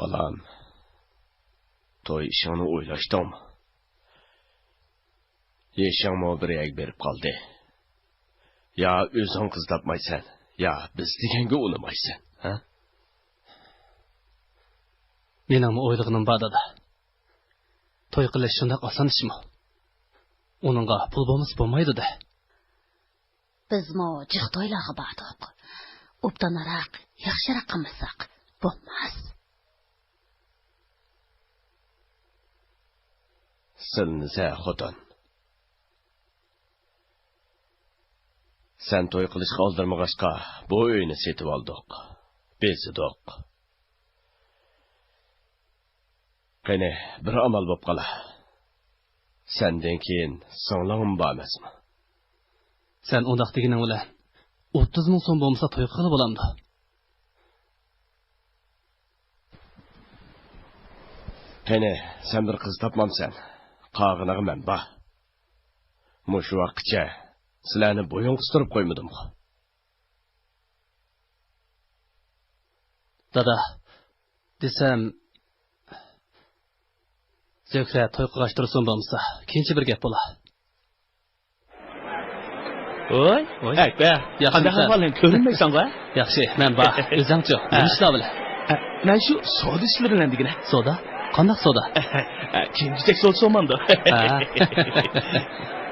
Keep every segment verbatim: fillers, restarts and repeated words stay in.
بالام، توي ئىشىڭنى ئويلاشتىڭمۇ؟ يېشىڭمۇ بىر يەرگە بېرىپ قالدى. يا ئۆزۈڭ قىز تاپمايسەن، يا بىز دېگەنگە ئۇنىمايسەن، ھە؟ مېنىڭمۇ ئويلىغىنىم بار، دادا. توي قىلىش شۇنداق ئاسان ئىشمۇ؟ ئۇنىڭغا پۇل بولمىسا بولمايدۇ-دە. بىزمۇ جىق تويلارغا باردۇق. ئوبدانراق، ياخشىراق قىلمىساق بولماس. سىلىنىسە، خوتۇن. سەن توي قىلىشقا ئالدىرىمىغاچقا، بۇ ئۆينى سېتىۋالدۇق، بېزىدۇق. قېنى، بىر ئامال بوپ قالا. سەندىن كېيىن سىڭلىڭمۇ بار ئەمەسمۇ؟ سەن ئۇنداق دېگىنىڭ بىلەن ئوتتۇز مىڭ سوم بولمىسا توي قىلغىلى بولامدۇ؟ قېنى، سەن بىر قىز تاپمامسەن؟ قالغىنىغا مەن بار. مۇشۇ ۋاقىتقىچە سىلەرنى بويۇن قىستۇرۇپ قويمىدىمغۇ؟ دادا، دېسەم، زۆھرە توي قىلغاچ تۇرسۇن بولمىسا، كېيىنچە بىر گەپ بولا. ۋوي، ۋوي. ئەكبەر، ياخشىمۇ قانداق سەن؟ ئەھۋالىڭ؟ كۆرۈنمەيسەنغۇ؟ ياخشى، مەن بار. ئۆزۈڭچۇ؟ ھە. نېمە ئىشلار بىلەن؟ ئە، مەن شۇ سودا ئىشلىرى بىلەن دېگىنە. سودا؟ قانداق سودا؟ ئە، كىيىم-كېچەك سودىسى بولمامدۇ؟ ھە.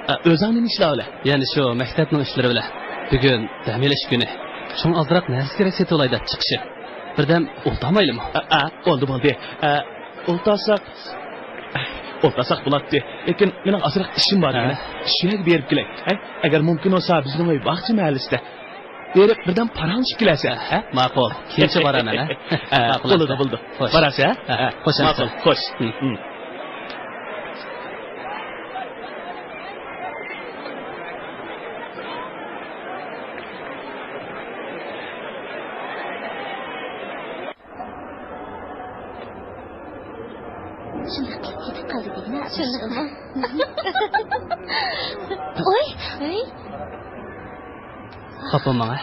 ئە، ئۆزۈڭ نېمە ئىشلار بىلەن؟ يەنە شۇ مەكتەپنىڭ ئىشلىرى بىلەن. بۈگۈن دەم ئېلىش كۈنى. شۇڭا ئازراق نەرسە-كېرەك سېتىۋالاي دەپ چىقىشى. بىردەم ئولتۇرمايلىمۇ؟ ئە، ئە، بولدى، بولدى. ئە، ئولتۇرساق، ئولتۇرساق بولاتتى، لېكىن مېنىڭ ئازراق ئىشىم بار ھە. دېگىنە. شۇ يەرگە بېرىپ كېلەي. ھە؟ ئەگەر مۇمكىن بولسا، بىزنىڭ ئۆي باغچە مەھەللىسىدە. بېرىپ بىردەم پاراڭلىشىپ كېلەرسەن. ھە؟ ماقۇل. كېيىنچە بارىمەن، ھە؟ ھە، ماقۇل، بولىدۇ، ئەمىسە. بولىدۇ. خوش. بارارسەن، ھە؟ ھە، ھە. خوش، ماقۇل، ئەمىسە. خوش. ھە. ھە. شۇنداق قىلىپ كېتىپ قالدى دېگىنە. شۇنداقمۇ؟ ئوي! ئوي! خاپا بولماڭ، ھە؟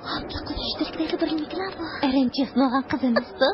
خاپىلىق قىلىش تۈركلەردە بىر نېمىكىلا بۇ. ئەرەنچە ياسىنىۋالغان قىز ئەمەستۇ.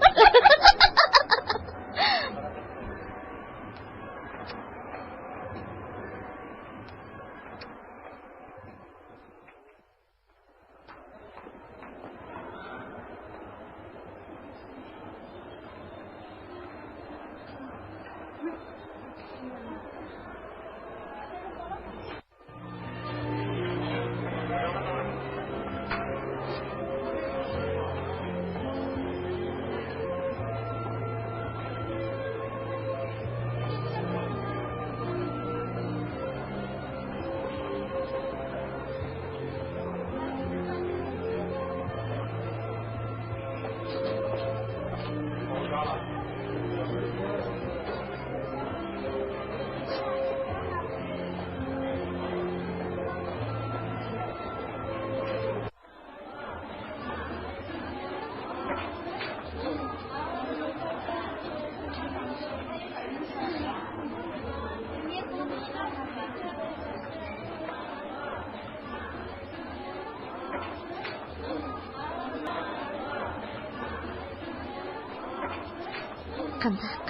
قانداق؟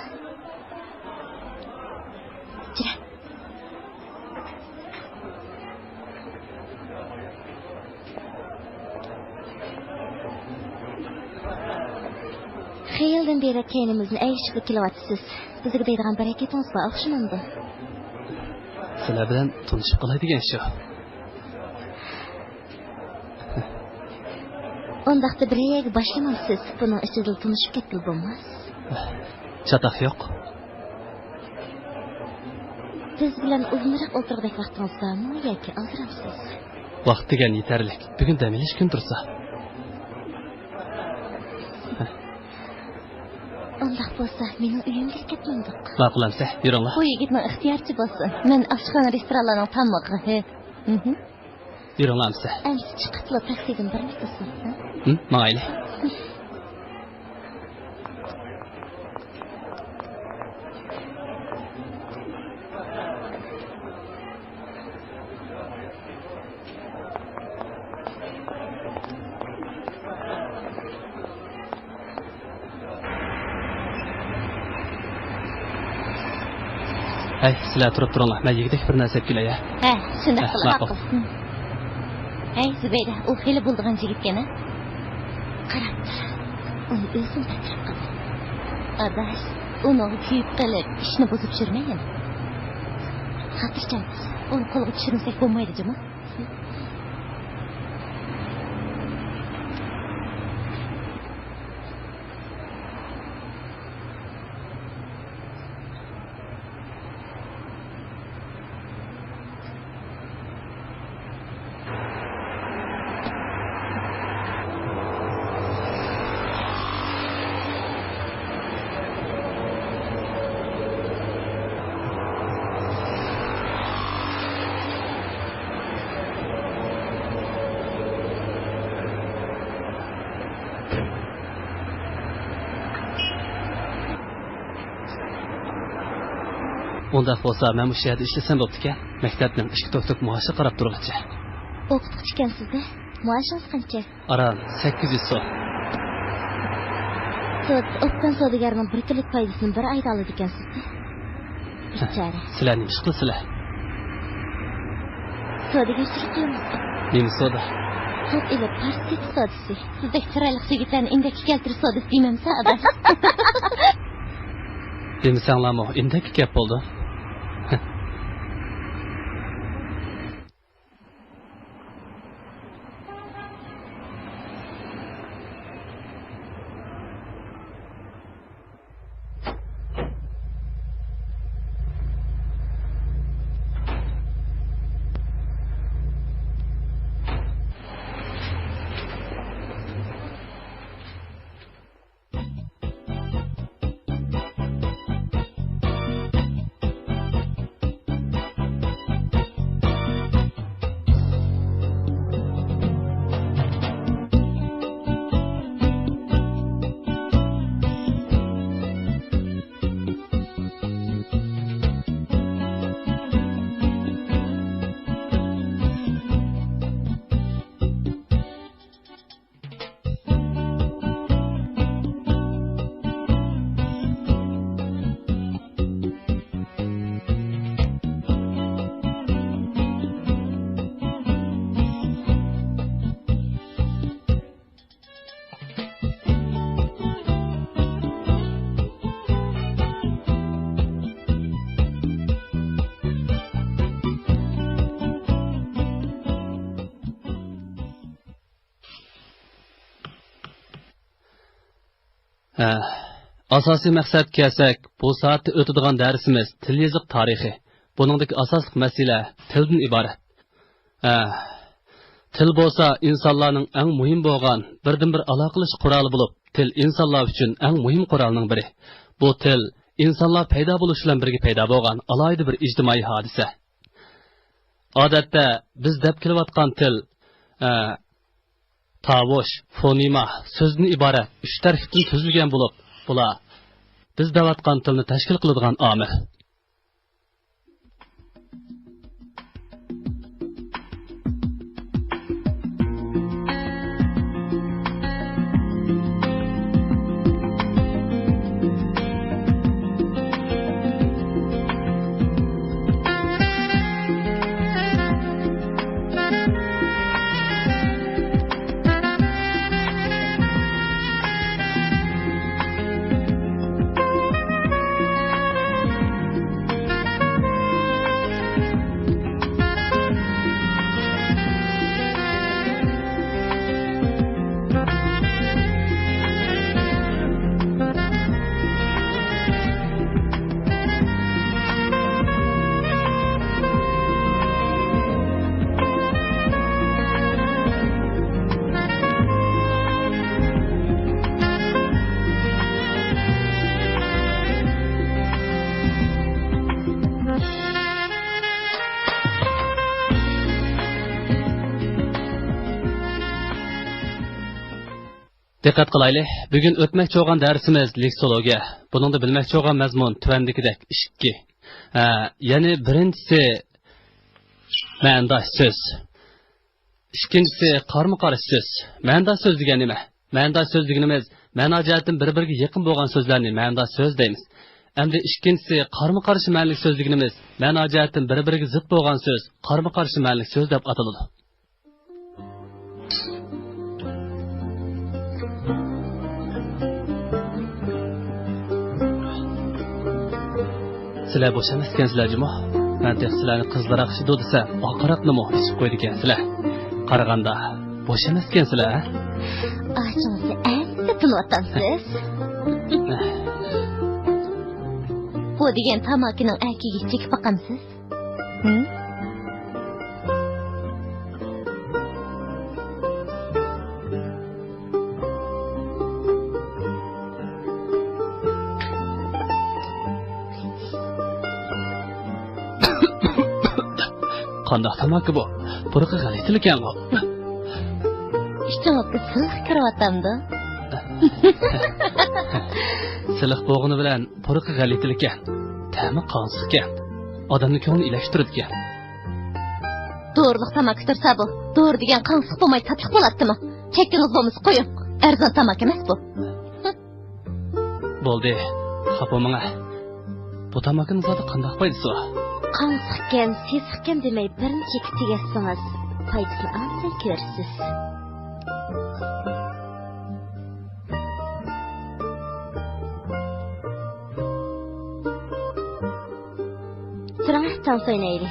جۈرە. خېلىدىن بېرى كەينىمىزنى ئەگىشىپلا كېلىۋاتىسىز. بىزگە دەيدىغان بىرەر گېپىڭىز بار ئوخشىمامدۇ؟ سىلەر بىلەن تونۇشۇپ قالاي دېگەن شۇ. ئۇنداقتا بىر يەرگە باشلىمامسىز؟ بۇنىڭ ئىچىدىلا تونۇشۇپ كەتكىلى بولماس. چاتاق يوق. بىز بىلەن ئۇزۇنراق ئولتۇرغۇدەك ۋاقتىڭىز بارمۇ ياكى ئازرامسىز؟ ۋاقىت دېگەن يېتەرلىك. بۈگۈن دەم ئېلىش كۈنى تۇرسا. ئۇنداق بولسا، مېنىڭ ئۆيۈمگە كەتمەمدۇق؟ ماقۇل ئەمسە، يۈرۈڭلار. بۇ يىگىتنىڭ ئىختىيارىچە بولسۇن. مەن ئاشخانا رېستورانلارنىڭ تامىقى. ھە. مھم. يۈرۈڭلار ئەمسە. ئەمسە چىقىپلا تاكسىدىن بىرنى قىلسۇن، ھە؟ ھىم، ماڭايلى. ھەي، سىلەر تۇرۇپ تۇرۇڭلار، مەن يېگۈدەك بىر نەرسە ئېلىپ كېلەي، ھە؟ ھە، شۇنداق ھە، قىل، ماقۇل. ئاقىل. ھەي، زۇبەيدە، ئۇ خېلى بولىدىغان يىگىتكەن، ھە؟ قاراپ تۇر. ئۇنى ئۆزۈم تەكلىپ قىلدىم. ئاداش، ئۇنىڭغا كۆيۈپ قېلىپ، ئىشنى بۇزۇپ يۈرمەيلى. خاتىرجەم تۇر. ئۇنى قولغا چۈشۈرمىسەك بولمايدۇ جۇمۇ. ئۇنداق بولسا، مەن مۇشۇ يەردە ئىشلىسەم بوپتىكەن. مەكتەپنىڭ ئىككى توكتوك مائاشىغا قاراپ تۇرغۇچە. ئوقۇتقۇچى ئىكەنسىز-دە، مائاشىڭىز قانچە؟ ئاران سەككىز يۈز سوم. سودا، ئوبدان سودىگەرنىڭ بىر كۈنلۈك پايدىسىنى بىر ئايدا ئالىدىكەنسىز-دە. بىچارە. سىلەر نېمە ئىش قىلىسىلەر؟ سودىگەرچىلىك قىلىمىز. نېمە سودا؟ خەت ئېلىپ، پارس سېتىش سودىسى. سىزدەك چىرايلىق يىگىتلەرنى ئىندەككە كەلتۈرۈش سودىسى دېمەمسە، ئاداش؟ دېمىسەڭلارمۇ، ئىندەككە كەپ بولدۇم. ھە، ئاساسىي مەقسەتكە كەلسەك، بۇ سائەتتە ئۆتىدىغان دەرسىمىز تىل يېزىق تارىخى. بۇنىڭدىكى ئاساسلىق مەسىلە تىلدىن ئىبارەت. ھە، تىل بولسا ئىنسانلارنىڭ ئەڭ مۇھىم بولغان بىردىنبىر ئالاقىلىشىش قورالى بولۇپ، تىل ئىنسانلار ئۈچۈن ئەڭ مۇھىم قورالنىڭ بىرى. بۇ تىل ئىنسانلار پەيدا بولۇش بىلەن بىرگە پەيدا بولغان ئالاھىدە بىر ئىجتىمائىي ھادىسە. ئادەتتە بىز دەپ كېلىۋاتقان تىل، ئە، تاۋۇش، فونېما، سۆزدىن ئىبارەت ئۈچ تەركىبتىن تۈزۈلگەن بولۇپ، بۇلار بىز دەۋاتقان تىلنى تەشكىل قىلىدىغان ئامىل. دىققەت قىلايلى، بۈگۈن ئۆتمەكچى بولغان دەرسىمىز لېكسولوگىيە. بۇنىڭدا بىلمەكچى بولغان مەزمۇن تۆۋەندىكىدەك ئىككى. ھە، يەنى بىرىنچىسى مەنىداش سۆز. ئىككىنچىسى قارمۇ قارشى سۆز. مەنىداش سۆز دېگەن نېمە؟ مەنىداش سۆز دېگىنىمىز مەنا جەھەتتىن بىر-بىرىگە يېقىن بولغان سۆزلەرنى مەنىداش سۆز دەيمىز. ئەمدى ئىككىنچىسى، قارىمۇ قارشى مەنىلىك سۆز دېگىنىمىز مەنە جەھەتتىن بىر-بىرىگە زىت بولغان سۆز قارىمۇ قارشى مەنىلىك سۆز دەپ ئاتىلىدۇ. سىلەر بوش ئەمەس ئىكەنسىلەر جۇمۇ. مەن تېخى سىلەرنى قىزلىراق ئىشىدۇ دېسەم، ئاقىراتنىمۇ ئېچىپ قويىدىكەنسىلەر. قارىغاندا بوش ئەمەس ئىكەنسىلەر، ھە؟ ئاچىڭىزنى ئەمدى تونۇۋاتامسىز؟ بۇ دېگەن تاماكىنىڭ ئەركىگە چېكىپ باقامسىز؟ ھە؟ قانداق تاماكا بۇ؟ پۇرىقى غەلىتىلىكەنغۇ. ئىچىڭىزگە سىلىق كىرىۋاتامدۇ؟ سىلىق بولغىنى بىلەن پۇرىقى غەلىتىلىكەن. تەمى قاڭسىقكەن. ئادەمنىڭ كۆڭلىنى ئىلەشتۈرىدىكەن. دورىلىق تاماكا تۇرسا بۇ. دورا دېگەن قاڭسىق بولماي تاتلىق بولاتتىمۇ؟ چەككىنىڭىز بولمىسا قويۇڭ. ئەرزان تاماكا ئەمەس بۇ. بولدى، خاپا بولماڭ. بۇ تاماكىنىڭ زادى قانداق پايدىسى بار؟ قاڭسىقكەن، سېسىقكەن دېمەي بىرنى چېكىپ تۈگەتسىڭىز، پايدىسىنى ئاندىن كۆرىسىز. تۇرۇڭ، تانسا ئوينايلى.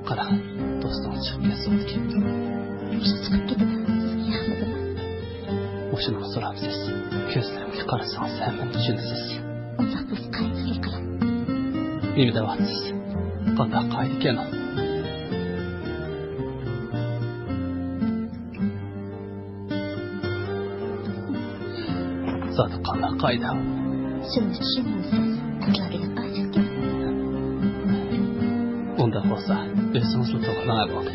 قارا، دوستۇڭ چىقىپ كەتسۇن. نېمىشقا چىقىپ كېتىدۇ؟ سىزگە ياقمىدىمۇ؟ مۇشۇنىمۇ سورامسىز؟ كۆزلىرىمگە قارىسىڭىز ھەممىنى چۈشىنىسىز. ئۇنداق بولسا قايتىپ قىلىڭ. نېمە دەۋاتىسىز؟ قانداق قائىدىكەن ئۇ؟ زادى قانداق قائىدە؟ شۇنى چۈشىنىمسىز؟ قىزلار بىلەن ئاشىقكەن. ئۇنداق بولسا ئۆزىڭىزلا توغرىلاڭ بولدى.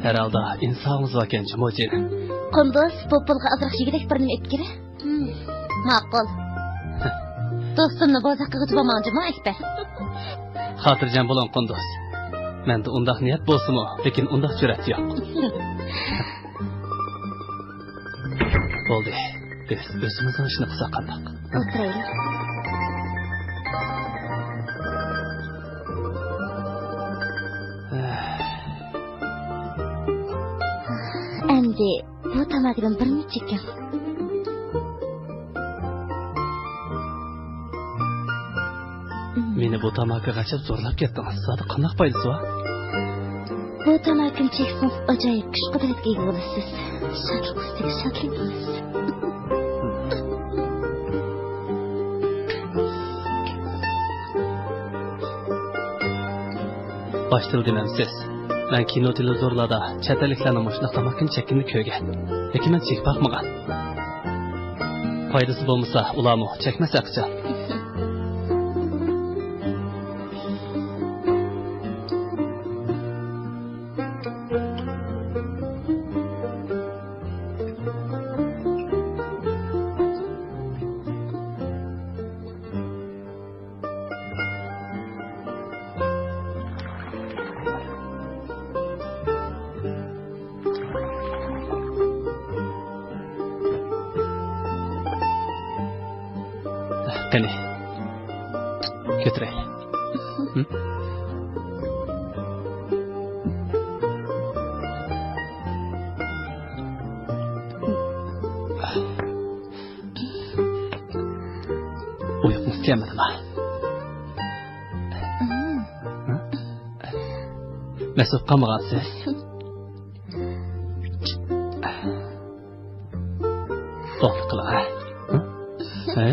ھەر ھالدا ئىنسابىڭىز باركەن جۇمۇ جېنىم. قۇندۇز، بۇ پۇلغا ئازراق يېگۈدەك بىر نېمە ئېلىپ كېلە. ماقۇل. دوستۇمنى بوزەك قىلغۇچى بولماڭ جۇمۇ ئەكبەر. خاتىرجەم بولۇڭ قۇندۇز. مەندە ئۇنداق نىيەت بولسىمۇ، لېكىن ئۇنداق جۈرئەت يوق. بولدى. بىز ئۆزىمىزنىڭ ئىشىنى قىلساق قانداق؟ ئولتۇرايلى. ئەمدى بۇ تاماكىدىن بىرنى چېكىڭ. مېنى بۇ تاماكىغا چەپ زورلاپ كەتتىڭىز. زادى قانداق پايدىسى بار؟ بۇ تاماكىنى چەكسىڭىز ئاجايىپ كۈچ-قۇدرەتكە ئىگە بولىسىز. شادلىق ئۈستىگە شادلىق. باشتىلا دېمەمسىز. مەن كىنو، تېلېۋىزورلاردا چەت ئەللىكلەرنىڭ مۇشۇنداق تاماكىنى چەككىنىنى كۆرگەن. لېكىن مەن چېكىپ باقمىغان. پايدىسى بولمىسا، ئۇلارمۇ چەكمەس ھەقىچان. قېنى، كۆتۈرەي. ھە؟ ئۇيقۇڭىز كەلمىدىما؟ مەست بولۇپ قالمىغانسىز؟ توختى قىلىڭ، ھە؟ ھە؟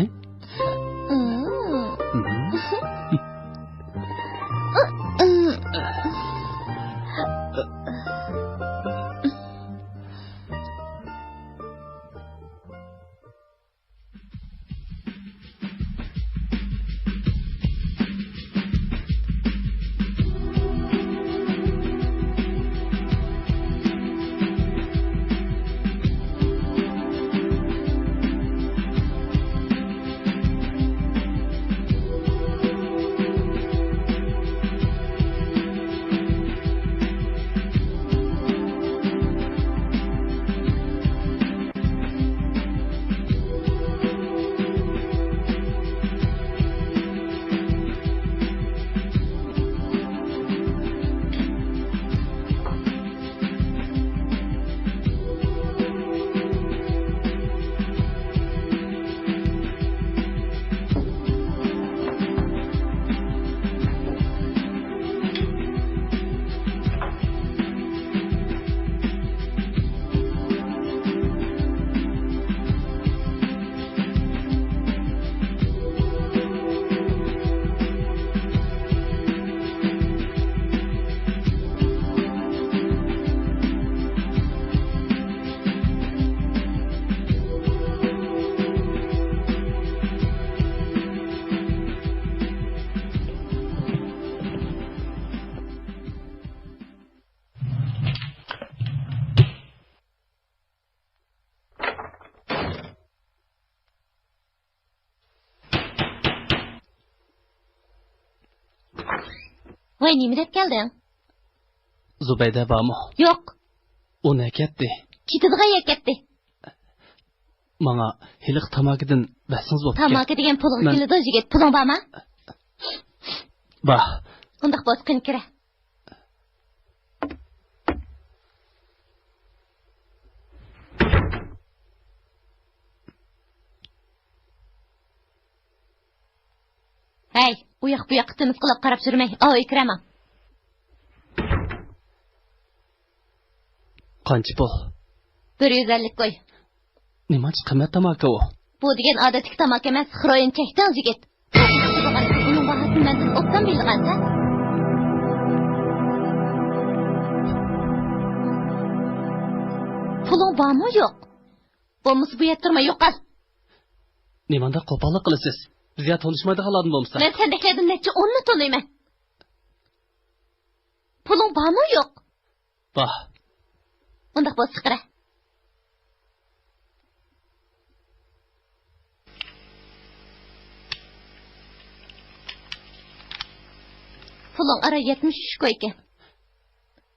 ۋاي، نېمە دەپ كەلدىڭ؟ زۇبەيدە بارمۇ؟ يوق. ئۇ نەگە كەتتى؟ كېتىدىغان يەرگە كەتتى. ماڭا ھېلىقى تاماكىدىن بەرسىڭىز بوپتىكەن. تاماكا دېگەن پۇلغا مەن كېلىدۇ، يىگىت. پۇلۇڭ بارمۇ؟ بار. ئۇنداق بولسا، قېنى كىرە. ھەي، ئۇ ياق بۇ ياققا تىمىسقىلاپ قاراپ يۈرمەي، ئاۋۇ ئەكىرەمەڭ. قانچە پۇل؟ بىر يۈز ئەللىك كوي. نېمانچە قىممەت تاماكا ئۇ؟ بۇ دېگەن ئادەتتىكى تاماكا ئەمەس، خرويىن چەكتىڭ، يىگىت. بۇنىڭ باھاسىنى مەندىن ئوبدان بىلىدىغانسەن. پۇلۇڭ بارمۇ يوق؟ بولمىسا بۇ يەردە تۇرماي يوقال. نېمانداق قوپاللىق قىلىسىز؟ بىز يا تونۇشمايدىغانلاردىن بولمىسا؟ مەن سەندەكلەردىن نەچچە ئوننى تونۇيمەن. پۇلۇڭ بارمۇ يوق؟ بار. ئۇنداق بولسا چىقىرە. پۇلۇڭ ئارا يەتمىش ئۈچ كوي ئىكەن.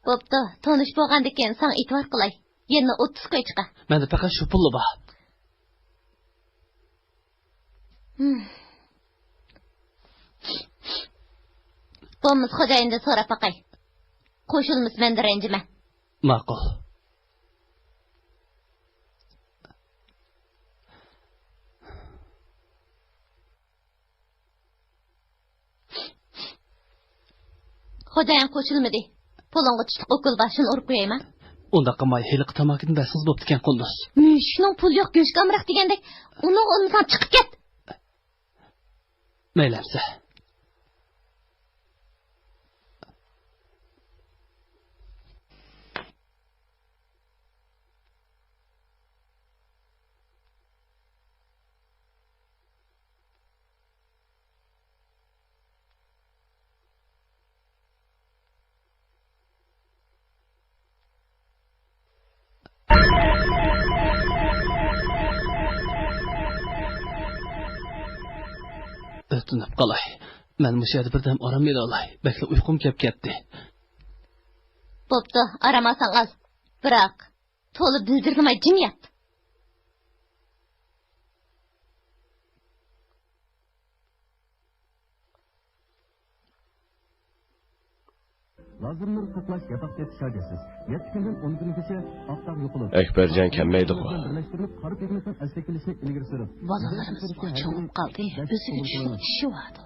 بوپتۇ، تونۇش بولغاندىكىن ساڭا ئېتىبار قىلاي. يەنە ئوتتۇز كوي چىقار. مەندە پەقەت شۇ پۇللا بار. ھىم. بولمىسا خوجايىندىن سوراپ باقاي. قوشۇلمىسا مەندىن رەنجىمە. ماقۇل. خوجايىن قوشۇلمىدى. پۇلۇڭغا چۈشلۈك ئوكۇل بار، شۇنى ئۇرۇپ قويايما؟ ئۇنداق قىلماي، ھېلىقى تاماكىدىن بەرسىڭىز بوپتىكەن، قۇندۇز. مۈشۈكنىڭ پۇلى يوق، گۆشكە ئامراق دېگەندەك. ئۇنىڭغا ئۇنىمىساڭ چىقىپ كەت. مەيلى ئەمسە. ئۆتۈنۈپ قالاي. مەن مۇشۇ يەردە بىردەم ئارام ئېلىۋالاي. بەكلا ئۇيقۇم كەپ كەتتى. بوپتۇ، ئارام ئالساڭ ئال. بىراق، تولا بىلدۈرمەي جىم يات. لازېرنۇر ساقلاش ياتاقتەك شارجىسىز. يەتتە كۈندىن ئون كۈنگىچە ئاق داغ يوقىلىپ، ئەكبەرجان كەلمەيدىغۇ. بىرلەشتۈرۈلۈپ قارا پىگمېنتنىڭ ئەسلىگە كېلىشىنى ئىلگىرى سۈرۈپ، بالىلىرىمىزمۇ چوڭىيىپ قالدى. ئۆزىگە چۈشكەن ئىشى باردا.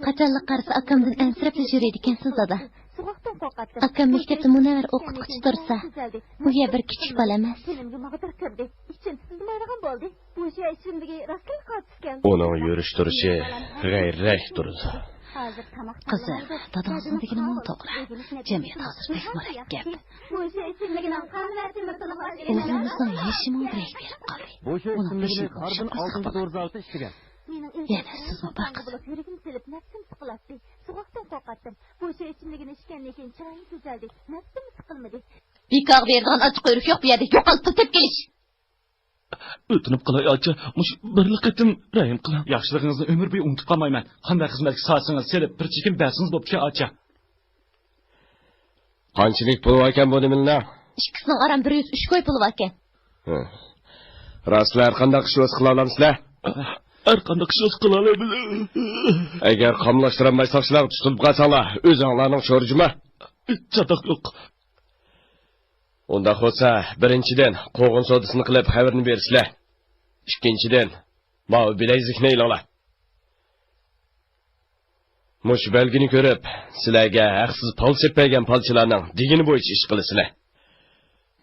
قاچانلا قارىسا ئاكامدىن ئەنسىرەپلا يۈرىدىكەنسىز، دادا. ئاكام مەكتەپتە مۇنەۋۋەر ئوقۇتقۇچى تۇرسا، ئۇ يا بىر كىچىك بالا ئەمەس. بۇ شۇ ئىچىملىكى راستتىن. ئۇنىڭ يۈرۈش تۇرۇشى غەيرىيلىك تۇرىدۇ. قىزىم، داداڭىزنىڭ دېگىنىمۇ توغرا. جەمئىيەت ھازىر بەك مۇرەككەپ. بۇ شۇ ئىچىملىكىنىڭ قان ۋە تۆمۈر تولۇقلاشقا ئۆزىمىزنىڭ يېشىمۇ بىرەك بېرىپ قالدى. بۇ شۇ ئۇنىڭ ئىچىملىكىنى بېشىنى قاردىن ئالتۇن تورىزى ئالتى ئىچكەن. يەنە سىزمۇ بار قىزىم. يۈرىكىم سېلىپ نەپسىم سىقىلاتتى. سوغۇقتىن قورقاتتىم. بۇ شۇ ئىچىملىكىنى ئىچكەندىن كېيىن چىرايىم تۈزەلدى. نەپسىم سىقىلمىدى. بىكارغا بېرىدىغان ئاچچىق قۇيرۇق يوق بۇ يەردە. يوقال، پۇل تېپىپ كېلىش. ئۆتۈنۈپ قالاي ئاچا، مۇشۇ بىرلا قېتىم رەھىم قىلىڭ. ياخشىلىقىڭىزنى ئۆمۈر بويى ئۇنتۇپ قالمايمەن. قانداق خىزمەتكە سالسىڭىز سېلىپ، بىر چېكىم بەرسىڭىز بوپتىكەن ئاچا. قانچىلىك پۇل باركەن بۇ نېمىلىنىڭ؟ ئىككىسىنىڭ ئاران بىر يۈز ئۈچ كوي پۇلى باركەن. ھە. راستلا ھەر قانداق ئىش بولسا قىلالامسىلەر؟ ھەر قانداق ئىش بولسا قىلالايمىز. ئەگەر قاملاشتۇرالماي ساقچىلارغا تۇتۇلۇپ قالساڭلار، ئۆزۈڭلارنىڭ شورى جۇما. چاتاق يوق. ئۇنداق بولسا، بىرىنچىدىن، قوغۇن سودىسىنى قىلىپ خەۋىرىنى بېرىسىلەر. ئىككىنچىدىن، ماۋۇ بىلەيزۈكنى ئېلىڭلار. مۇشۇ بەلگىنى كۆرۈپ، سىلەرگە ھەقسىز پال سېلىپ بەرگەن پالچىلارنىڭ دېگىنى بويىچە ئىش قىلىسىلەر.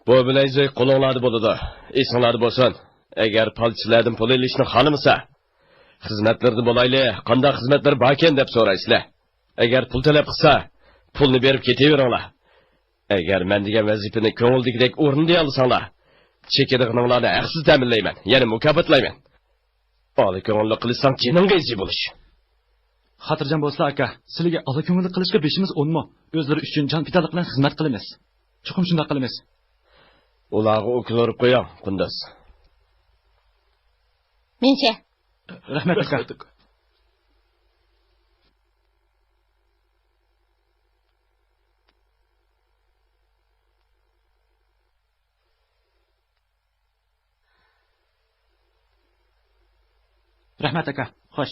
بۇ بىلەيزۈك قولۇڭلاردا بولىدۇ. ئېسىڭلاردا بولسۇن، ئەگەر پالچىلاردىن پۇل ئېلىشنى خالىمىسا، خىزمەتلىرىدە بولايلى، قانداق خىزمەتلىرى باركەن دەپ سورايسىلەر. ئەگەر پۇل تەلەپ قىلسا، پۇلنى بېرىپ كېتىۋېرىڭلار. ئەگەر مەن دېگەن ۋەزىپىنى كۆڭۈلدىكىدەك ئورۇندىيالىساڭلار، چېكىدىغىنىڭلارنى ھەقسىز تەمىنلەيمەن، يەنە مۇكاپاتلايمەن. ئالا كۆڭۈللۈك قىلىشساڭ جېنىڭغا ئېزىي بولۇش. خاتىرجەم بولسىلا ئاكا، سىلىگە ئالا كۆڭۈللۈك قىلىشقا بېشىمىز ئونمۇ؟ ئۆزلىرى ئۈچۈن جان پىدالىق بىلەن خىزمەت قىلىمىز. چوقۇم شۇنداق قىلىمىز. ئۇلارغا ئوكۇل ئۇرۇپ قويۇڭ، قۇنداز. مېنچە. رەھمەت ئاكا. رەھمەت، ئاكا. خوش.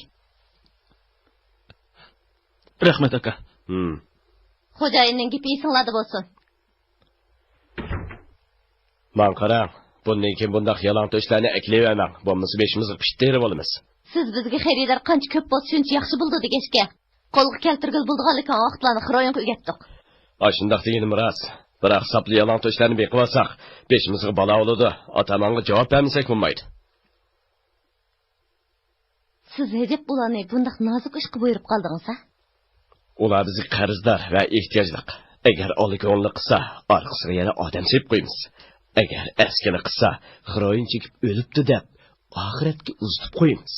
رەھمەت، ئاكا. ھىم. خوجايىننىڭ گېپى ئېسىڭلاردا بولسۇن. ماڭا قاراڭ، بۇندىن كېيىن بۇنداق يالاڭ تۆشلەرنى ئەكېلىۋەرمەڭ، بولمىسا بېشىمىزغا پىت تېرىۋالىمىز. سىز بىزگە خېرىدار قانچە كۆپ بولسا، شۇنچە ياخشى بولىدۇ دېگەچكە، قولغا كەلتۈرگىلى بولىدىغانلىكىڭ ۋاقىتلارنى خىرويىڭغا ئۆگەتتۇق. ئاشۇنداق دېگىنىم راست. بىراق ساپلا يالاڭ تۆشلەرنى بېقىۋالساق، بېشىمىزغا بالا بولىدۇ. ئاتامانغا جاۋاب بەرمىسەك بولمايدۇ. سىز ھەجەپ ئۇلارنى بۇنداق نازۇك ئىشقا بۇيرۇپ قالدىڭىز ھە؟ ئۇلار بىزگە قەرزدار ۋە ئېھتىياجلىق. ئەگەر ئالا كۆڭۈللۈك قىلسا، ئارقىسىغا يەنە ئادەم سېلىپ قويىمىز. ئەگەر ئەسكىلىك قىلسا، خىرويىن چېكىپ ئۆلۈپتۇ دەپ، ئاخىرەتكە ئۇزىتىپ قويىمىز.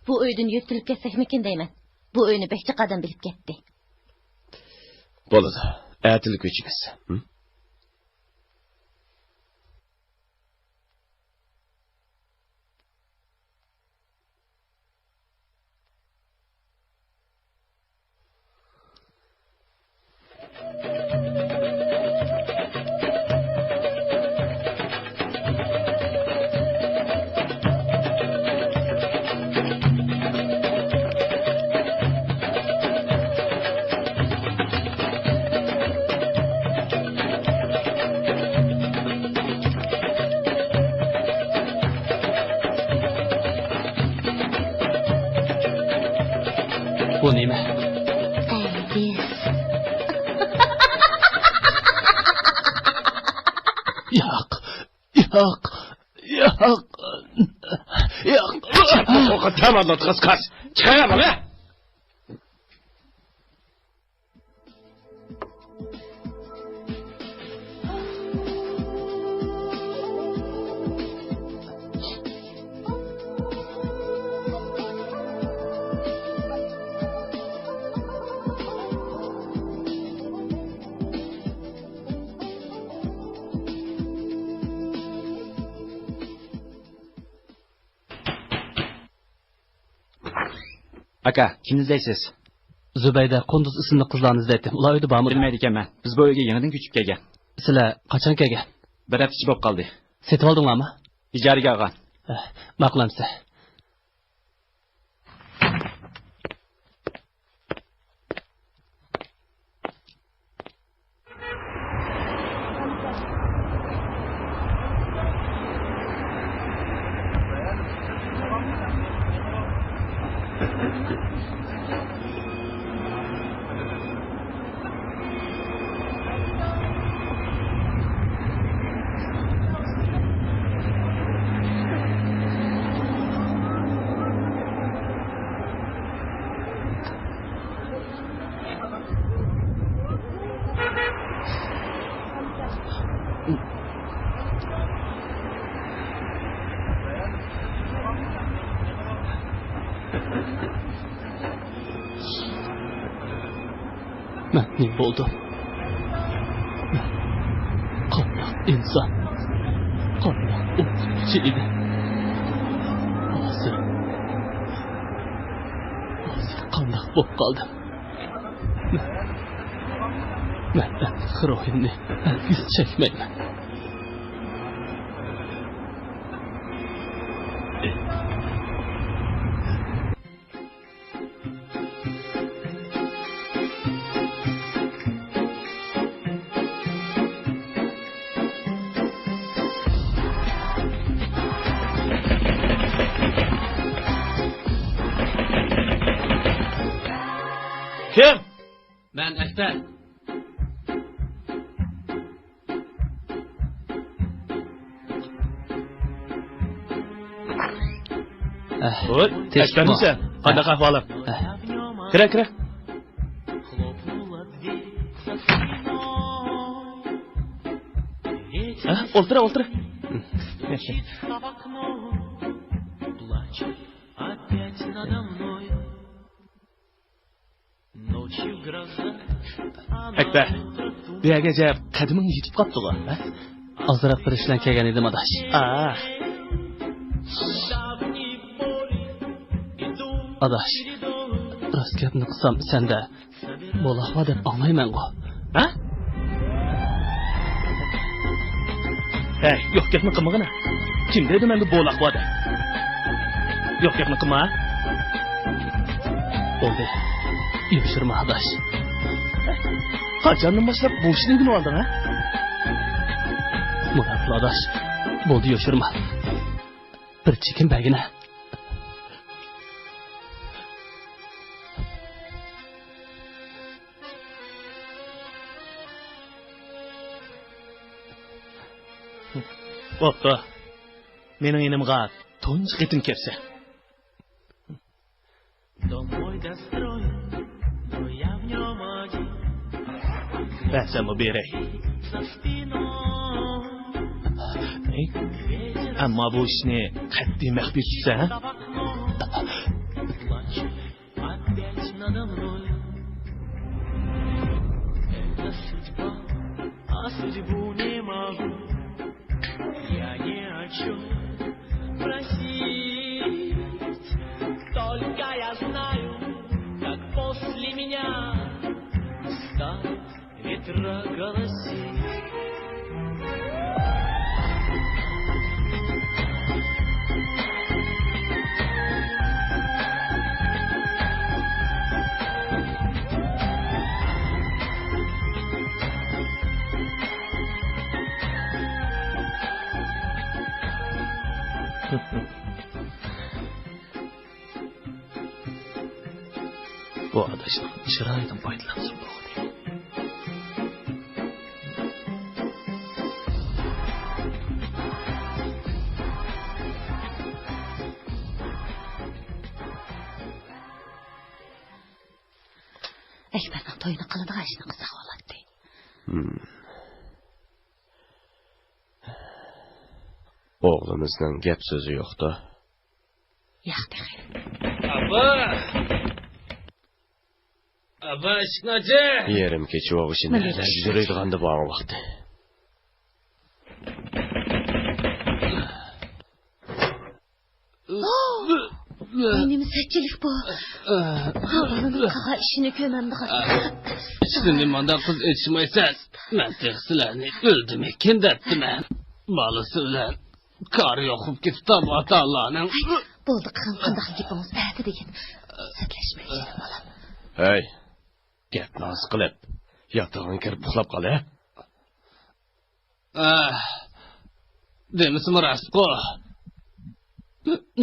بۇ ئۆيدىن يۆتكىلىپ كەتسەكمىكىن دەيمەن. بۇ ئۆينى بەك جىق ئادەم بىلىپ كەتتى. بولىدۇ. ئەتىلا كۆچىمىز. ھىم؟ بۇ نېمە؟ ئەلۋىس. ياق، ياق، ياق، ياق. تاماملاتقاس كاس. چىقايا مانا. ئاكا، كىمنى ئىزدەيسىز؟ زۇبەيدە، قۇندۇز ئىسىملىق قىزلارنى ئىزدەيتتىم. ئۇلار ئۆيدە بارمۇ؟ بىلمەيدىكەنمەن. بىز بۇ ئۆيگە يېڭىدىن كۆچۈپ كەلگەن. سىلەر قاچان كەلگەن؟ بىر ھەپتىچە بولۇپ قالدى. سېتىۋالدىڭلارمۇ؟ ئىجارىگە ئالغان. ئەھ، ماقۇل ئەمىسە. مەن نېمە بولدۇم؟ مەن قانداق ئىنسان؟ قانداق ئوقۇتقۇچى ئىدىم؟ ھازىر، ھازىر قانداق بولۇپ قالدىم؟ مەن، مەن ئەمدى خىروئىننى ھەرگىز چەكمەيمەن. كىم؟ مەن ئەكبەر. ئەھ، ھوي، تېز ئەكبەرمىسەن؟ قانداق ئەھۋالىڭ؟ ئەھ. كىرە، كىرە. ئەھ، ئولتۇرە، ئولتۇرە. ئەكبەر، بۇ يەرگىچە قەدىمىڭ يېتىپ قاپتىغۇ، ھە؟ ئازراق بىر ئىش بىلەن كەلگەن ئىدىم، ئاداش. ئا. ئاداش، راست گەپنى قىلسام، سەندە بولاق بار دەپ ئاڭلايمەنغۇ. ھە؟ ھەي، يوق گەپنى قىلمىغىنا. كىم دېدى مەندە بولاق بار دەپ؟ يوق گەپنى قىلما. بولدى. يوشۇرما، ئاداش. قاچاندىن باشلاپ بۇ ئىشنى ئۆگىنىۋالدىڭ، ھە؟ مۇنداق قىل، ئاداش. بولدى، يوشۇرما. بىر چېكىم بەرگىنە. بوپتۇ. مېنىڭ يېنىمغا تۇنجى قېتىم كەپسەن. ۋە سەنمۇ بېرەي. ئەمما بۇ ئىشنى قەتئىي مەخپىي تۇتسا، ھە؟ بۇ ئاداشنىڭ چىرايىدىن پايدىلانسام بولدى. ئەكبەرنىڭ تويىنى قىلىدىغان ئىشنى قىلساق بولاتتى. ھىم. ئوغلىمىزنىڭ گەپ سۆزى يوقتا. ياق تېخى. ئاپا! ئاپا، ئىشىكنى ئاچ! يېرىم كېچە بولغۇچە نەدە يۈرىدىغاندۇ بۇ ۋاقتى. ۋاي، نېمە سەتچىلىك بۇ؟ بۇ بالىنىڭ قىلغان ئىشىنى كۆرمەمدىغان. ئىشىكنى مانداق قىز ئېچىشمايسەن. مەن تېخى سىلەرنى ئۆلدىمىكىن دەپتىمەن. بالىسى بىلەن كارى يوق بولۇپ كېتىپتۇ ئاتا-ئانىلارنىڭ. بولدى، قىلغان قانداق گېپىڭىز ئەتە دېگىن. سەتلەشمە، جېنىم بالام. ھەي، گەپنى ئاز قىلىپ، ياتىقىڭغا كىرىپ ئۇخلاپ قال، ھە؟ ئاھ، دېمىسىمۇ راستقۇ.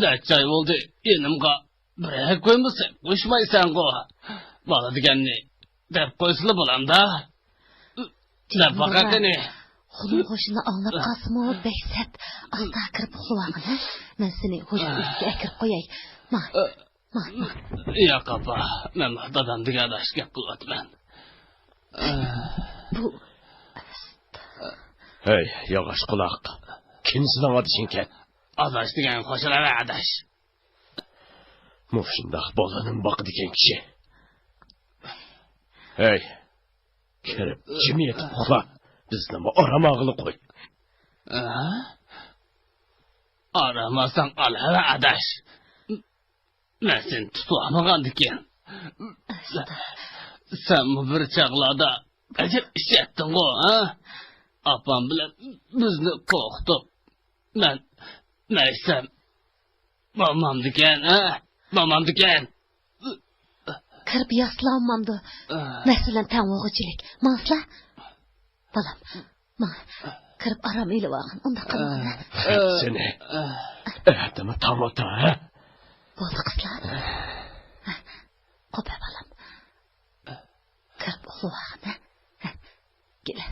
نەچچە ئاي بولدى، يېنىمغا بىرەر كويمۇ سېلىپ قويمايسەنغۇ. بالا دېگەننى دەپ قويسىلا بولامدا. دەپ باقە قېنى. خۇدۇم قوشنىلار ئاڭلاپ قالسىمۇ بەك سەت. ئاستا كىرىپ ئۇخلىۋالغىن، ھە؟ مەن سېنى ھوشۇڭ ئۆيگە ئەكىرىپ قوياي. ماڭ. ماڭ، ماڭ. ياق، ئاپا، مەن دادام دېگەن ئاداش گەپ قىلىۋاتىمەن. بۇ. ھەي، ياغاچ قۇلاق. كىم سېنىڭ ئادىشىڭكەن؟ ئاداش دېگەن قوشۇلۇۋەر، ئاداش. مۇشۇنداق بالىنىمۇ باقىدىكەن كىشى. ھەي، كىرىپ جىم يېتىپ ئۇخلا. بىزنىمۇ ئارام ئالغىلى قوي. ئارام ئالساڭ ئالىۋەر، ئاداش. مەن سېنى تۇتۇۋالمىغاندىكىن. سەنمۇ بىر چاغلاردا ئەجەب ئىچەتتىڭغۇ، ھە؟ ئاپام بىلەن بىزنى قورقۇتۇپ، مەن مەيسەم بولمامدىكەن، ھە؟ بولمامدىكەن. كىرىپ ياتسىلا بولمامدۇ؟ مەسىلەن، تەڭ بولغۇچىلىك. ماڭسىلا. بالام، ماڭ. كىرىپ ئارام ئېلىۋالغىن. ئۇنداق قىلمىغىن، ھە؟ خەپ سېنى. ئەتىمۇ تاڭ ئاتا، ھە؟ بولدى، قىزلار. ھە، قوپە، بالام. كىرىپ ئۇخلىۋالغىن، ھە؟ ھە، كېلە.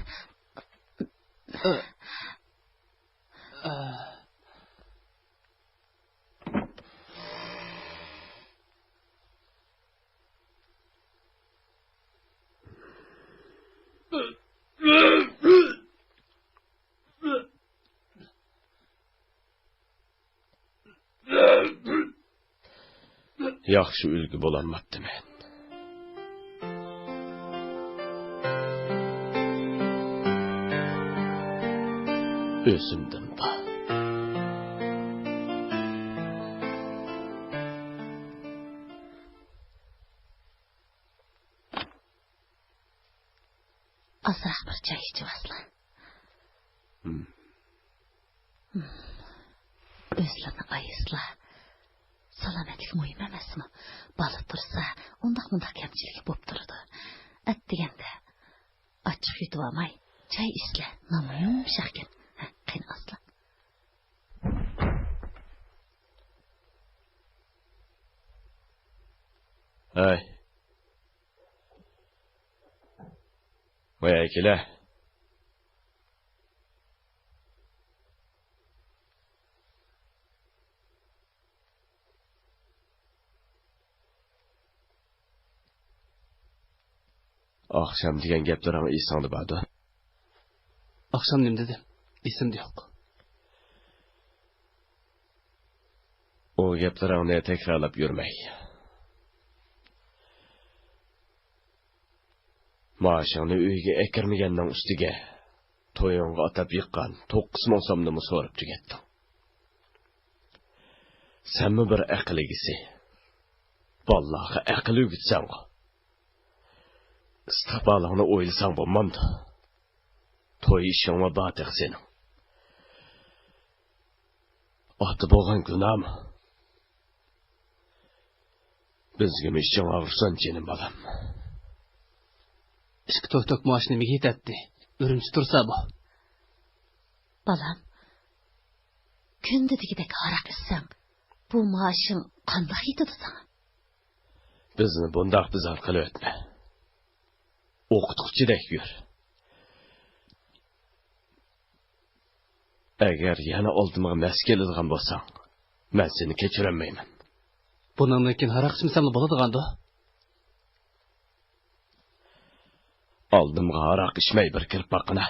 ياخشى ئۈلگە بولالماپتىمەن. ئۆزۈمدىن بار. ئازراق بىر چاي ئىچىۋالسىلا. ھىم. ھىم. ئۆزلىرىنى ئايىسىلا. سالامەتلىك مۇھىم ئەمەسمۇ؟ بالا تۇرسا، ئۇنداق-مۇنداق كەمچىلىكى بوپ تۇرىدۇ. ئەتىگەندە ئاچچىق يۇتۇۋالماي، چاي ئىچسىلە، نانمۇ يۇمشاقكەن. ھە، قېنى ئاسلا. ھەي. ۋاي، كېلە. ئاخشام دېگەن گەپلىرىڭ ئېسىڭدە باردۇ؟ ئاخشام نېمە دېدىم؟ ئېسىمدە يوق. ئۇ گەپلىرىڭنى تەكرارلاپ يۈرمەي. مائاشىڭنى ئۆيگە ئەكىرمىگەننىڭ ئۈستىگە، تويۇڭغا ئاتاپ يىغقان توققۇز مىڭ سومنىمۇ سوراپ تۈگەتتىڭ. سەنمۇ بىر ئەقىل ئىگىسى. بالىلارغا ئەقىل ئۆگىتىسەنغۇ. ئىستىقبالىڭنى ئويلىساڭ بولمامدۇ؟ توي ئىشىڭمۇ بار تېخى سېنىڭ. ئاتا بولغان گۇناھمۇ؟ بىزگىمۇ ئىچىڭ ئاغرىسۇن، جېنىم بالام. ئىككى توي-توك مائاشنى نېمىگە يېتەتتى؟ ئۈرۈمچى تۇرسا بۇ. بالام، كۈندە دېگۈدەك ھاراق ئىچسەڭ، بۇ مائاشىڭ قانداق يېتىدۇ ساڭا؟ بىزنى بۇنداق بىزار قىلىۋەتمە. ئوقۇتقۇچىدەك يۈر. ئەگەر يەنە ئالدىمغا مەس كېلىدىغان بولساڭ، مەن سېنى كەچۈرەلمەيمەن. بۇنىڭدىن كېيىن ھاراق ئىچمىسەملا بولىدىغاندۇ؟ ئالدىمغا ھاراق ئىچمەي بىر كىرىپ باققىنا.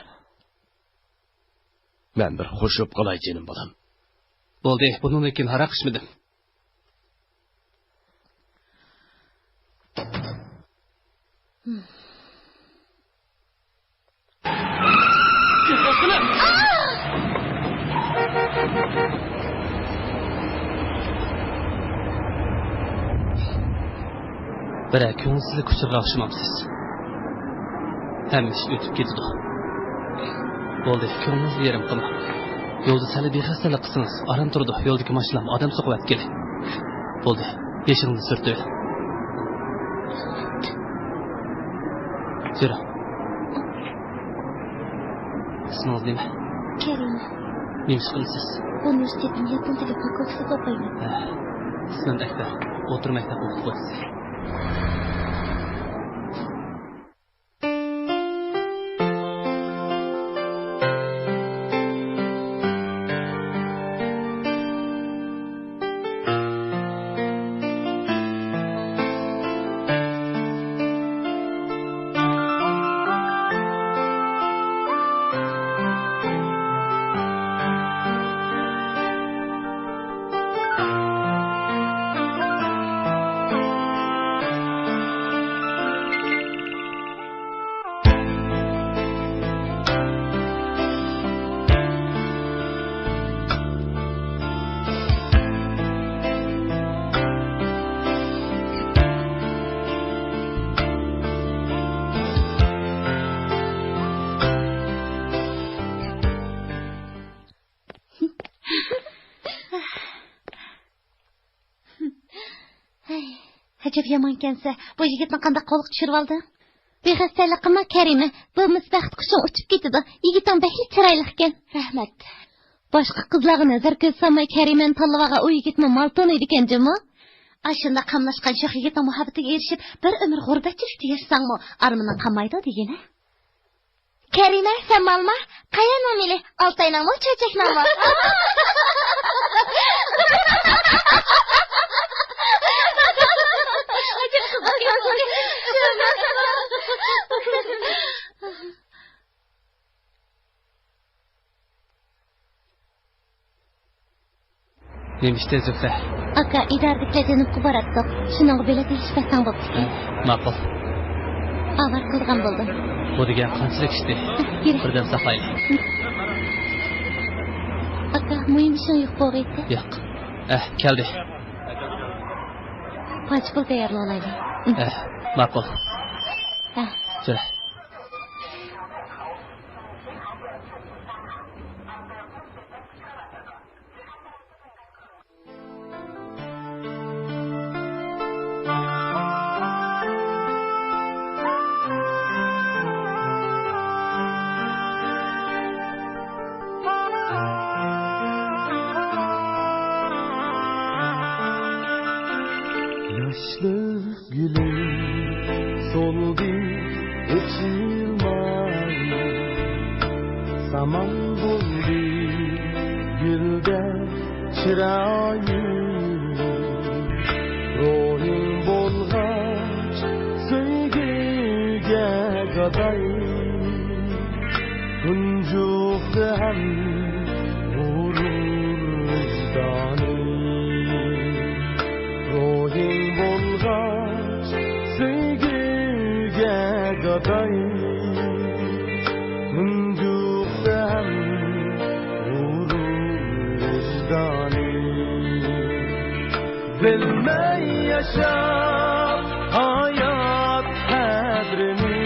مەن بىر خوش بولۇپ قالاي، جېنىم بالام. بولدى، بۇنىڭدىن كېيىن ھاراق ئىچمىدىم. بىرەر كۆڭۈلسىزلىك ئۇچۇرىغا ئوخشىمامسىز؟ ھەممە ئىش ئۆتۈپ كېتىدۇ. بولدى، كۆڭلىڭىزنى يېرىم قىلماڭ. يولدا سەل بىخەستەلىك قىلسىڭىز، ئاران تۇرىدۇ. يولدىكى ماشىنىلارمۇ ئادەم سوقۇۋەتكىلى. بولدى، بېشىڭىزنى سۈرتۈۋېلىڭ. يۈرۈڭ. ئىسمىڭىز نېمە؟ كەرىمە. نېمە ئىش قىلىسىز؟ ئۇنىۋېرسىتېتنىڭ ياپون تىلى فاكۇلتېتىدا ئوقۇيمەن. ھە. ئىسمىم ئەكبەر. ئوتتۇرا مەكتەپ ئوقۇتقۇچىسى. ھەي، ئەجەب يامانكەنسە. بۇ يىگىتنى قانداق قولغا چۈشۈرۈۋالدىڭ؟ بىخەستەلىك قىلما، كەرىمە. بولمىسا بەخت قۇشۇڭ ئۇچۇپ كېتىدۇ. يىگىتىڭ بەكلا چىرايلىقكەن. رەھمەت. باشقا قىزلارغا نەزەر كۆز سالماي كەرىمەنى تاللىۋالغان ئۇ يىگىتمۇ مال تونۇيدىكەن جۇمۇ. ئاشۇنداق قاملاشقان شوخ يىگىتنىڭ مۇھەببىتىگە ئېرىشىپ، بىر ئۆمۈر غۇربەتچىلىكتە ياشىساڭمۇ، ئارمىنىڭ قالمايدۇ دېگىنە. كەرىمە، سەن مالما؟ قەيەرنىڭ مېلى؟ ئالتاينىڭمۇ، چۆچەكنىڭمۇ؟ نېمە ئىشتە زۆھرە؟ ئاكا، ئىدارىدىكىلەر جەنۇبقا باراتتۇق. شۇنىڭغا بېلەت ئېلىشىپ بەرسەڭ بوپتىكەن. ماقۇل. ئاۋارە قىلىدىغان بولدۇم. بۇ دېگەن قانچىلىك ئىشتى؟ يۈرە. بىردەم ساقلايلى. ئاكا، مۇھىم ئىشىڭ يوق بولغىيتى؟ ياق. ئەھ، كەلدى. پارچە پۇل تەييارلىۋالايلى. ئەھ، ماقۇل. ئەھ. يۈرە. ياشلىق گۈلى سولدى ئېچىلماي، سامان بولدى گۈلدەك چىرايىم. روھىڭ بولغاچ سۆيگۈگە گاداي، تۇنجۇقتى ھەم غۇرۇر ۋىجدانىم. روھىڭ بولغاچ سۆيگۈگە گاداي، تۇنجۇقتى ھەم غۇرۇر ۋىجدانىم. بىلمەي ياشاپ ھايات قەدرىنى،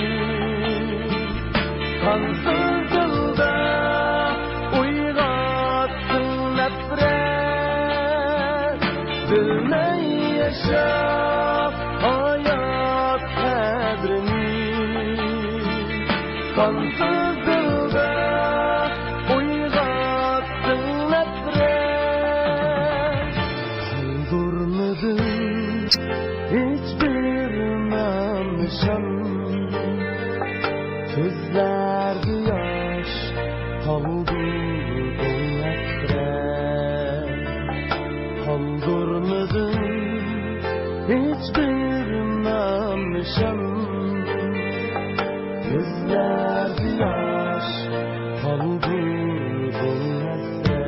قانسىز دىلدا ئويغاتتىڭ نەپرەت. بىلمەي ياشاپ ھايات قەدرىنى، قانسىز دىلدا ئويغاتتىڭ نەپرەت. قالدۇرمىدىڭ ھېچبىر نام نىشان، كۆزلەردە ياش قالدۇردۇڭ ھەسرەت. قالدۇرمىدىڭ ھېچبىر نام نىشان، كۆزلەردە ياش قالدۇردۇڭ ھەسرەت.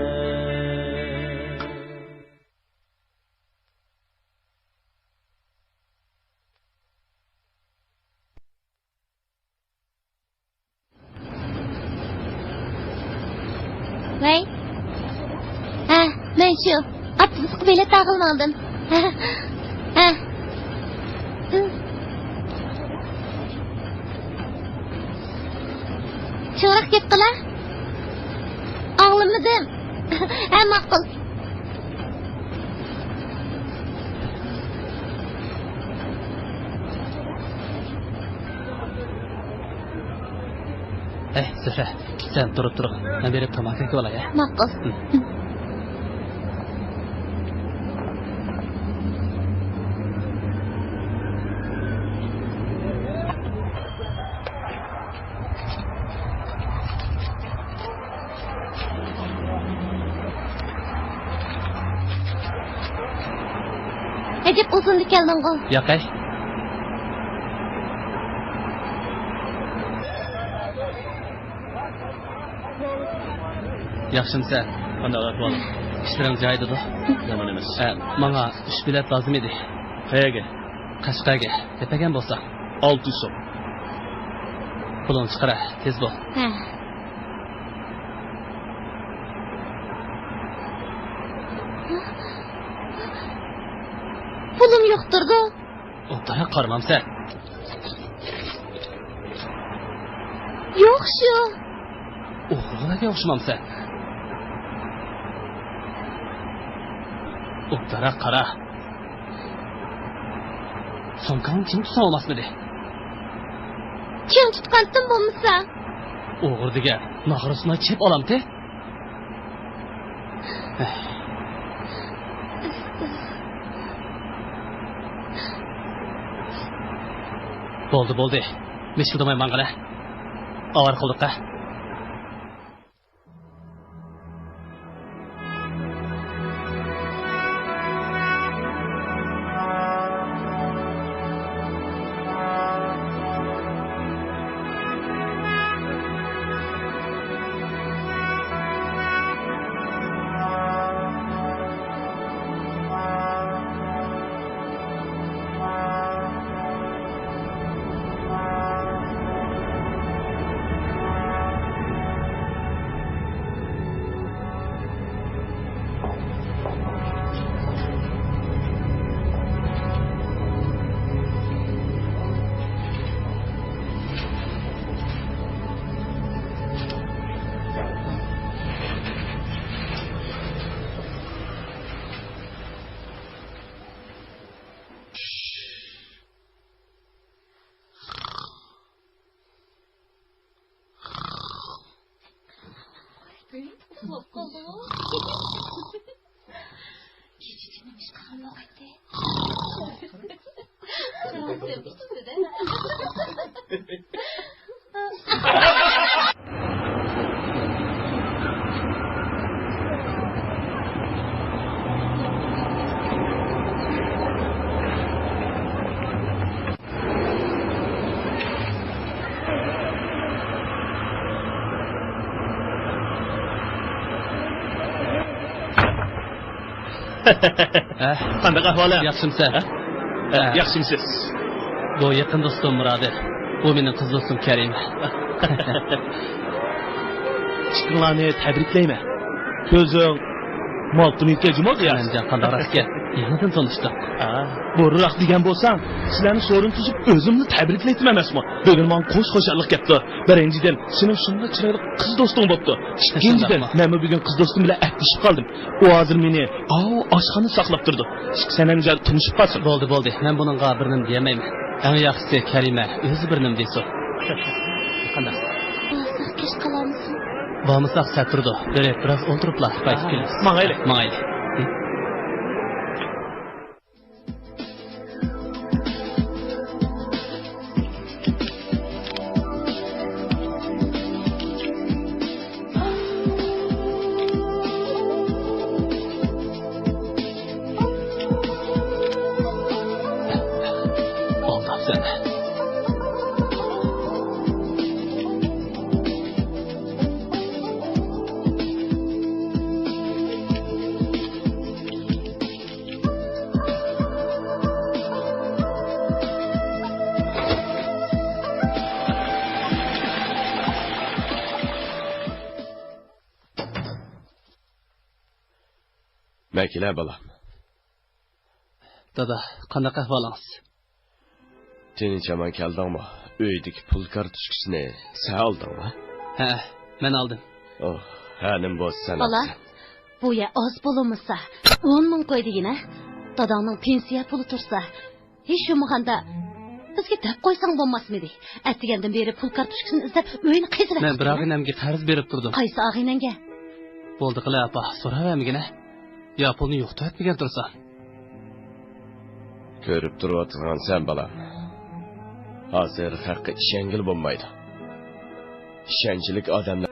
ۋەي. ھە، مەن شۇ ئاپتوبۇسقا بېلەت ئالغىلى ماڭدىم. ھە. ھە. چوڭراق گەپ قىلا. ئاڭلىمىدىم. ھە، ماقۇل. ھەي، زۆھرە، سەن تۇرۇپ تۇرغىن. مەن بېرىپ تاماكا ئەكىۋالاي، ھە؟ ماقۇل. ھە. ئەجەب ئۇزۇندا كەلدىڭغۇ؟ ياقەي. ياخشىمۇسەن؟ قانداق ئەھۋال؟ ئىشلىرىڭ جايىدىدۇ؟ يامان ئەمەس. ئە، ماڭا ئۈچ بېلەت لازىم ئىدى. قەيەرگە؟ قەشقەرگە. يەپ بەرگەن بولساڭ. ئالتە يۈز سوم. پۇلۇڭنى چىقىرە، تېز بول. ھە. پۇلۇم يوق تۇرىدۇ. ئوبدانراق قارىمامسەن؟ يوق شۇ. ئوغرىلارغا ئوخشىمامسەن؟ ئوبدانراق قارا. سومكاڭنى چىڭ تۇتساڭ بولماسمىدى؟ چىڭ تۇتقانتىم بولمىسا. ئوغرى دېگەن ناغرىسىنى چېپ ئالامتى؟ بولدى، بولدى. مىشقىلدىماي ماڭغىلى. ئاۋارە قىلدۇق-ھە. ئۇخلاپ قالدىڭۇ؟ كېچىچە نېمە ئىش قىلغان بولغايتتى؟ ھە؟ قانداق ئەھۋالىڭ؟ ياخشىمسەن؟ ھە؟ ھە. ياخشىمسىز؟ بۇ يېقىن دوستۇم مۇرادىل. بۇ مېنىڭ قىز دوستۇم كەرىمە. ئىككىڭلارنى تەبرىكلەيمەن. كۆزۈڭ مالتىنىڭكى جۇمۇ قىياس. ئەمەنجان، قانداق راست گەپ؟ يېڭىدىن تونۇشتۇق. ھە. بۇرۇنراق دېگەن بولساڭ، سىلەرنى سورۇن تۈزۈپ ئۆزۈمنى تەبرىكلەيتتىم ئەمەسمۇ؟ بۈگۈن ماڭا قوش خۇشاللىق كەپتۇ. بىرىنچىدىن، سېنىڭ شۇنداق چىرايلىق قىز دوستۇڭ بوپتۇ. ئىككىنچىدىن، شۇنداقمۇ؟ مەنمۇ بۈگۈن قىز دوستۇم بىلەن ئەپلىشىپ قالدىم. ئۇ ھازىر مېنى ئاۋۇ ئاشخانىدا ساقلاپ تۇرىدۇ. ئىككى سەنەم جان تونۇشۇپ قالسۇن. بولدى، بولدى. مەن بۇنىڭغا بىر نېمە دېيەلمەيمەن. ئەڭ ياخشىسى كەرىمە ئۆزى بىر نېمە دېسۇن. قانداق؟ بولسا كەچ قالامسىز؟ بارمىساق سەت تۇرىدۇ. بېرىپ بىراز ئولتۇرۇپلا قايتىپ كېلىمىز. ماڭايلى. ماڭايلى. ئالداپسەن. مەكىلە بالام. دادا، قانداق ئەھۋالىڭىز؟ تىنچ-ئامان كەلدىڭمۇ؟ ئۆيدىكى پۇل كارتوچكىسىنى سەن ئالدىڭمۇ؟ ھە، مەن ئالدىم. ئوھ، ھە، نېمە بولسا سەن بالا، ئالسەن. بۇ يەر ئاز بولمىسا، ئون مىڭ قوي دېگىنە. داداڭنىڭ پېنسىيە پۇلى تۇرسا، ھېچ بولمىغاندا بىزگە دەپ قويساڭ بولماسمىدى؟ ئەتىگەندىن بېرى پۇل كارتوچكىسىنى ئىزدەپ ئۆينى قېزىۋەتتىم. مەن بىر ئاغىنەمگە قەرز بېرىپ تۇردۇم. قايسى ئاغىنەڭگە؟ بولدى قىلە ئاپا، سوراۋەرمىگىنە. يا پۇلنى يوقىتىۋەتمىگەن تۇرسا. كۆرۈپ تۇرۇۋاتىدىغانسەن بالام. ھازىر خەققە ئىشەنگىلى بولمايدۇ. ئىشەنچلىك ئادەملەر.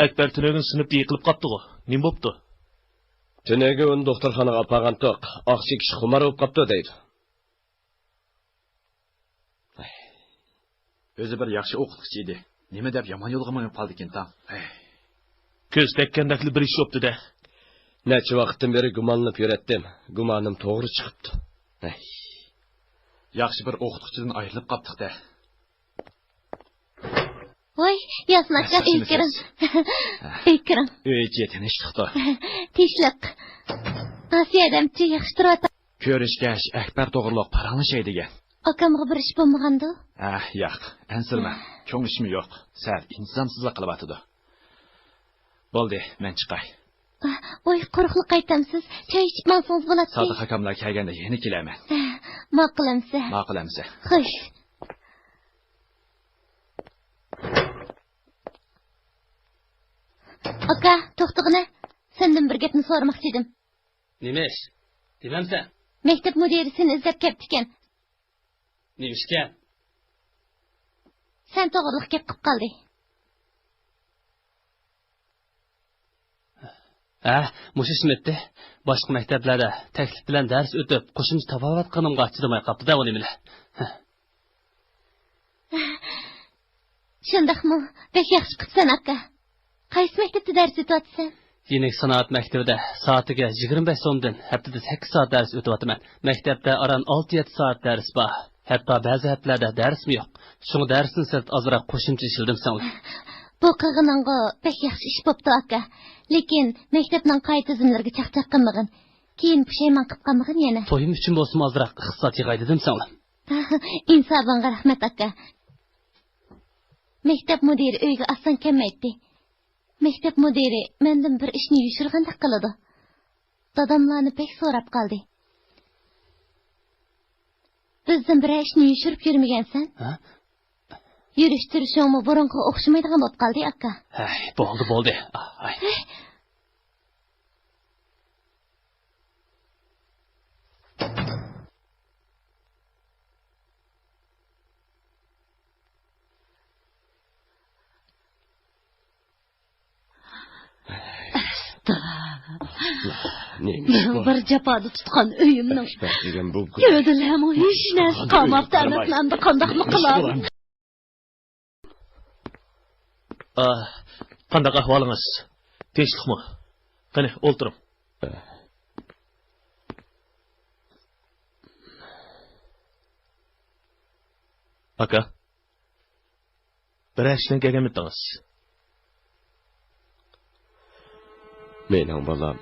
ئەكبەر تۈنۈگۈن سىنىپتا يىقىلىپ قاپتىغۇ؟ نېمە بوپتۇ؟ تۈنۈگۈن دوختۇرخانىغا ئاپارغانتۇق، ئاق چېكىش خۇمار بولۇپ قاپتۇ دەيدۇ. ئۆزى بىر ياخشى ئوقۇتقۇچى ئىدى. نېمە دەپ يامان يولغا مېڭىپ قالدىكىن تاڭ. كۆز تەگكەندەكلا بىر ئىش بوپتۇ-دە. نەچچە ۋاقىتتىن بېرى گۇمانلىنىپ يۈرەتتىم. گۇمانىم توغرا چىقىپتۇ. ياخشى بىر ئوقۇتقۇچىدىن ئايرىلىپ قاپتۇق-دە. ۋاي، ياسىن ئاكا، ئۆيگە كىرىڭ. ئۆيگە كىرىڭ. ئۆيچە تىنچلىقتا. تىنچلىق. ئاسىيە ھەدەمچى ياخشى تۇرۇۋاتامدۇ؟ كۆرۈشكەچ ئەكبەر توغرۇلۇق پاراڭلىشاي دېگەن. ئاكامغا بىر ئىش بولمىغاندۇ؟ ئەھ، ياق، ئەنسىرىمە. چوڭ ئىشمۇ يوق. سەل ئىنتىزامسىزلىق قىلىۋاتىدۇ. بولدى، مەن چىقاي. ئاھ، ۋاي، قۇرۇقلا قايتامسىز؟ چاي ئىچىپ ماڭسىڭىز بولاتتى. سادىق ئاكاملار كەلگەندە يەنە كېلەرمەن. ئەھ، ماقۇل ئەمسە. ماقۇل ئەمسە. خوش. ئاكا، توختىغىنە. سەندىن بىر گەپنى سورىماقچى ئىدىم. نېمە ئىش؟ دېمەمسەن؟ مەكتەپ مۇدىرى سېنى ئىزدەپ كەپتىكەن. نېمىشكەن؟ سەن توغرىلىق گەپ قىلىپ قالدى. ھە، مۇشۇ ئىشمىتتى. باشقا مەكتەپلەردە تەكلىپ بىلەن دەرس ئۆتۈپ، قوشۇمچە تاپاۋەت قىلغىنىمغا چىدىماي قاپتۇ-دە ئۇ نېمىلەر. ھە. شۇنداقمۇ؟ بەك ياخشى قىپسەن، ئاكا. قايسى مەكتەپتە دەرس ئۆتۈۋاتىسەن؟ يېنىك سانائەت مەكتىۋىدە سائىتىگە يىگىرمە بەش سومدىن ھەپتىدە سەككىز سائەت دەرس ئۆتۈۋاتىمەن. مەكتەپتە ئاران ئالتە يەتتە سائەت دەرس بار. ھەتتا بەزى ھەپتىلەردە دەرسمۇ يوق. شۇڭا دەرستىن سىرت ئازراق قوشۇمچە ئىشلىدىم سىڭلىم. بۇ قىلغىنىڭغۇ بەك ياخشى ئىش بوپتۇ، ئاكا. لېكىن مەكتەپنىڭ قائىدە تۈزۈملىرىگە چاقچاق قىلمىغىن. كېيىن پۇشايمان قىلىپ قالمىغىن يەنە. تويۇم ئۈچۈن بولسىمۇ ئازراق ئىقتىساد يىغاي دېدىم سىڭلىم. ئىنسابىڭغا رەھمەت، ئاكا. مەكتەپ مۇدىرى ئۆيگە ئاسان كەلمەيتتى. مەكتەپ مۇدىرى مەندىن بىر ئىشنى يوشۇرغاندەك قىلىدۇ. داداملارنى بەك سوراپ قالدى. بىزدىن بىرەر ئىشنى يوشۇرۇپ يۈرمىگەنسەن؟ ھە؟ يۈرۈش-تۇرۇشۇڭمۇ بۇرۇنقىغا ئوخشىمايدىغان بولۇپ قالدى، ئاكا. ھەي، بولدى، بولدى. ئاي. ئەستەغپىرۇللا، نېمە ئىش بۇ؟ مېنىڭ بىر جاپادا تۇتقان ئۆيۈمنىڭ ئەكبەر دېگەن بۇ گۇداق. گەۋدىلەرمۇ ھېچ نەرسە قالماپتۇ، ئەمەسلەمدۇ قانداقمۇ قىلار؟ ئاھ، قانداق ئەھۋالىڭىز؟ تىنچلىقمۇ؟ قېنى، ئولتۇرۇڭ. ئاكا، بىرەر ئىش بىلەن كەلگەنمىدىڭىز؟ مېنىڭ بالام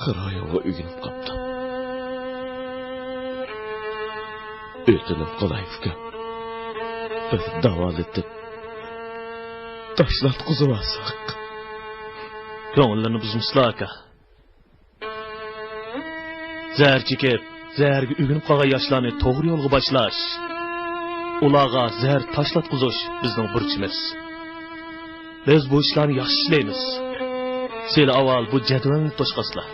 خىرايونغا ئۆگىنىپ قاپتۇ. ئۆتۈنۈپ قالاي، ئۇكام. بىر داۋالىتىپ، تاشلاتقۇزۇۋالساق. كۆڭۈللىرىنى بۇزمىسىلا، ئاكا. زەھەر چېكىپ، زەھەرگە ئۆگىنىپ قالغان ياشلارنى توغرا يولغا باشلاش، ئۇلارغا زەھەر تاشلاتقۇزۇش بىزنىڭ بۇرچىمىز. بىز بۇ ئىشلارنى ياخشى ئىشلەيمىز. سىلى ئاۋۋال بۇ جەدۋەلنى توشقاسىلا.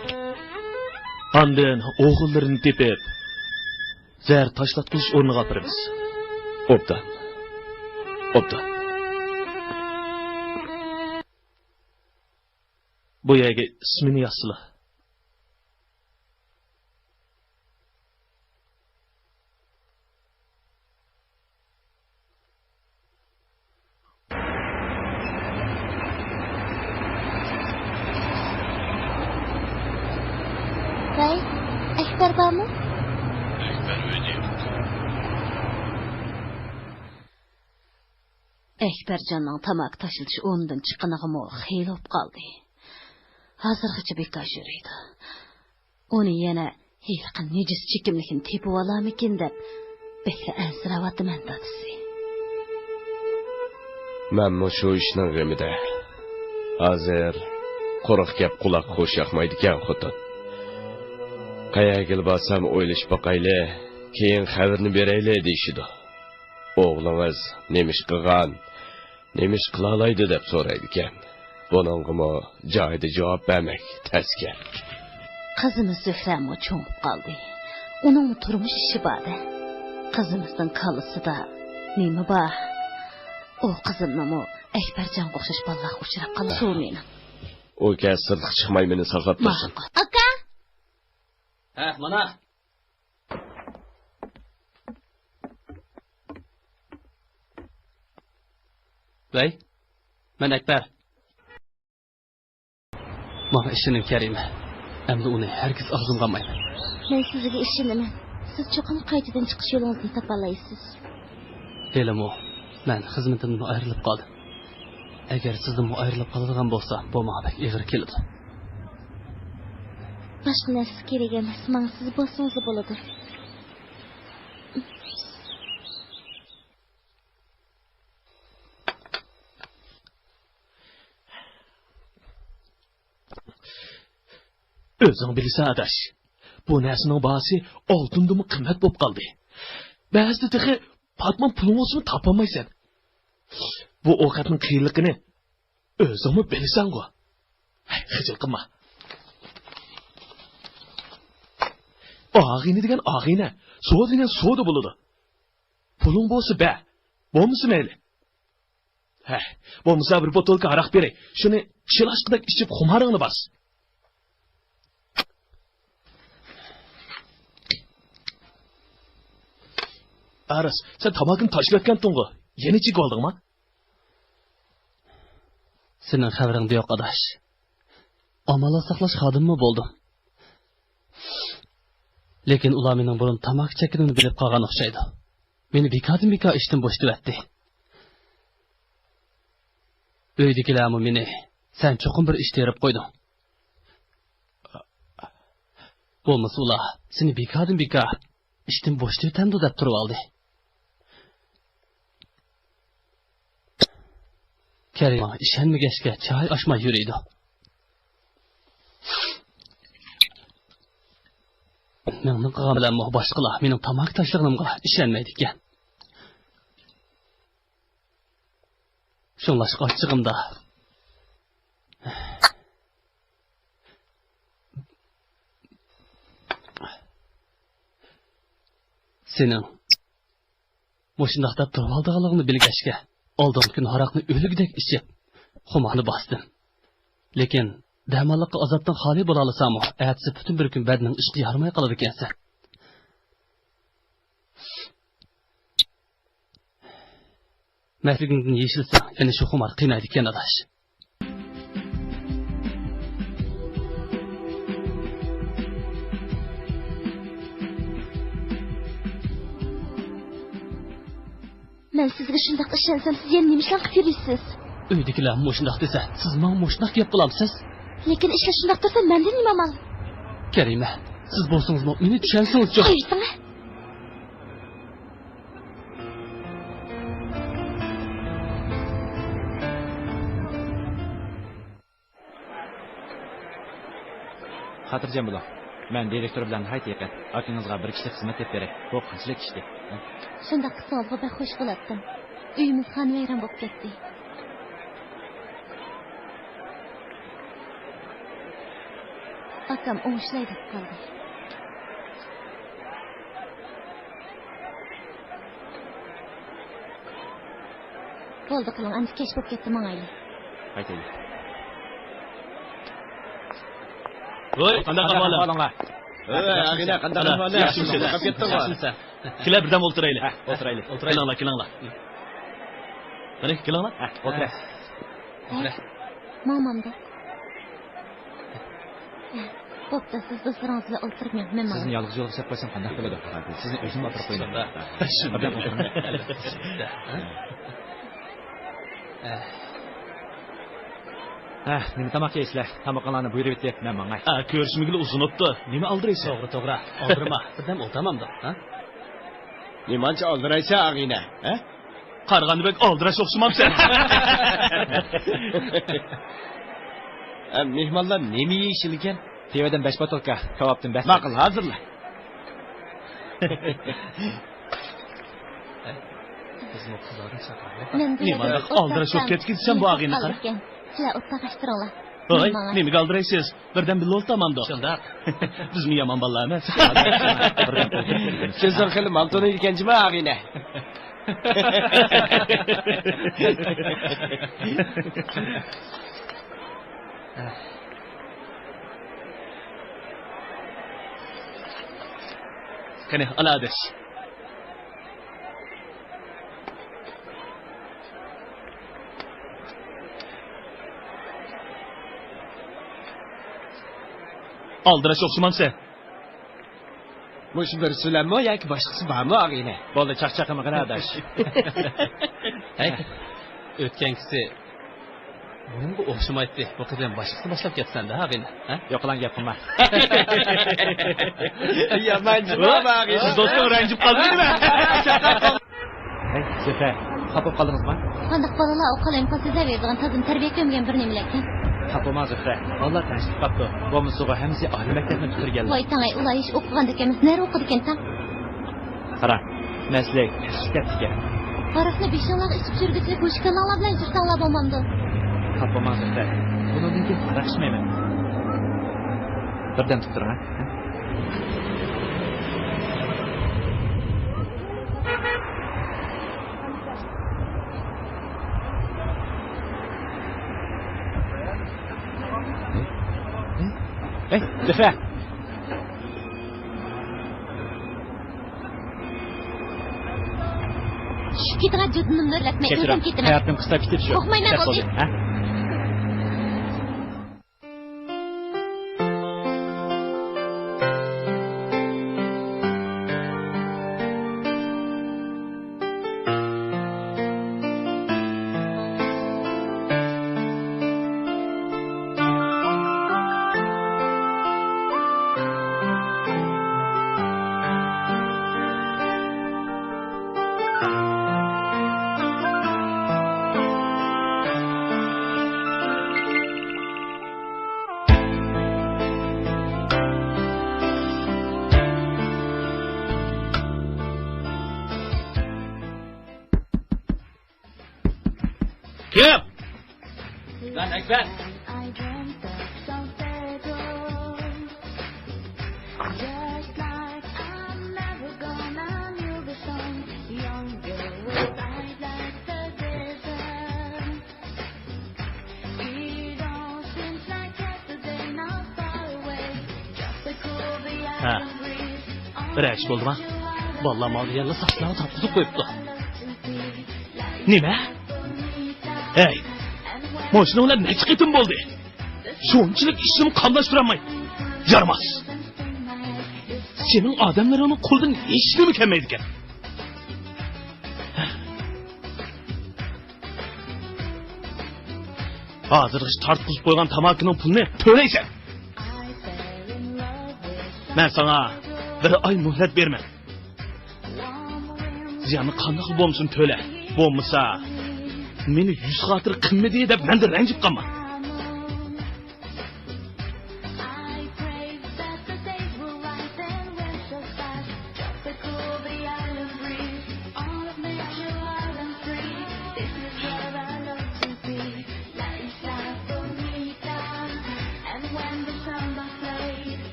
ئاندىن ئوغۇللىرىنى تېپىپ، زەھەر تاشلاتقۇزۇش ئورنىغا ئاپىرىمىز. ئوبدان. ئوبدان. بۇ يەرگە ئىسمىنى يازسىلا. ۋەي، ئەكبەر بارمۇ؟ ئەكبەر ئۆيدە يوق. ئەكبەرجاننىڭ تاماكا تاشلىتىش ئورنىدىن چىققىنىغىمۇ خېلى بولۇپ قالدى. ھازىرغىچە بىكار يۈرىدۇ. ئۇنى يەنە ھېلىقى نىجىس چېكىملىكنى تېپىۋالارمىكىن دەپ بەكلا ئەنسىرەۋاتىمەن، دادىسى. مەنمۇ شۇ ئىشنىڭ غېمىدە. ھازىر قۇرۇق گەپ قۇلاققا خۇش ياقمايدىكەن، خوتۇن. قەيەرگىلا بارسام ئويلىشىپ باقايلى، كېيىن خەۋىرىنى بېرەيلى دېيىشىدۇ. ئوغلىڭىز نېمە ئىش قىلغان، نېمە ئىش قىلالايدۇ دەپ سورايدىكەن. بۇنىڭغىمۇ جايىدا جاۋاب بەرمەك تەسكەن. قىزىمىز زۆھرەمۇ چوڭىيىپ قالدى. ئۇنىڭمۇ تۇرمۇش ئىشى بار-دە. قىزىمىزنىڭ كاللىسىدا نېمە بار؟ ئۇ قىزىمنىمۇ ئەكبەرجانغا ئوخشاش بالىلارغا ئۇچراپ قالسىغۇ مېنىڭ. ئۇ كەچ سىرتقا چىقماي مېنى ساقلاپ تۇرسۇن. ماقۇل. ئاكا! ھە، مانا. ۋەي، مەن ئەكبەر. ماڭا ئىشىنىڭ، كەرىمە. ئەمدى ئۇنى ھەرگىز ئاغزىمغا ئالمايمەن. مەن سىزگە ئىشىنىمەن. سىز چوقۇم قايتىدىن چىقىش يولىڭىزنى تاپالايسىز. ھېلىمۇ مەن خىزمىتىمدىن ئايرىلىپ قالدىم. ئەگەر سىزدىنمۇ ئايرىلىپ قالىدىغان بولسام، بۇ ماڭا بەك ئېغىر كېلىدۇ. باشقا نەرسە كېرەك ئەمەس، ماڭا سىز بولسىڭىزلا بولىدۇ. ئۆزۈڭ بىلىسەن، ئاداش. بۇ نەرسىنىڭ باھاسى ئالتۇندىنمۇ قىممەت بولۇپ قالدى. بەزىدە تېخى پاتمان پۇلۇڭ بولسىمۇ تاپالمايسەن. بۇ ئوقەتنىڭ قىيىنلىقىنى ئۆزۈڭمۇ بىلىسەنغۇ. ھەي، خىجىل قىلما. ئاغىنە دېگەن ئاغىنە، سودا دېگەن سودا بولىدۇ. پۇلۇڭ بولسا بەر، بولمىسا مەيلى. ھە، بولمىسا بىر بوتۇلكا ھاراق بېرەي. شۇنى چىلاشقىدەك ئىچىپ خۇمارىڭنى باس. ئارىس، سەن تاماكىنى تاشلىۋەتكەنتىڭغۇ؟ يەنە چېكىۋالدىڭما؟ سېنىڭ خەۋىرىڭدە يوق، ئاداش. ئامانلىق ساقلاش خادىمىمۇ بولدۇم. لېكىن ئۇلار مېنىڭ بۇرۇن تاماكا چەككىنىمنى بىلىپ قالغان ئوخشايدۇ. مېنى بىكاردىن بىكار ئىشتىن بوشىتىۋەتتى. ئۆيدىكىلەرمۇ مېنى، سەن چوقۇم بىر ئىش تېرىپ قويدۇڭ. بولمىسا ئۇلار سېنى بىكاردىن بىكار ئىشتىن بوشىتىۋېتەمدۇ دەپ تۇرۇۋالدى. كەرىم ماڭا ئىشەنمىگەچكە چاي ئاچماي يۈرىدۇ. مېڭىپ قالغان بىلەنمۇ باشقىلار مېنىڭ تاماكا تاشلىغىنىمغا ئىشەنمەيدىكەن. شۇڭلاشقا ئاچچىقىمدا سېنىڭ مۇشۇنداق دەپ تۇرۇۋالىدىغانلىقىنى بىلگەچكە، ئالدىنقى كۈنى ھاراقنى ئۆلۈكىدەك ئىچىپ، خۇمارنى باستىم. لېكىن دەماللىققا ئازابتىن خالىي بولالىساممۇ، ئەتىسى پۈتۈن بىر كۈن بەدىنىڭ ئىشقا يارىماي قالىدىكەنسەن. مەستلىكىڭدىن يېشىلسەڭ، يەنە شۇ خۇمار قىينايدىكەن، ئاداش. مەن سىزگە شۇنداق ئىشەنسەم، سىز يەنە نېمە ئىشلارغا تېرىيسىز؟ ئۆيدىكىلەر مۇشۇنداق دېسە، سىز ماڭا مۇشۇنداق گەپ قىلامسىز؟ لېكىن ئىشلار شۇنداق تۇرسا، مەندىن نېمە ئامال؟ كەرىمە، سىز بولسىڭىزمۇ مېنى چۈشەنسىڭىزچۇ؟ قويسىڭە. خاتىرجەم بولۇڭ. مەن دىرېكتور بىلەن ناھايىتى يېقىن. ئاكىڭىزغا بىر كىشىلىك خىزمەت دەپ بېرەي. بۇ قانچىلىك ئىشتى؟ شۇنداق قىلسىڭىزغۇ بەك خوش بولاتتىم. ئۆيىمىز خانىۋەيران بولۇپ كەتتى. ئاكام ئوڭشىلاي دەپ قالدى. بولدى قىلىڭ، ئەمدى كەچ بولۇپ كەتتى، ماڭايلى. قايتايلى. ۋوي، قانداق ئەھۋالىڭ؟ ۋوي، ئاغىنە، قانداق ئەھۋالىڭ؟ ياخشىمۇ سەن؟ ياخشىمۇ سەن؟ كېلە، بىردەم ئولتۇرايلى. ھە، ئولتۇرايلى. كېلىڭلار، كېلىڭلار. قېنى، كېلىڭلار. ھە، ئولتۇراي. ئولتۇراي. ماڭمامدۇ؟ بوپتۇ، سىز دوستلىرىڭىز بىلەن ئولتۇرۇپ مېڭىڭ، مەن ماڭاي. سىزنى يالغۇز يولغا سەپ قويسام قانداق بولىدۇ؟ سىزنى ئۆزۈم ئاپىرىپ قويىمەن. شۇنداق. بىردەم ئولتۇرۇڭ. ئەلۋەتتە. ھە، نېمە تاماق يەيسىلەر؟ تامىقىڭلارنى بۇيرۇۋېتىپ، مەن ماڭاي. ھە، كۆرۈشمىگىلى ئۇزۇن ئۆتتى. نېمە ئالدىرايسەن؟ توغرا، توغرا. ئالدىرىما. بىردەم ئولتۇرمامدۇ، ھە؟ نېمانچە ئالدىرايسەن، ئاغىنە، ھە؟ قارىغاندا بەك ئالدىراش ئوخشىمامسەن؟ ئە، مېھمانلار نېمە يېيىشىدىكەن؟ تېۋەدىن بەش بوتۇلكا، كاۋاپتىن بەش. ماقۇل، ھازىرلا. نېمانداق ئالدىراش بولۇپ كەتكەنسەن بۇ ئاغىنە قارا. سىلەر ئولتۇرۇپ ئاشتۇرۇڭلار. ھوي، نېمىگە ئالدىرايسىز؟ بىردەم بىللە ئولتۇرمامدۇ؟ شۇنداق. بىزمۇ يامان بالىلار ئەمەس. سۆزلەر خېلى مال تونۇيدىكەن جۇمۇ، ئاغىنە. قېنى، ئالا ئاداش. ئالدىراش ئوخشىمامسەن؟ مۇشۇ بىر سۆلەممۇ ياكى باشقىسى بارمۇ، ئاغىنە؟ بولدى، چاقچاق قىلمىغىن، ئاداش. ھەي، ئۆتكەنكىسى بۇنىڭغا ئوخشىمايتتى. بۇ قېتىم باشقىسىنى باشلاپ كەتسەڭدە، ھاغىنە. ھە؟ يوقىلاڭ، گەپ قىلما. يامان جىما، ھاغىنە. دوستۇڭ رەنجىپ قالدى نېمە؟ ھەي، زۆھرە، خاپا بولۇپ قالدىڭىزمۇ؟ قانداق بالىلار ئۇ قالايمىقان سۆزلەۋېرىدىغان تازىدىن تەربىيە كۆرمىگەن بىر نېمىلەركەن. خاپا بولماڭ، زۆھرە. بالىلار تەڭشىلىپ قاپتۇ. بولمىسىغۇ ھەممىسى ئالىي مەكتەپنى پۈتتۈرگەنلەر. ۋاي تاڭاي، ئۇلار ھېچ ئوقۇغاندەك ئەمەس، نەرە ئوقۇدىكەن تاڭ. قارا، مەسىلە كەتتىكەن. ھاراقنى بېشىڭلارغا ئىچىپ يۈرگۈچىلىك مۇشۇ كاللاڭلار بىلەن يۈرسەڭلار بولمامدۇ؟ خاپا بولماڭ، زۆھرە. بۇنىڭدىن كېيىن ھاراق ئىچمەيمەن. بىردەم تۇرۇپ تۇرۇڭ، ھە؟ ھەي، زۆھرە! چۈشۈپ كېتىڭە، جۇدۇنۇمنى ئۆرلەتمەي، كەچۈرۈڭ. ئۆزۈم كېتىمەن. ھاياتىم قىستاپ كېتىپ شۇ. قورقمايمەن، بولدى. ھە؟ كىم؟ مەن ئەكبەر. ھە. بىر ئىش بولدىما؟ بالىلار ماڭا يەنىلا ساقچىلارغا تاپقۇزۇپ قويۇپتۇ. نېمە؟ ھەي، ماشىنا بىلەن نەچچە قېتىم بولدى؟ شۇنچىلىك ئىشنىمۇ قاملاشتۇرالماي. يارىماس. سېنىڭ ئادەملىرىڭنىڭ قولىدىن ھېچنېمە كەلمەيدىكەن. ھازىرغىچە تارتقۇزۇپ قويغان تاماكىنىڭ پۇلىنى تۆلەيسەن. مەن ساڭا بىر ئاي مۆھلەت بېرىمەن. زىياننى قانداقلا بولمىسۇن تۆلە. بولمىسا، مېنى يۈز خاتىرە قىلمىدى دەپ مەندىن رەنجىپ قالما.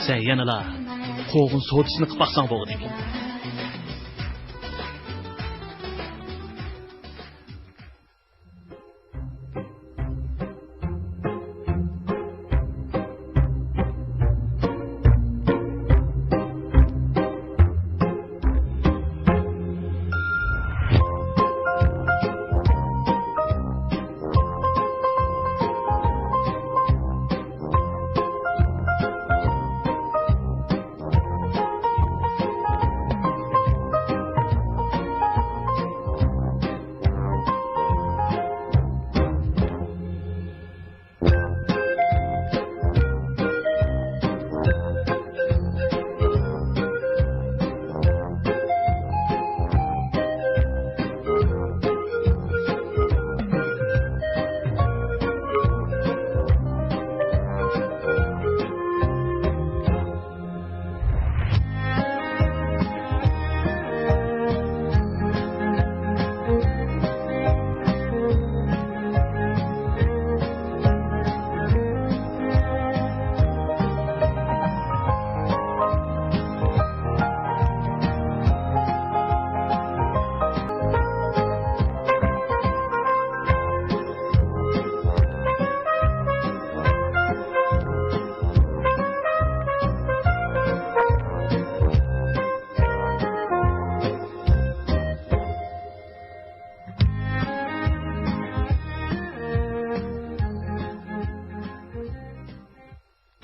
سەن يەنىلا قوغۇن سودىسىنى قىلىپ باقساڭ بولغۇدەك.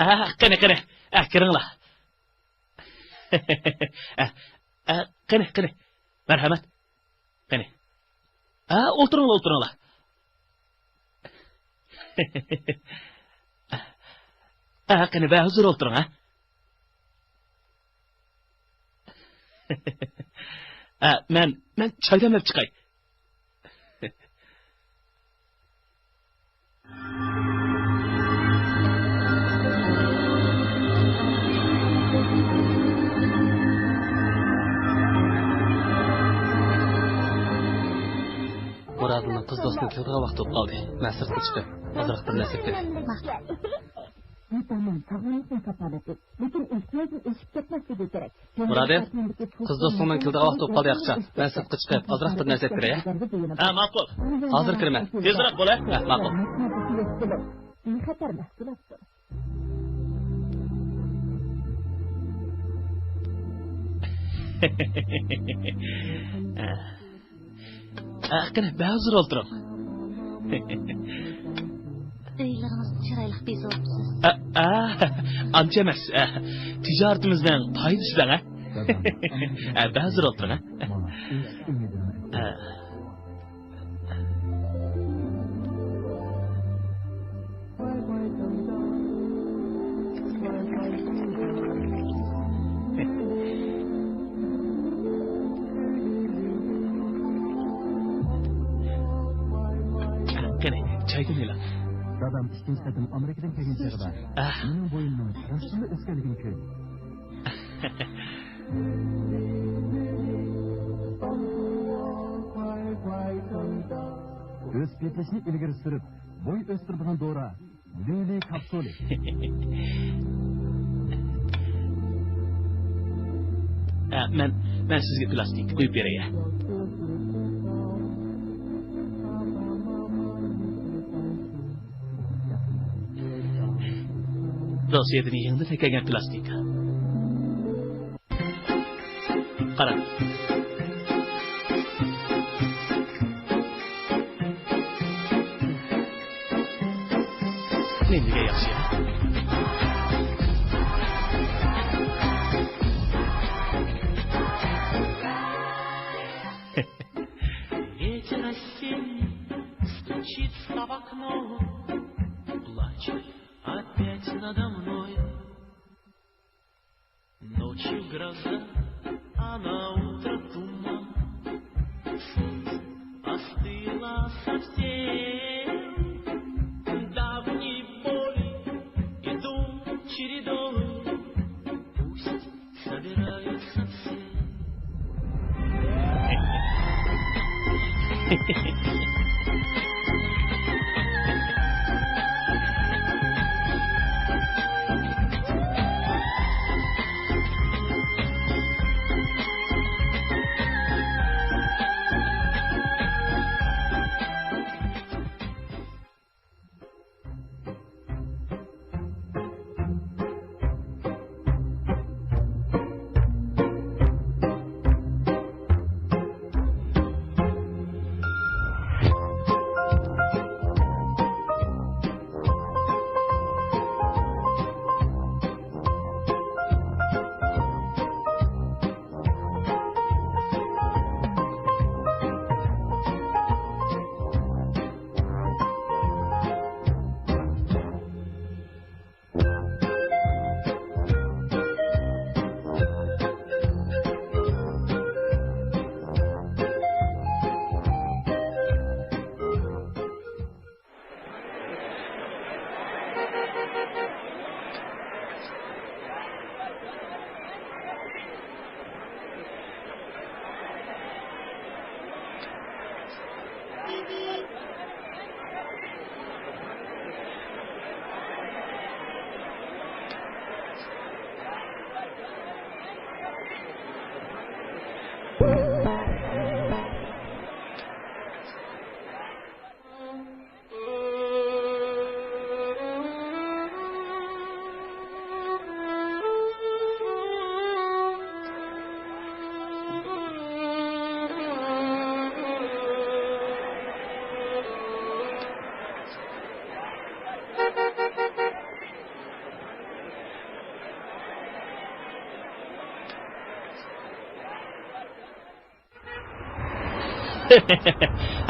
ئە، قېنى، قېنى. ئە، كىرىڭلار. ئە، ئە، قېنى، قېنى. مەرھەمەت. قېنى. ھە، ئولتۇرۇڭلار، ئولتۇرۇڭلار. ھە، قېنى، بەھۇزۇر ئولتۇرۇڭ، ھە. ھە، مەن، مەن چاي دەملەپ چىقاي. مۇرادىلنىڭ قىز دوستىنىڭ كېلىدىغان ۋاقتى بولۇپ قالدى. مەن سىرتقا چىقىپ، ئازراق بىر نەرسە ئېلىپ كېلەي. ماقۇل. ۋىتامىن ساغلاملىقنىڭ كاپالىتى، لېكىن ئېھتىياجدىن ئېشىپ كەتمەسلىكى كېرەك. مۇرادىل، قىز دوستۇڭنىڭ كېلىدىغان ۋاقتى بولۇپ قالدى، ياخشى. مەن سىرتقا چىقىپ، ئازراق بىر نەرسە ئېلىپ كىرەي، ھە؟ ھە، ماقۇل. ھازىر كىرىمەن. تېزرەك بول، ھە؟ ھە، ماقۇل. بىخەتەر مەھسۇلاتتۇر. ھە، قېنى، بەھۇزۇر ئولتۇرۇڭ. ئۆيلىرىڭىزنى چىرايلىق بېزىۋاپسىز. ئە، ئە، ئانچە ئەمەس. ئە، تىجارىتىمىزنىڭ پايدىسى دەڭ، ئە. ئە، بەھۇزۇر ئولتۇرۇڭ، ئە. ئە. قېنى، چايدىن ئېلىڭ. دادام ئىككىنچى قېتىم ئامېرىكىدىن كەلگەن چېغىدا، ئاھ، مېنىڭ بويۇمنىڭ راستتىنلا ئۆسكەنلىكىنى كۆردى. ئۆسۈپ يېتىلىشنى ئىلگىرى سۈرۈپ، بوي ئۆستۈرىدىغان دورا، لىلى كاپسۇلى. ئە، مەن، مەن سىزگە پىلاستىنكا قويۇپ بېرەي. روسىيەدىن يېڭىدىن ئەكەلگەن پىلاستىنكا. قاراڭ. نېمىگە ياخشى؟ Ветер осенний стучится в окно, плачет опять надо мной. Ночью гроза, а на утро туман. Солнце остыло совсем. Давние боли идут чередой. Пусть собираются все.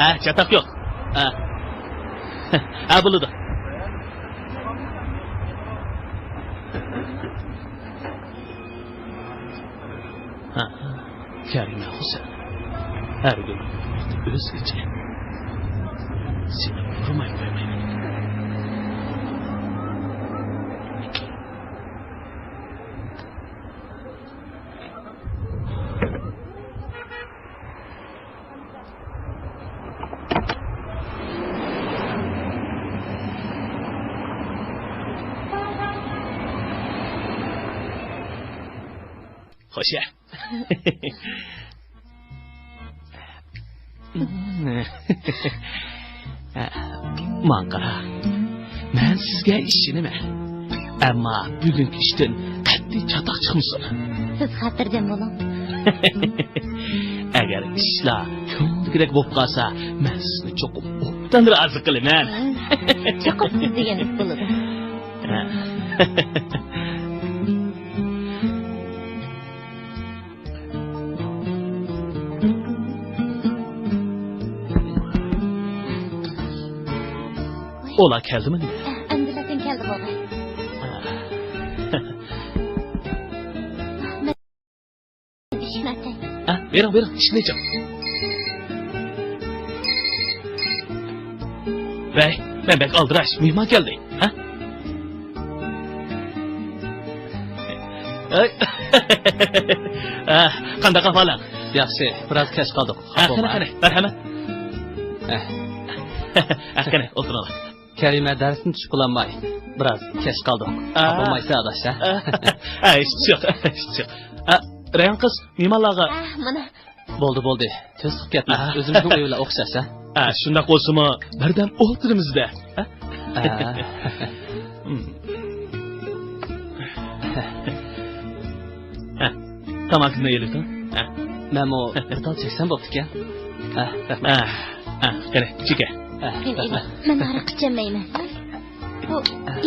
ھە، چاتاق يوق. ھە. ھە، بولىدۇ. ھە، كەرىمە ھۈسەن. ھەر بىر ئۆزگىچە. سېنى ئۇرماي قويمايمەن. خوش يا. ماڭا قارا. مەن سىزگە ئىشىنىمەن. ئەمما بۈگۈنكى ئىشتىن قەتئىي چاتاق چىقمىسۇن. سىز خاتىرجەم بولۇڭ. ئەگەر ئىشلار كۆڭۈلدىكىدەك بولۇپ قالسا، مەن سىزنى چوقۇم ئوبدان رازى قىلىمەن. چوقۇم سىز دېگەندەك بولىدۇ. ئۇلار كەلدىمۇ نېمە؟ ئەمدىلا سەن كەلدىڭ، ئوغۇل. ئىشىكنى ئاچاي. ھە، بېرىڭ، بېرىڭ، ئىشىكنى ئېچىڭ. ۋەي، مەن بەك ئالدىراش، مېھمان كەلدى. ھە؟ ئەي. ھە، قانداق ئەھۋالىڭ؟ ياخشى، بىراز كەچ قالدۇق. ھە، قېنى، قېنى، مەرھەمەت. ھە. ھە، قېنى، ئولتۇرۇڭلار. كەرىمە دەرسنى چۈشكە ئالالماي، بىراز كەچ قالدۇق. ئا. خاپا بولمايسەن ئاداش، ھە؟ ئا، ھېچ يوق، ھېچ يوق. ئا، رەيھان قىز، مېھمانلارغا. ئا، مانا. بولدى، بولدى. تۆس قىلىپ كەتمە. ئا. ئۆزىمىزنىڭ ئۆيى بىلەن ئوخشاش، ھە؟ ئا، شۇنداق بولسىمۇ، بىردەم ئولتۇرىمىز-دە. ھە؟ ئا. ھە، تاماكىنى ئېلىۋېتىڭ. ھە. مەنمۇ بىر تال چەكسەم بوپتىكەن. ھە، رەھمەت. ھە، ھە، قېنى، چېكە. ھە، قېنى، رەھمەت. مەن ھاراق ئىچەلمەيمەن. بۇ،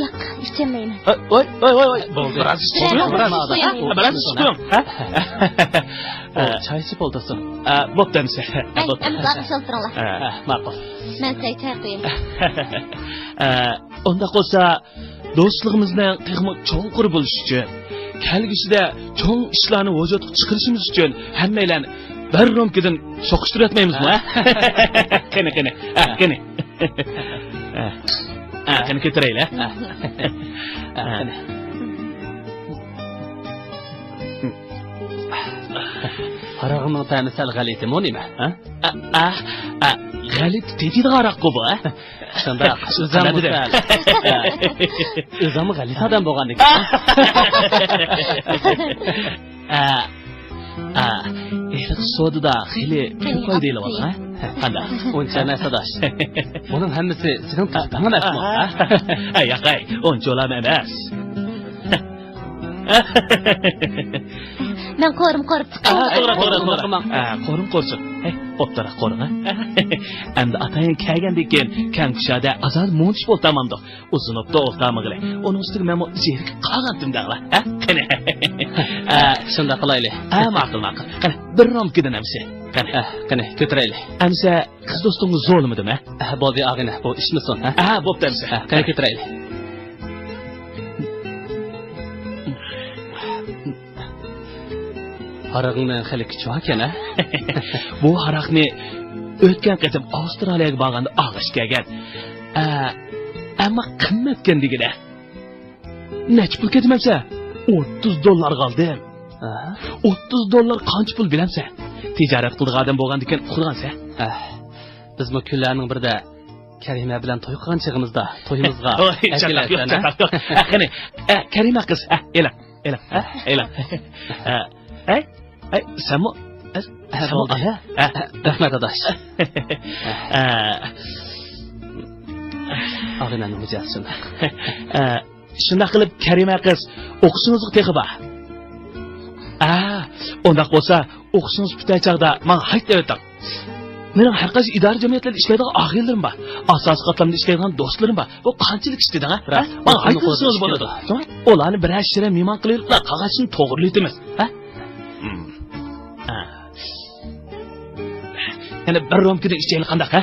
ياق، ئىچەلمەيمەن. ۋاي، ۋاي، ۋاي، ۋاي. بولدى. بىراز ئىچىپ قويۇڭ، بىراز ئىچىپ قويۇڭ. ھە، بىراز ئىچىپ قويۇڭ. ھە؟ ئۇ، ھە. چاي ئىچىپ ئولتۇرسۇن. ئا، بوپتۇ ئەمىسە. ھە، بوپتۇ. ئەمىسە، ئولتۇرۇڭلار. ھە، ماقۇل. مەن سىلەرگە چاي قۇياي. ئا، ئۇنداق بولسا، دوستلۇقىمىزنىڭ تېخىمۇ چوڭقۇر بولۇشى ئۈچۈن، كەلگۈسىدە چوڭ ئىشلارنى ۋۇجۇدقا چىقىرىشىمىز ئۈچۈن ھەممەيلەن بىر رومكىدىن سوقۇشتۇرۇۋەتمەيمىزمۇ، ھە؟ قېنى، قېنى. ھە، قېنى. ھە، قېنى كۆتۈرەيلى، ھە؟ ھە، قېنى. ھاراقنىڭ تەمى سەل غەلىتىمۇ نېمە، ھە؟ ئا، ئا، ئا، غەلىتە تېتىيدىغان ھاراققۇ بۇ، ھە؟ شۇنداق، ئۆزۈڭمۇ سەل، ئۆزۈڭمۇ غەلىتە ئادەم بولغاندىكىن. ئا، ئا، ھېلىقى سودىدا خېلى كۆپ پايدا ئېلىۋالدىڭ، ھە؟ قانداق؟ ئۇنچە ئەمەس، ئاداش. بۇنىڭ ھەممىسى سېنىڭ تۆھپەڭ ئەمەسمۇ، ھە؟ ئە، ياقەي، ئۇنچە ئۇلام ئەمەس. مەن قورۇم قورۇپ چىقاي. ئا، توغرا، توغرا، توغرا. ئا، قورۇم قورۇسۇن. ھەي، ئوبدانراق قورۇڭ، ھە؟ ئەمدى ئاتايىن كەلگەندىن كېيىن كەڭ كۇشادە ئازادە مۇڭدىشىپ ئولتۇرمامدۇق. ئۇزىنىپتۇ ئولتۇرمىغىلى. ئۇنىڭ ئۈستىگە مەنمۇ زېرىكىپ قالغانتىم دەڭلا. ھە؟ قېنى. ئا، شۇنداق قىلايلى. ئا، ماقۇل، ماقۇل. قېنى، بىر رومكىدىن ئەمىسە. قېنى. ئا، قېنى، كۆتۈرەيلى. ئەمىسە قىز دوستۇڭنى زورلىمىدىم، ھە؟ ئا، بولدى، ئاغىنە، بۇ ئىچمىسۇن، ھە؟ ئا، بوپتۇ ئەمىسە. ئا، قېنى، كۆتۈرەيلى. ھاراقنىڭ خېلى كۈچى باركەن، ھە؟ بۇ ھاراقنى ئۆتكەن قېتىم ئاۋسترالىيەگە بارغاندا ئالغاچ كەلگەن. ئە، ئەمما قىممەتكەن دېگىنە. نەچچە پۇل كەتمەمسە؟ ئوتتۇز دوللارغا ئالدىم. ھە؟ ئوتتۇز دوللار قانچە پۇل بىلەمسە؟ تىجارەت قىلىدىغان ئادەم بولغاندىكىن ئۇقىدىغانسە. ئە، بىزمۇ كۈنلەرنىڭ بىرىدە كەرىمە بىلەن توي قىلغان چېغىمىزدا تويىمىزغا ھوي، چاتاق يوق، چاتاق يوق. ئە، قېنى، ئە، كەرىمە قىز، ئە، ئېلىڭ. ئەلەم، ھە، ئەلەم. ھە، ھەي، ھەي، سەنمۇ، ھە، سەنمۇ بولدى. ئايا؟ ھە، رەھمەت، ئاداش. ھە. ئاغىنەمنىڭ مىجەزى شۇنداق. ھە، شۇنداق قىلىپ، كەرىمە قىز ئوقۇشىڭىزغا تېخى بار. ئا، ئۇنداق بولسا، ئوقۇشىڭىز پۈتەر چاغدا ماڭا ھايت دەۋېتىڭ. مېنىڭ ھەر قايسى ئىدارە جەمئىيەتلەردە ئىشلەيدىغان ئاغىنىلىرىم بار. ئاساسىي قاتلامدا ئىشلەيدىغان دوستلىرىم بار. بۇ قانچىلىك ئىش دېدىڭ، ھە؟ راست. ماڭا ھايت دېسىڭىز بولىدۇ. ئۇلارنى بىرەر شىرە مېھمان قىلىۋېلىپلا قاغاچنى توغرىلىۋېتىمىز. ھە؟ ھە. يەنە بىر رومكىدىن ئىچەيلى قانداق، ھە؟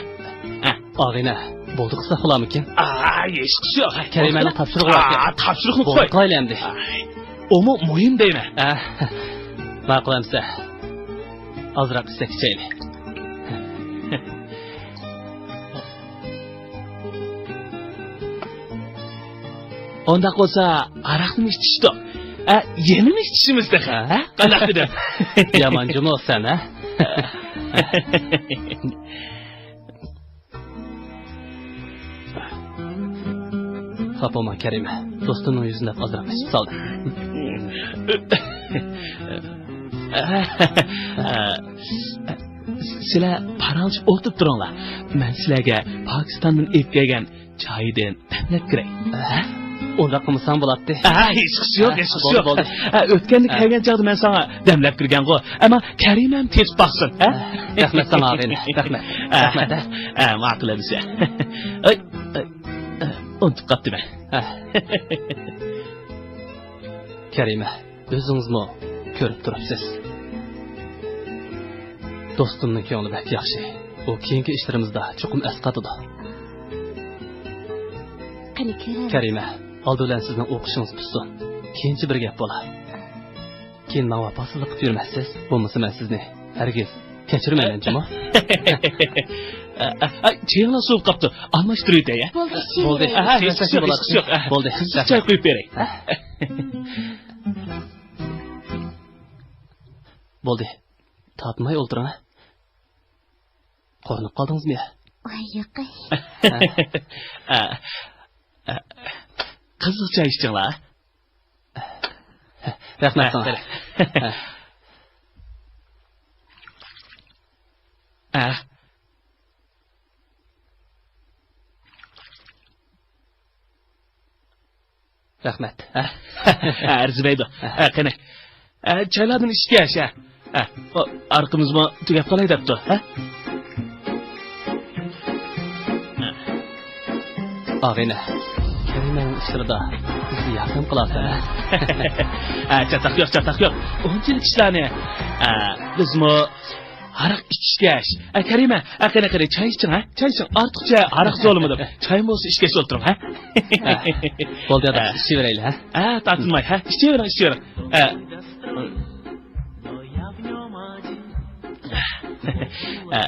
ھە. ئاغىنە، بولدى قىلساق بولارمىكىن؟ ئا، ھېچقىسى يوق، ھە. كەرىمەنىڭ تاپشۇرۇقى بار. ئا، تاپشۇرۇقنى بولدى، قوي. قىلايلى ئەمدى. ئۇمۇ مۇھىم دەيمەن. ئە، ماقۇل ئەمسە. ئازراق ئىچسەك ئىچەيلى. ئۇنداق بولسا، ھاراقنىمۇ ئىچىشتۇق. ئە، يېنىنى ئىچىشىمىز تېخى، ھە؟ قانداق دېدىم؟ يامان جۇمۇ سەن، ھە؟ خاپا بولما، كەرىمە. دوستۇمنىڭ يۈزىنى دەپ ئازراق ئىچىپ سالدىم. سىلەر پاراڭلىشىپ ئولتۇرۇپ تۇرۇڭلار. مەن سىلەرگە پاكىستاندىن ئېلىپ كەلگەن چايدىن دەملەپ كىرەي. ھە؟ ئۇنداق قىلمىساڭ بولاتتى. ھە، ھېچقىسى يوق، ھە، ھېچقىسى بولدى، يوق. بولدى. ھە، ئۆتكەندە ھە. كەلگەن چاغدا مەن ساڭا دەملەپ كىرگەنغۇ. ئەمما كەرىمەم تېتىپ باقسۇن، ھە؟ ھە، رەھمەت ساڭا، ئاغىنە. رەھمەت. ھە. رەھمەت، ھە. ھە، ماقۇل ئەمىسە. ئاي، ئاي، ئاي، ئۇنتۇپ قاپتىمەن. ھە. كەرىمە، ئۆزىڭىزمۇ كۆرۈپ تۇرۇپسىز. دوستۇمنىڭ كۆڭلى بەك ياخشى. ئۇ كېيىنكى ئىشلىرىمىزدا چوقۇم ئەسقاتىدۇ. قېنى، كۆرەيلى. كەرىمە، ئالدى بىلەن سىزنىڭ ئوقۇشىڭىز پۈتسۇن. كېيىنچە بىر گەپ بولا. كېيىن ماڭا ۋاپاسىزلىق قىلىپ يۈرمەسسىز. بولمىسا مەن سىزنى ھەرگىز كەچۈرمەيمەن جۇمۇ. ئە، ئە، ئە، چېيىڭلار سوۋۇپ قاپتۇ. ئالماشتۇرۇۋېتەي، ھە؟ بولدى، بولدى. ئىچىۋېرەيلى. ھە، ھە، ھېچ ئىش يوق، ھېچ ئىش يوق. ھە، بولدى. قىزىق چاي قۇيۇپ بېرەي. ھە. بولدى. تارتماي ئولتۇرۇڭ، ھە؟ قورقۇپ قالدىڭىزمۇ يا؟ ۋاي، ياقەي. ھە. ئە، ئە، قىزىق چاي ئىچىڭلار. رەھمەت ساڭا. ھە، ھە. ھە. رەھمەت. ھە. ھە، ئەرزىمەيدۇ. ھە، قېنى. ھە، چايلاردىن ئىچكەچ، ھە. ھە، ئۇ ئارقىمىزمۇ تۈگەپ قالاي دەپتۇ، ھە؟ ئاغىنە، كەرىمەنىڭ ئىشلىرىدا بىزگە ياردەم قىلارسەن، ھە؟ ھە، چاتاق يوق، چاتاق يوق. ئۇنچىلىك ئىشلارنى. ھە، بىزمۇ ھاراق ئىچكەچ. ھە، كەرىمە، ھە، قېنى، قېنى، چاي ئىچىڭ، ھە؟ چاي ئىچىڭ، ئارتۇقچە ھاراق زورلىما دەپ. چايمۇ بولسا ئىچكەچ ئولتۇرۇڭ، ھە؟ ھە، بولدى، ئاداش، ھە. ئىچىۋېرەيلى، ھە؟ ھە، تارتىنماي، ھە؟ ئىچىۋېرىڭ، ئىچىۋېرىڭ. ھە. ھە.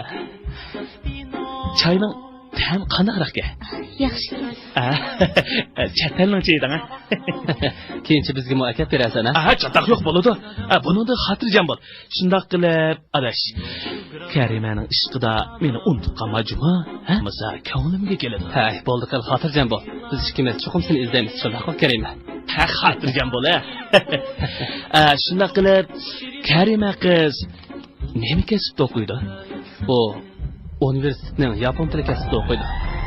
چاينىڭ تەمى قانداقراقكەن؟ ياخشى. ھە. چەت ئەلنىڭ چېيى دەڭ، ھە؟ كېيىنچە بىزگىمۇ ئەكەپ بېرەرسەن، ھە؟ ھە، چاتاق يوق، بولىدۇ. ھە، بۇنىڭدىن خاتىرجەم بول. شۇنداق قىلىپ، ئاداش، كەرىمەنىڭ ئىشقىدا مېنى ئۇنتۇپ قالما جۇمۇ، ھە؟ بولمىسا كۆڭلۈمگە كېلىدۇ. ھەي، بولدى قىل، خاتىرجەم بول. بىز ئىككىمىز چوقۇم سېنى ئىزدەيمىز، شۇنداققۇ كەرىمە؟ ھە، خاتىرجەم بول، ھە. ئە، شۇنداق قىلىپ، كەرىمە قىز نېمە كەسىپتە ئوقۇيدۇ؟ ئۇ ئۇنىۋېرسىتېتنىڭ ياپون تىلى كەسپىدە ئوقۇيدۇ.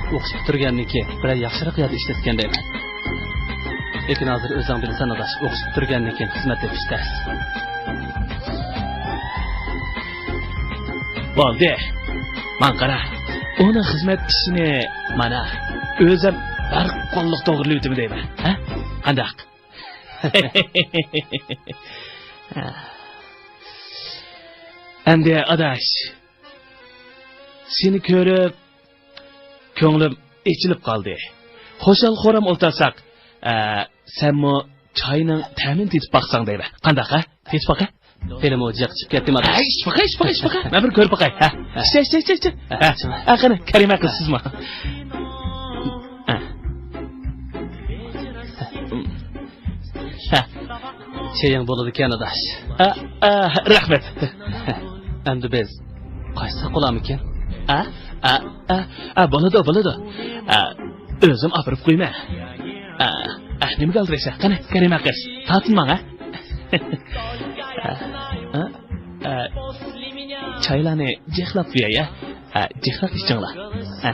ئوقۇش پۈتتۈرگەندىن كېيىن بىرەر ياخشىراق يەردە ئىشلەتكەن دەيمەن. لېكىن ھازىر ئۆزۈڭ بىلىسەن ئاداش، ئوقۇش پۈتتۈرگەندىن كېيىن خىزمەت تېپىش تەس. بولدى. ماڭا قارا. ئۇنىڭ خىزمەت ئىشىنى مانا ئۆزۈم بىر قوللۇق توغرىلىۋېتىمەن دەيمەن. ھە؟ قانداق؟ ئەمدى ئاداش، سېنى كۆرۈپ كۆڭلۈم ئېچىلىپ قالدى. خۇشال-خۇرام ئولتۇرساق، ئە، سەنمۇ چاينىڭ تەمىنى تېتىپ باقساڭ دەيمەن. قانداق، ھە؟ تېتىپ باقە. ھېلىمۇ جىق ئىچىپ كەتتىم، ئاداش. ھە، ئىچىپ باقە، ئىچىپ باقە، ئىچىپ باقە. مەن بىر كۆرۈپ باقاي. ھە. ھە. ئىچ، ئىچ، ئىچ، ئىچ. ھە. ھە. ھە، قېنى، كەرىمە قىز سىزمۇ. ھە. ھە. چېيىڭ بولىدىكەن، ئاداش. ئە، ئە، رەھمەت. ئەمدى بىز قايتساق بولارمىكىن؟ ئە، ئە، ئە، ئە، بولىدۇ، بولىدۇ. ئە، ئۆزۈم ئاپىرىپ قويىمەن. ئە، ئە، نېمىگە ئالدىرايسەن؟ قېنى، كەرىمە قىز، تارتىنماڭ، ھە؟ ئە، ئە، ئە، چايلارنى جىقلاپ قوياي، ھە؟ ھە، جىقلاپ ئىچىڭلار. ھە.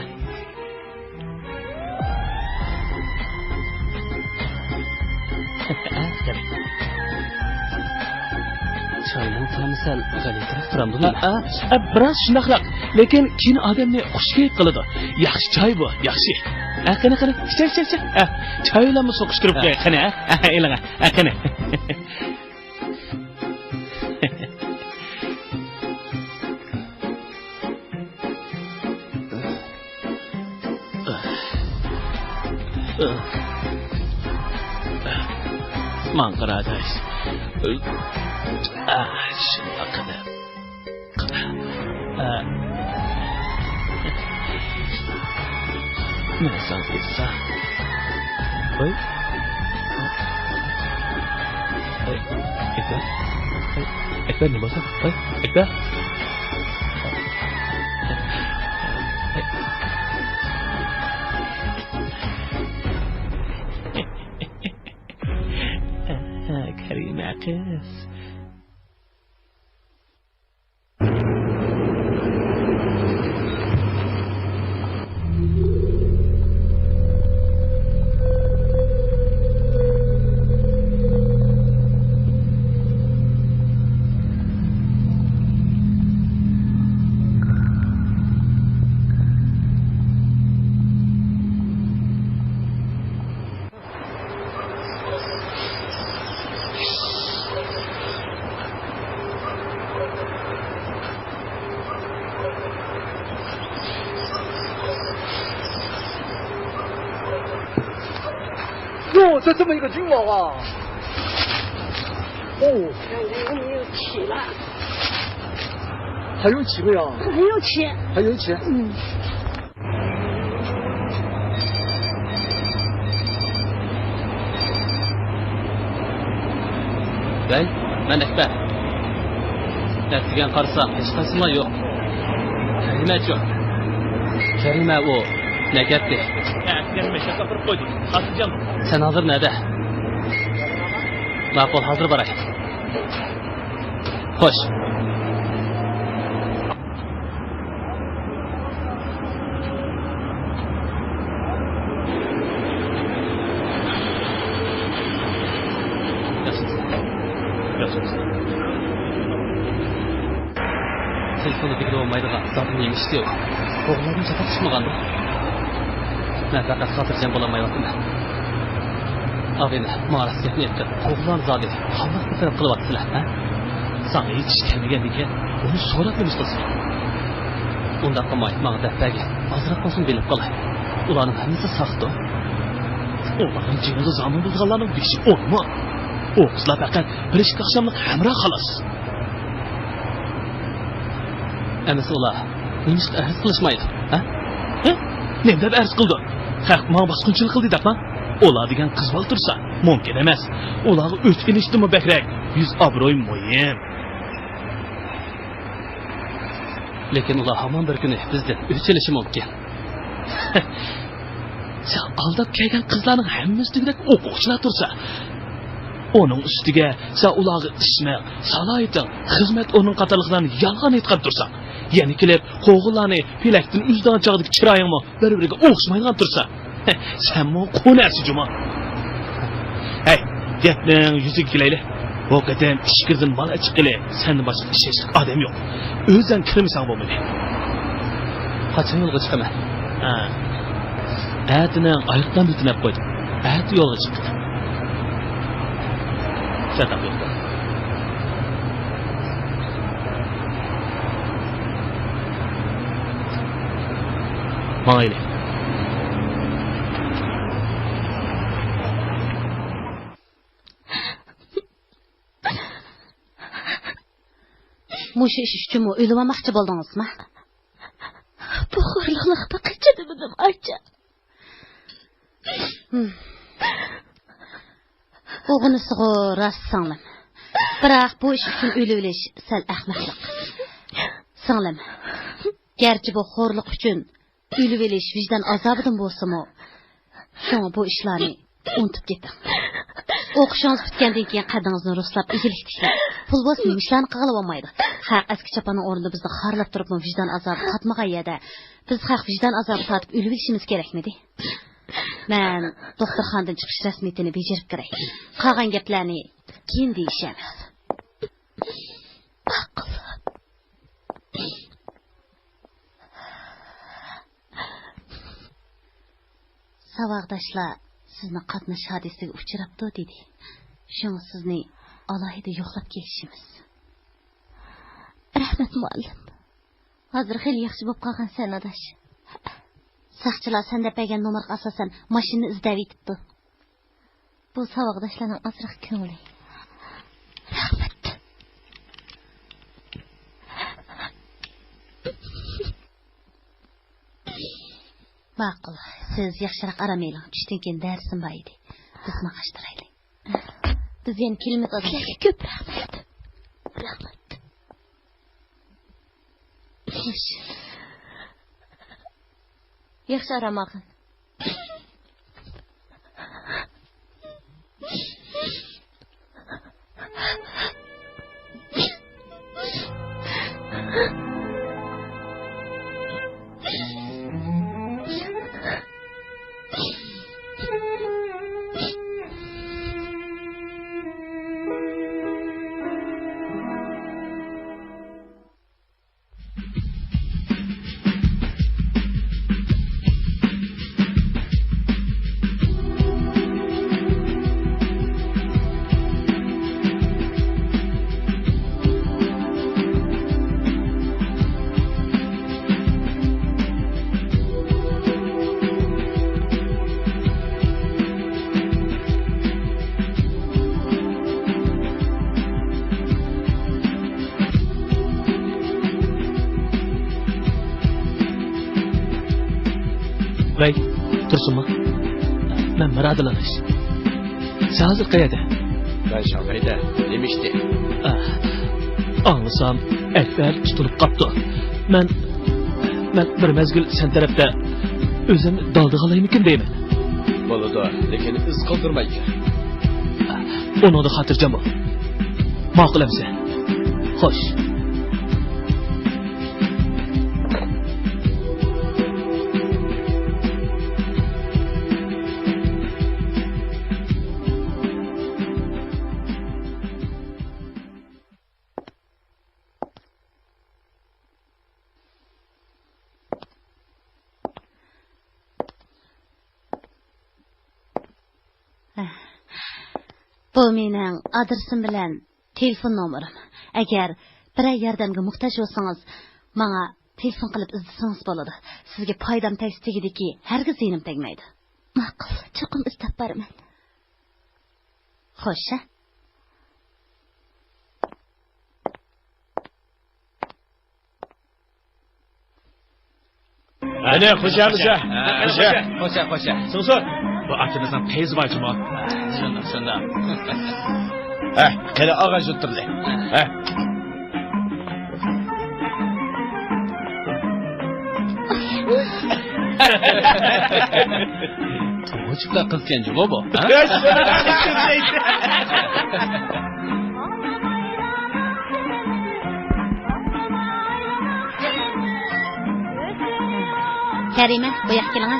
چاينىڭ تامى سەل غەلىتىرەك تۇرامدۇ ھە، نېمە؟ ھە، ھە، بىراز شۇنداقراق. لېكىن كېيىن ئادەمنى خۇش كەيپ قىلىدۇ. ياخشى چاي بۇ، ياخشى. ھە، قېنى، قېنى، ئىچە، ئىچە، ئىچە. ھە، چاي بىلەنمۇ سوقۇشتۇرۇپ ھە. قوياي، قېنى، ھە؟ ھە، ھە، ئېلىڭ، ھە. ھە، قېنى. ماڭغىر ئاداش. ئا، شۇنداق قىلىپ. ئا. مەن ساڭا ئېيتسام. ھوي. ئەكبەر. ئەكبەر، نېمە بولسا؟ ھوي، ئەكبەر. كەرىمە قىز.哟，这这么一个君王啊！哦，刚刚又没有起了。还有几个呀？还有钱。还有钱。嗯。 ۋەي، مەن ئەكبەر. ئەتىگەن قارىسام، ھېچقايسىڭلار يوق. كەرىمەچۇ؟ كەرىمە ئۇ نەگەتتى. ئەتىگەن مەشرەپكە ئاپىرىپ قويدۇم. خاتىرجەم. سەن ھازىر نەدە؟ ماقۇل، ھازىر باراي. خوش. ياخشىمۇسىز؟ ياخشىمۇسىز؟ تېلېفوندا بىلگىلى بولمايدىغان زادى نېمە ئىش يوق. ئوغۇللاردىن چاتاق چىقمىغاندۇ؟ مەن پەقەت خاتىرجەم بولالمايۋاتىمەن. ئاغىنە، ماڭا راست گەپنى ئېيتقىن. ئوغۇللار زادى قانداق بىر تەرەپ قىلىۋاتىسىلەر، ھە؟ ساڭا ھېچ ئىش كەلمىگەندىكىن، ئۇنى سوراپ نېمە قىلسۇن؟ ئۇنداق قىلماي، ماڭا دەپ بەرگىن. ئازراق بولسۇن بىلىپ قالاي. ئۇلارنىڭ ھەممىسى ساختۇ. ئۇلارنىڭ جېنىغا زامىن بولىدىغانلارنىڭ بېشى ئورىمۇ؟ ئۇ قىزلار پەقەت بىر ئىككى ئاخشاملىق ھەمراھ، خالاس. ئەمىسە ئۇلار نېمىشقا ئەرز قىلىشمايدۇ، ھە؟ ھە؟ نېمە دەپ ئەرز قىلىدۇ؟ خەق ماڭا باسقۇنچىلىق قىلدى دەپما؟ ئۇلار دېگەن قىز بالا تۇرسا، مۇمكىن ئەمەس. ئۇلارغا ئۆچ ئېلىشتىنمۇ بەكرەك يۈز ئابرۇي مۇھىم. لېكىن ئۇلار ھامان بىر كۈنى بىزدىن ئۆچ ئېلىشى مۇمكىن. سەن ئالداپ كەلگەن قىزلارنىڭ ھەممىسى دېگۈدەك ئوقۇغۇچىلار تۇرسا، ئۇنىڭ ئۈستىگە سەن ئۇلارغا ئىسمىڭ، سالاھىيىتىڭ، خىزمەت ئورنۇڭ قاتارلىقلارنى يالغان ئېيتقان تۇرساڭ، يەنە كېلىپ قوغۇنلارنى پېلەكتىن ئۈزىدىغان چاغدىكى چىرايىڭمۇ بىر-بىرىگە ئوخشىمايدىغان تۇرسا، سەنمۇ قۇ نەرسە جۇما. ھەي، گەپنىڭ يۈزىگە كېلەيلى. بۇ قېتىم ئىشىكىدىن مال ئېچىققىلى سەندىن باشقا ئىشەنچلىك ئادەم يوق. ئۆزۈڭ كىرمىسەڭ بولمىدى. قاچان يولغا چىقىمەن؟ ھە. ئەتىنىڭ ئايروپىلان بېلىتىنى ئېلىپ قويدۇم. ئەتە يولغا چىققىن. سەن تاپىۋېتىڭ. ماڭايلى. مۇشۇ ئىش ئۈچۈنمۇ ئۆلۈۋالماقچى بولدىڭىزما؟ بۇ خورلۇقلۇقتا قېچىدىمىدىم، ئاچا. ھىم. ئۇغىنىسىغۇ راست، سىڭلىم. بىراق بۇ ئىش ئۈچۈن ئۆلۈۋېلىش سەل ئەخمەقلىق. سىڭلىم، گەرچە بۇ خورلۇق ئۈچۈن ئۆلۈۋېلىش ۋىجدان ئازابىدىن بولسىمۇ، شۇڭا بۇ ئىشلارنى ئۇنتۇپ كېتىڭ. ئوقۇشىڭىز پۈتكەندىن كېيىن قەددىڭىزنى رۇسلاپ ئىگىلىك تىكلەڭ. پۇل بولسا نېمە ئىشلارنى قىلغىلى بولمايدۇ؟ خەق ئەسكى چاپاننىڭ ئورنىدا بىزنى خارلاپ تۇرۇپمۇ ۋىجدان ئازابى تارتمىغان يەردە، بىز خەق ۋىجدان ئازابى تارتىپ ئۆلۈۋېلىشىمىز كېرەكمىدى؟ مەن دوختۇرخانىدىن چىقىش رەسمىيىتىنى بېجىرىپ كىرەي. قالغان گەپلەرنى كېيىن دېيىشەرمىز. ماقۇل. ساۋاقداشلار سىزنى قاتناش ھادىسىسىگە ئۇچراپتۇ دېدى. شۇڭا سىزنى ئالاھىدە يوقلاپ كېلىشىمىز. رەھمەت، مۇئەللىم. ھازىر خېلى ياخشى بولۇپ قالغانسەن، ئاداش. ساقچىلار سەن دەپ بەرگەن نومۇرغا ئاساسەن ماشىنىنى ئىزدەۋېتىپتۇ. بۇ ساۋاقداشلارنىڭ ئازراق كۆڭلى. رەھمەت. ماقۇل، سىز ياخشىراق ئارام ئېلىڭ. چۈشتىن كېيىن دەرسىم بار ئىدى. بىز ماڭاشتۇرايلى. بىز يەنە كېلىمىز ئازراق. سىلەرگە كۆپ رەھمەت. رەھمەت. خوش. ياخشى ئارام ئالغىن. ۋەي، تۇرسۇنمۇ؟ مەن مىرادىلىنىش. سەن ھازىر قەيەردە؟ مەن شاڭخەيدە. نېمە ئىشتى؟ ئاھ، ئاڭلىسام، ئەكبەر تۇتۇلۇپ قاپتۇ. مەن، مەن بىر مەزگىل سەن تەرەپتە ئۆزۈمنى دالدىغالايمىكىن دەيمەن. بولىدۇ، لېكىن ئىز قالدۇرماي كىر. ئۇنىڭدا خاتىرجەم بول. ماقۇل ئەمىسە. خوش. بۇ مېنىڭ ئادرېسىم بىلەن تېلېفون نومۇرۇم. ئەگەر بىرەر ياردەمگە موھتاج بولسىڭىز، ماڭا تېلېفون قىلىپ ئىزدىسىڭىز بولىدۇ. سىزگە پايدام تەگسە تېگىدىكى، ھەرگىز زىيىنىم تەگمەيدۇ. ماقۇل، چوقۇم ئىزدەپ بارىمەن. خوش، ھە؟ ئەنە، خوش ئەمىسە. خوش، خوش، خوش. سۇنسۇن. بۇ ئاكىمىزنىڭ پەيزى بار جۇمۇ. شۇنداق، شۇنداق. ھە، قېنى ئاغا جۇتتۇرلى. ھە. تۇغۇچۇقلا قىزكەن جۇمۇ بۇ. ھە؟ كەرىمە، بۇ ياققا كېلىڭە.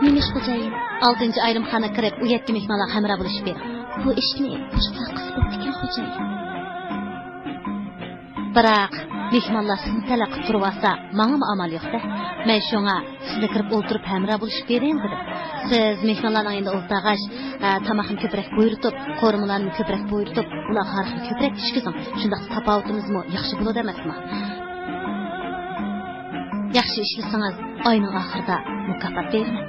نېمە ئىش، خوجايىن؟ ئالتىنچى ئايرىمخانىغا كىرىپ، ئۇ يەردىكى مېھمانلارغا ھەمراھ بولۇشۇپ بېرىڭ. بۇ ئىشنى باشقىلار قىلسا بوپتىكەن، خوجايىن. بىراق، مېھمانلار سىزنى تەلەت قىلىپ تۇرۇۋالسا، ماڭىمۇ ئامال يوق-دە. مەن شۇڭا سىزنى كىرىپ ئولتۇرۇپ ھەمراھ بولۇشۇپ بېرىڭ دېدىم. سىز مېھمانلارنىڭ يېنىدا ئولتۇرغاچ، ئە، تاماقنى كۆپرەك بۇيرۇتۇپ، قورۇمىلارنى كۆپرەك بۇيرۇتۇپ، ئۇلارغا ھاراقنى كۆپرەك ئىچكۈزۈڭ. شۇنداقتا تاپاۋىتىمىزمۇ ياخشى بولىدۇ ئەمەسمۇ؟ ياخشى ئىشلىسىڭىز، ئاينىڭ ئاخىرىدا مۇكاپات بېرىمەن.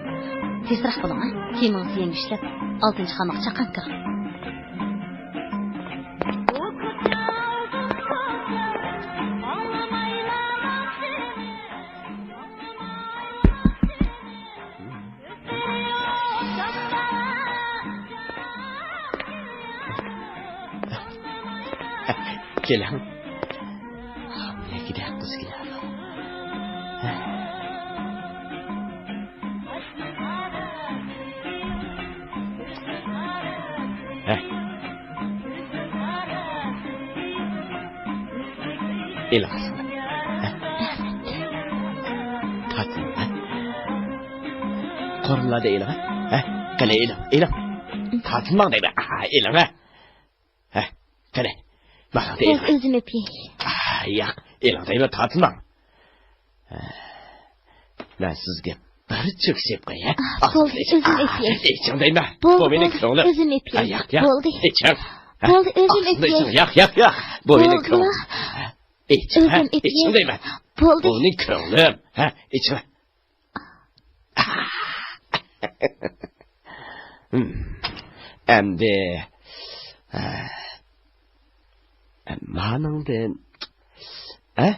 تېزرەك بولۇڭ، ھە؟ كىيىمىڭىزنى يېڭىشلەپ، ئالتىنچى قاماققا چاققان كىرىڭ. كېلىڭ. ھامىلىگىدەك قىز كېلىۋاتىدۇ. ھە. ئېلىڭ. ھە. تارتىنىڭ، ھە. قورۇمىلارنى ئېلىڭ، ھە. ھە. قېنى، ئېلىڭ، ئېلىڭ. تارتىنماڭ دەيمەن. ئاھ، ئېلىڭ، ھە. ھە، قېنى، ماڭا بولدى، دەيمەن. ئۆزۈم ئېلىپ كېلەي. ئاھ، ياق، ئېلىڭ دەيمەن، تارتىنماڭ. ھە، مەن سىزگە بىر چۆكۈش ئېلىپ قوياي، ھە؟ ئاھ، بولدى، ئۆزۈم ئېلىپ كېلەي. ئىچىڭ دەيمەن. بولدى، بۇ مېنىڭ كۆڭلۈم. ئۆزۈم ئېلىپ كېلەي. ھە، ياق، ياق. بولدى. ئىچىڭ. ھە؟ بولدى، ئۆزۈم ئېلىپ كېلەي. ياق، ياق، ياق. بۇ مېنىڭ كۆڭلۈم. ھە؟ ئىچىڭ، ھە؟ ئۆزۈم ئېلىپ كېلەي. ئىچىڭ دەيمەن. بولدى. بۇ مېنىڭ كۆڭلۈم. ھە؟ ئىچىڭ. ئەمدى، ئە، مانىڭدىن، ئە؟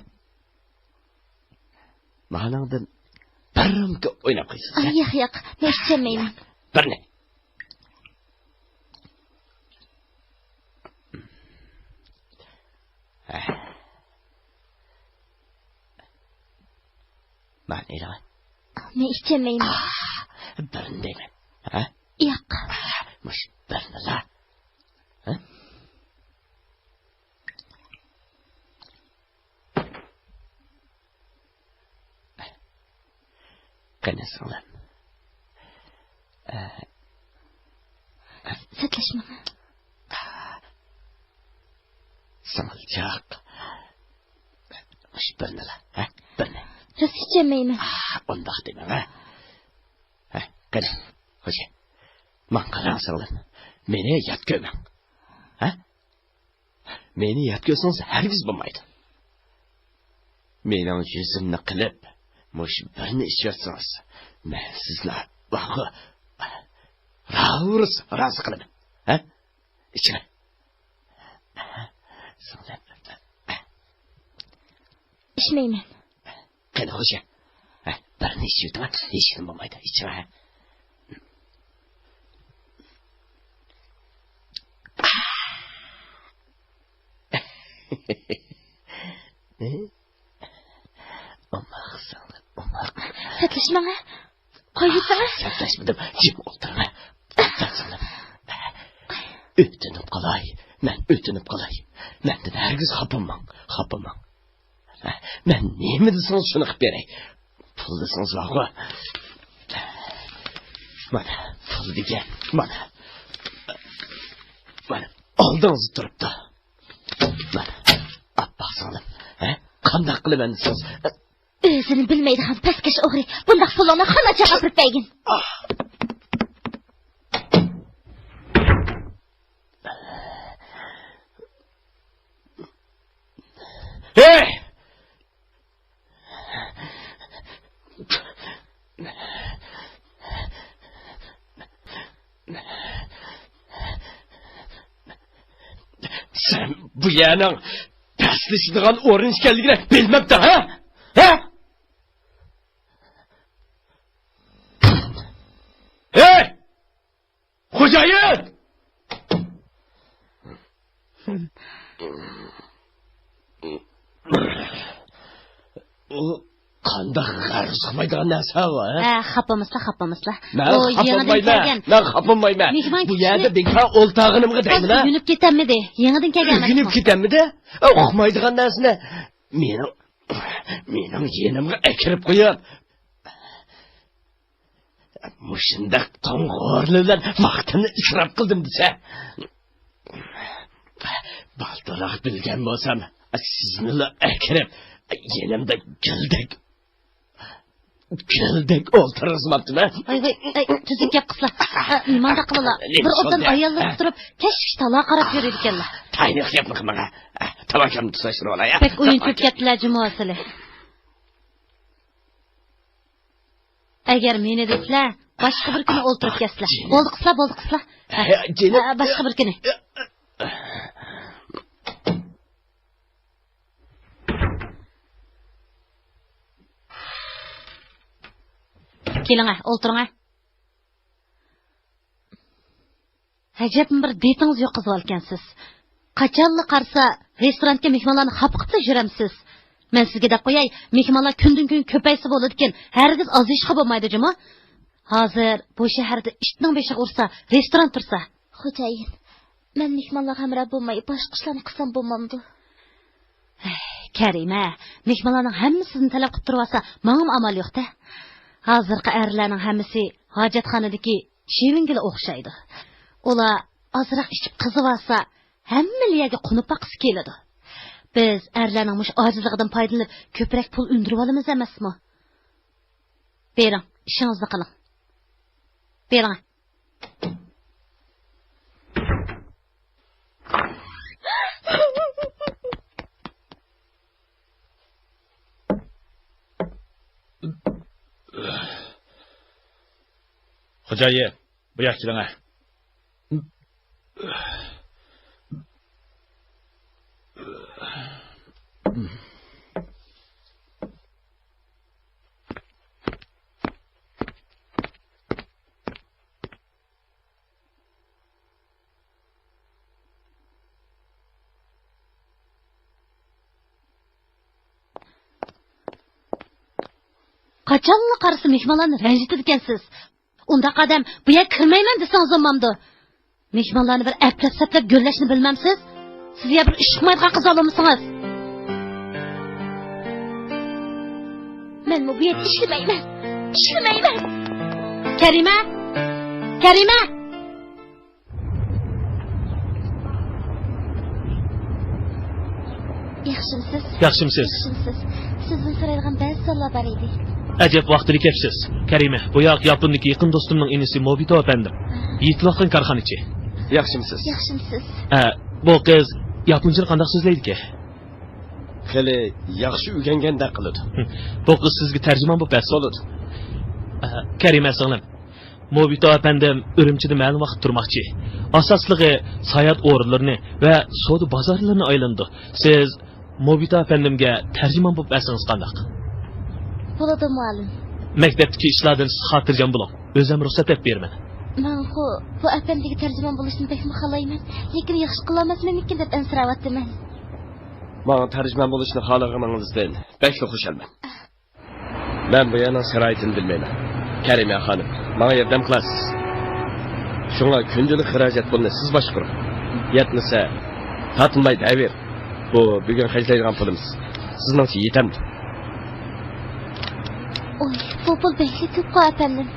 مانىڭدىن بىر رۇمكا ئويناپ قويسىز، ئە؟ ياق، ياق، مەن ئىچەلمەيمەن. بىرنى. مانا ئېلىڭ. مەن ئىچەلمەيمەن. بىرنى دەيمەن. ھە؟ ياق. مۇشۇ بىرنىلا. ھە؟ قېنى سىڭلىم. ئە، سەتلەشمەڭ. سىڭىلجاق. مۇشۇ بىرنىلا، ھە؟ بىرنى. راست ئىچەلمەيمەن. ئۇنداق دېمەڭ، ھە؟ ھە، قېنى، خوجا. ماڭا قاراڭ سىڭلىم. مېنى يات كۆرمەڭ. ھە؟ مېنى يات كۆرسىڭىز ھەرگىز بولمايدۇ. مېنىڭ يۈزۈمنى قىلىپ، مۇشۇ بىرنى ئىچىۋەتسىڭىز، مەن سىزنى، ۋاھۇ، راۋۇرۇس رازى قىلىمەن. ھە؟ ئىچىڭ. سىڭلىم. ئىچمەيمەن. قېنى خوجا. ھە، بىرنى ئىچىۋېتىڭ، ھېچكىم بولمايدۇ، ئىچىڭ، ھە. ئوماق سىڭلىم، ئوماق. سەتلەشمەڭ، ھە. قويۇۋېتىڭ. سەتلەشمىدىم، جىم ئولتۇرما. ئۆتۈنۈپ قالاي، مەن ئۆتۈنۈپ قالاي. مەندىن ھەرگىز خاپىماڭ، خاپىماڭ. مەن نېمە دېسىڭىز شۇنى قىلىپ بېرەي. پۇل دېسىڭىز بارغۇ. مانا، پۇل دېگەن، مانا. مانا، ئالدىڭىزدا تۇرۇپتۇ. مانا، ئاپپاق سىڭلىم. ھە؟ قانداق قىلىمەن دېسىڭىز؟ ئۆزىنى بىلمەيدىغان پەسكەش ئوغرى. بۇنداق پۇلۇڭنى خاناچاغا ئاپىرىپ بەرگىن. ھەي! سەن بۇ يەرنىڭ پەسلىشىدىغان ئورۇن ئىكەنلىكىنى بىلمەپتىڭ، ھە؟ ھە؟ ھەي! خوجايىن! ئۇ قانداق غەرەز قىلمايدىغان نەرسە بۇ، ھە؟ ھە، خاپىمىسلا، خاپىمىسلا. مەن خاپىمايمەن. مەن خاپىمايمەن. بۇ يەردە بىكار ئولتۇرغىنىمغا دەيمەن، ھە؟ ئۆگىنىپ كېتەلمىدى. يېڭىدىن كەلگەن ئۆگىنىپ كېتەلمىدى؟ ئۇقمايدىغان نەرسىنى. مېنىڭ، مېنىڭ يېنىمغا ئەكىرىپ قويۇپ، مۇشۇنداق توڭغۇرلىق بىلەن ۋاقتىمنى ئىسراپ قىلدىم دېسە. بالدۇرراق بىلگەن بولسام، سىزنىلا ئەكىرىپ، يېنىمدا گۈلدەك، گۈلدەك ئولتۇرغۇزماپتىمەن. ۋاي، ۋاي، ئەي، تۈزۈك گەپ قىلسىلا. ئە، مانداق قىلىلا. بىر ئوبدان ئاياللار تۇرۇپ، كەچكىچە تالا قاراپ يۈرىدىكەنلەر. تاينىق گەپنى قىلماڭ، ھە. تاۋاكامنى تۇتاشتۇرۇۋالاي، ھە. بەك ئويۇن چۈشۈپ كەتتىلە جۇمۇ سىلى. ئەگەر مېنى دېسىلە، باشقا بىر كۈنى ئولتۇرۇپ كەتسىلە. بولدى قىسلا، بولدى قىسلا. ھە، ھە، جېنىم. ھە، باشقا بىر كۈنى. كېلىڭە، ئولتۇرۇڭە. ئەجەبمۇ بىر دىتىڭىز يوق قىزىۋالىكەنسىز. قاچانلا قارىسا، رېستورانتكا مېھمانلارنى خاپا قىپلا يۈرەمسىز. مەن سىزگە دەپ قوياي، مېھمانلار كۈندىن كۈنگە كۆپەيسە بولىدىكىن، ھەرگىز ئازىيىشقا بولمايدۇ جۇمۇ. ھازىر بۇ شەھەردە ئىتنىڭ بېشىغا ئۇرسا، رېستوران تۇرسا. خوجايىن، مەن مېھمانلارغا ھەمراھ بولماي، باشقا ئىشلارنى قىلسام بولمامدۇ؟ ھەي، كەرىمە، مېھمانلارنىڭ ھەممىسى سىزنى تەلەپ قىلىپ تۇرۇۋالسا، ماڭىمۇ ئامال يوق-دە. ھازىرقى ئەرلەرنىڭ ھەممىسى ھاجەتخانىدىكى شېۋىنگىلا ئوخشايدۇ. ئۇلار ئازراق ئىچىپ قىزىۋالسا، ھەممىلا يەرگە قونۇپ باققۇسى كېلىدۇ. بىز ئەرلەرنىڭ مۇشۇ ئاجىزلىقىدىن پايدىلىنىپ، كۆپرەك پۇل ئۈندۈرۈۋالىمىز ئەمەسمۇ؟ بېرىڭ، ئىشىڭىزنى قىلىڭ. بېرىڭە. جايى، بۇ ياق كېلىڭە. قاچانلا قارىسا مېھمانلارنى رەنجىتىدىكەنسىز. ئۇنداق ئادەم بۇ يەرگە كىرمەيمەن دېسىڭىز بولمامدۇ؟ مېھمانلارنى بىر ئەپلەپ-سەپلەپ گۆرلەشنى بىلمەمسىز؟ سىز يا بىر ئىش ئۇقمايدىغان قىز بولمىسىڭىز. مەنمۇ بۇ يەردە ئىشلىمەيمەن. ئىشلىمەيمەن. كەرىمە! كەرىمە! ياخشىمسىز؟ ياخشىمسىز؟ ياخشىمسىز؟ سىزدىن سورايدىغان بەزى سوئاللار بار ئىدى. ئەجەب ۋاقتىدا كەپسىز. كەرىمە، بۇ ياق ياپوندىكى يېقىن دوستۇمنىڭ ئىنىسى موبىتو ئەپەندىم. ھە. يېتىلىۋاتقان كارخانىچى. ياخشىمسىز؟ ياخشىمسىز؟ ھە، بۇ قىز ياپونچىنى قانداق سۆزلەيدىكى؟ خېلى ياخشى ئۆگەنگەندەك قىلىدۇ. بۇ قىز سىزگە تەرجىمان بولۇپ بەرسۇن. بولىدۇ. ئە، كەرىمە سىڭلىم، موبىتو ئەپەندىم ئۈرۈمچىدە مەلۇم ۋاقىت تۇرماقچى. ئاساسلىقى ساياھەت ئورۇنلىرىنى ۋە سودا بازارلىرىنى ئايلىنىدۇ. سىز موبىتو ئەپەندىمگە تەرجىمان بولۇپ بەرسىڭىز قانداق؟ بولىدۇ، مۇئەللىم. مەكتەپتىكى ئىشلاردىن سىز خاتىرجەم بولۇڭ. ئۆزۈم رۇخسەت بېرىپ بېرىمەن. مەنغۇ بۇ ئەپەندىگە تەرجىمان بولۇشنى بەكمۇ خالايمەن. لېكىن ياخشى قىلالماسمەنمىكىن دەپ ئەنسىرەۋاتىمەن. ماڭا تەرجىمان بولۇشنى خالىغىنىڭىزدىن بەكلا خۇشالمەن. مەن بۇ يەرنىڭ شارائىتىنى بىلمەيمەن. كەرىمە خانىم، ماڭا ياردەم قىلارسىز. شۇڭا كۈندىلىك خىراجەت پۇلىنى سىز باشقۇرۇڭ. يەتمىسە، تارتىنماي دەۋېرىڭ. بۇ بۈگۈن خەجلەيدىغان پۇلىمىز. سىزنىڭچە يېتەمدۇ؟ ئوي، بۇ پۇل بەكلا كۆپقۇ، ئەپەندىم.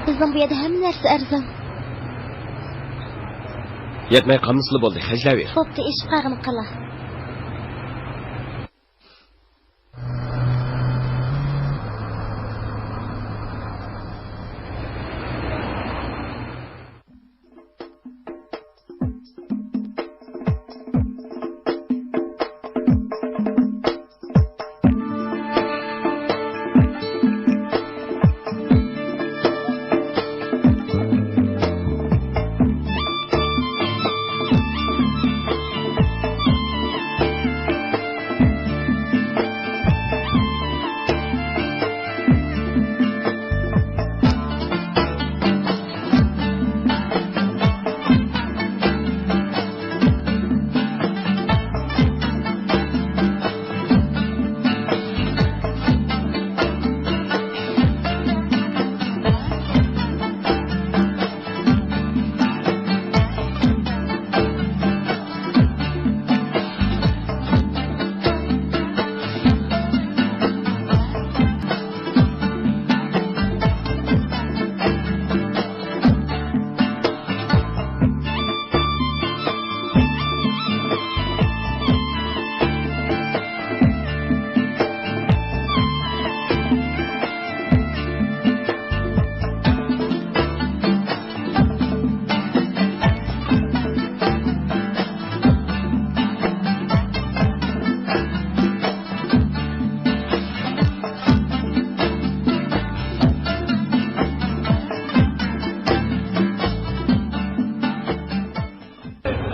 بىزنىڭ بۇ يەردە ھەممە نەرسە ئەرزان. يەتمەي قالمىسىلا بولدى، خەجلەۋېرىڭ. بوپتۇ، ئېشىپ قالغىنى قالا.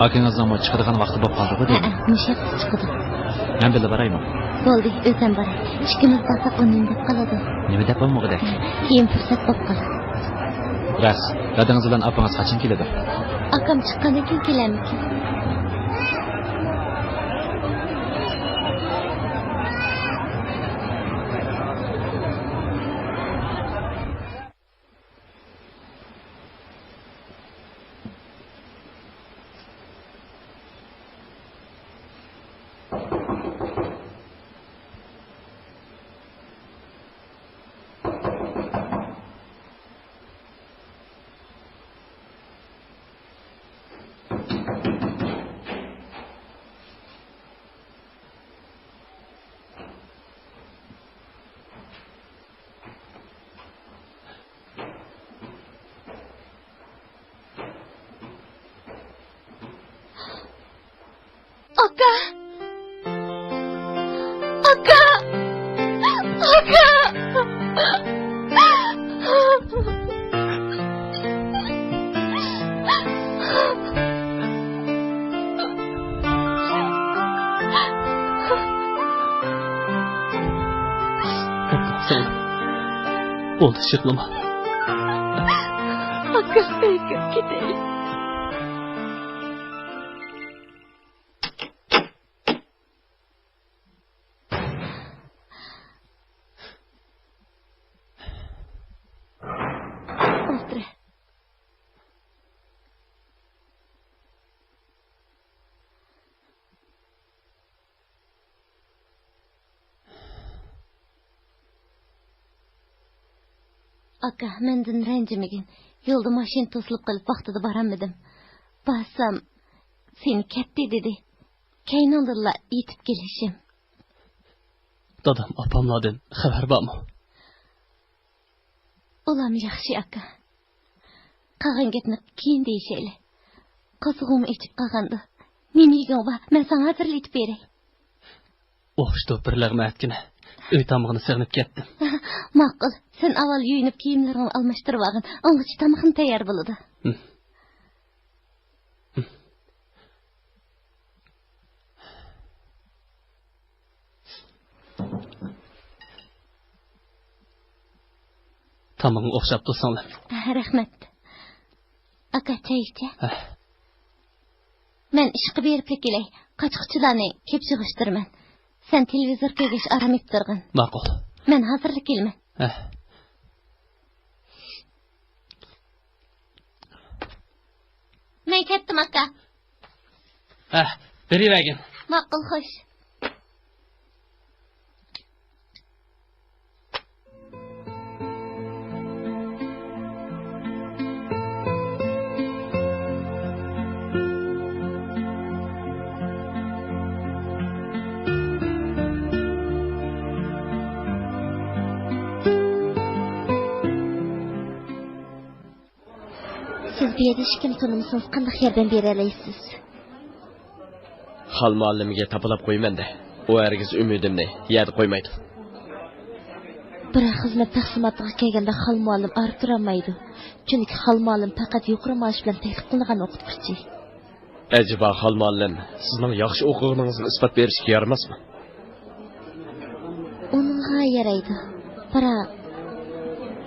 ئاكىڭىزنىڭمۇ چىقىدىغان ۋاقتى بولۇپ قالدىغۇ، دەيمەن. ھەئە، مۇشۇ ھەپتە چىقىدۇ. مەن بىللە بارايمۇ؟ بولدى، ئۆزۈم باراي. ئىككىمىز بارساق ئۇ نېمە دەپ قالىدۇ؟ نېمە دەپ بولمىغۇدەك؟ كېيىن پۇرسەت بولۇپ قالار. راست، دادىڭىز بىلەن ئاپىڭىز قاچان كېلىدۇ؟ ئاكام چىققاندىن كېيىن كېلەرمىكىن؟ ئاكا! ئاكا! ئاكا! بولدى، يىغلىما. ئاكا، ئۆيگە كېتەيلى. ئولتۇر. ئاكا، مەندىن رەنجىمىگىن. يولدا ماشىنا توسۇلۇپ قېلىپ ۋاقتىدا بارالمىدىم. بارسام، سېنى كەتتى دېدى. كەينىڭدىنلا يېتىپ كېلىشىم. دادام، ئاپاملاردىن خەۋەر بارمۇ؟ ئۇلام ياخشى، ئاكا. قالغان گەپنى كېيىن دېيىشەيلى. قورسىقىڭمۇ ئېچىپ قالغاندۇ؟ نېمە يېگۈڭ بار؟ مەن ساڭا ھازىرلىتىپ بېرەي. ئوخشىدۇ، بىر لەقمە ئەتكىنە. ئۆي تامىقىنى سېغىنىپ كەتتىم. ماقۇل. سەن ئاۋۋال يۇيۇنۇپ، كىيىملىرىڭنى ئالماشتۇرۇۋالغىن. ئاڭغىچە تامىقىم تەييار بولىدۇ. ھىم. ھىم. تامىقىڭ ئوخشاپتۇ، سىڭلىم. رەھمەت. ئاكا، چاي ئىچە. ھە. مەن ئىشقا بېرىپلا كېلەي. قاچا-قۇچىلارنى كېپىپ يىغىشتۇرىمەن. سەن تېلېۋىزور كۆرگەچ ئارام ئېلىپ تۇرغىن. ماقۇل. مەن ھازىرلا كېلىمەن. ھە. مەن كەتتىم، ئاكا. ھە، بېرىۋەرگىن. ماقۇل، خوش. سىز بۇ يەردە ھېچكىمنى تونۇمىسىڭىز، قانداق ياردەم بېرەلەيسىز؟ خان مۇئەللىمگە تاپىلاپ قويىمەن-دە، ئۇ ھەرگىز ئۈمىدىمنى يەردە قويمايدۇ. بىراق خىزمەت تەقسىماتىغا كەلگەندە خان مۇئەللىم ئارا تۇرالمايدۇ. چۈنكى خان مۇئەللىم پەقەت يۇقىرى مائاش بىلەن تەكلىپ قىلىنغان ئوقۇتقۇچى. ئەجەبا خان مۇئەللىم سىزنىڭ ياخشى ئوقۇغىنىڭىزنى ئىسپات بېرىشكە يارىماسمۇ؟ ئۇنىڭغا يارايدۇ. بىراق،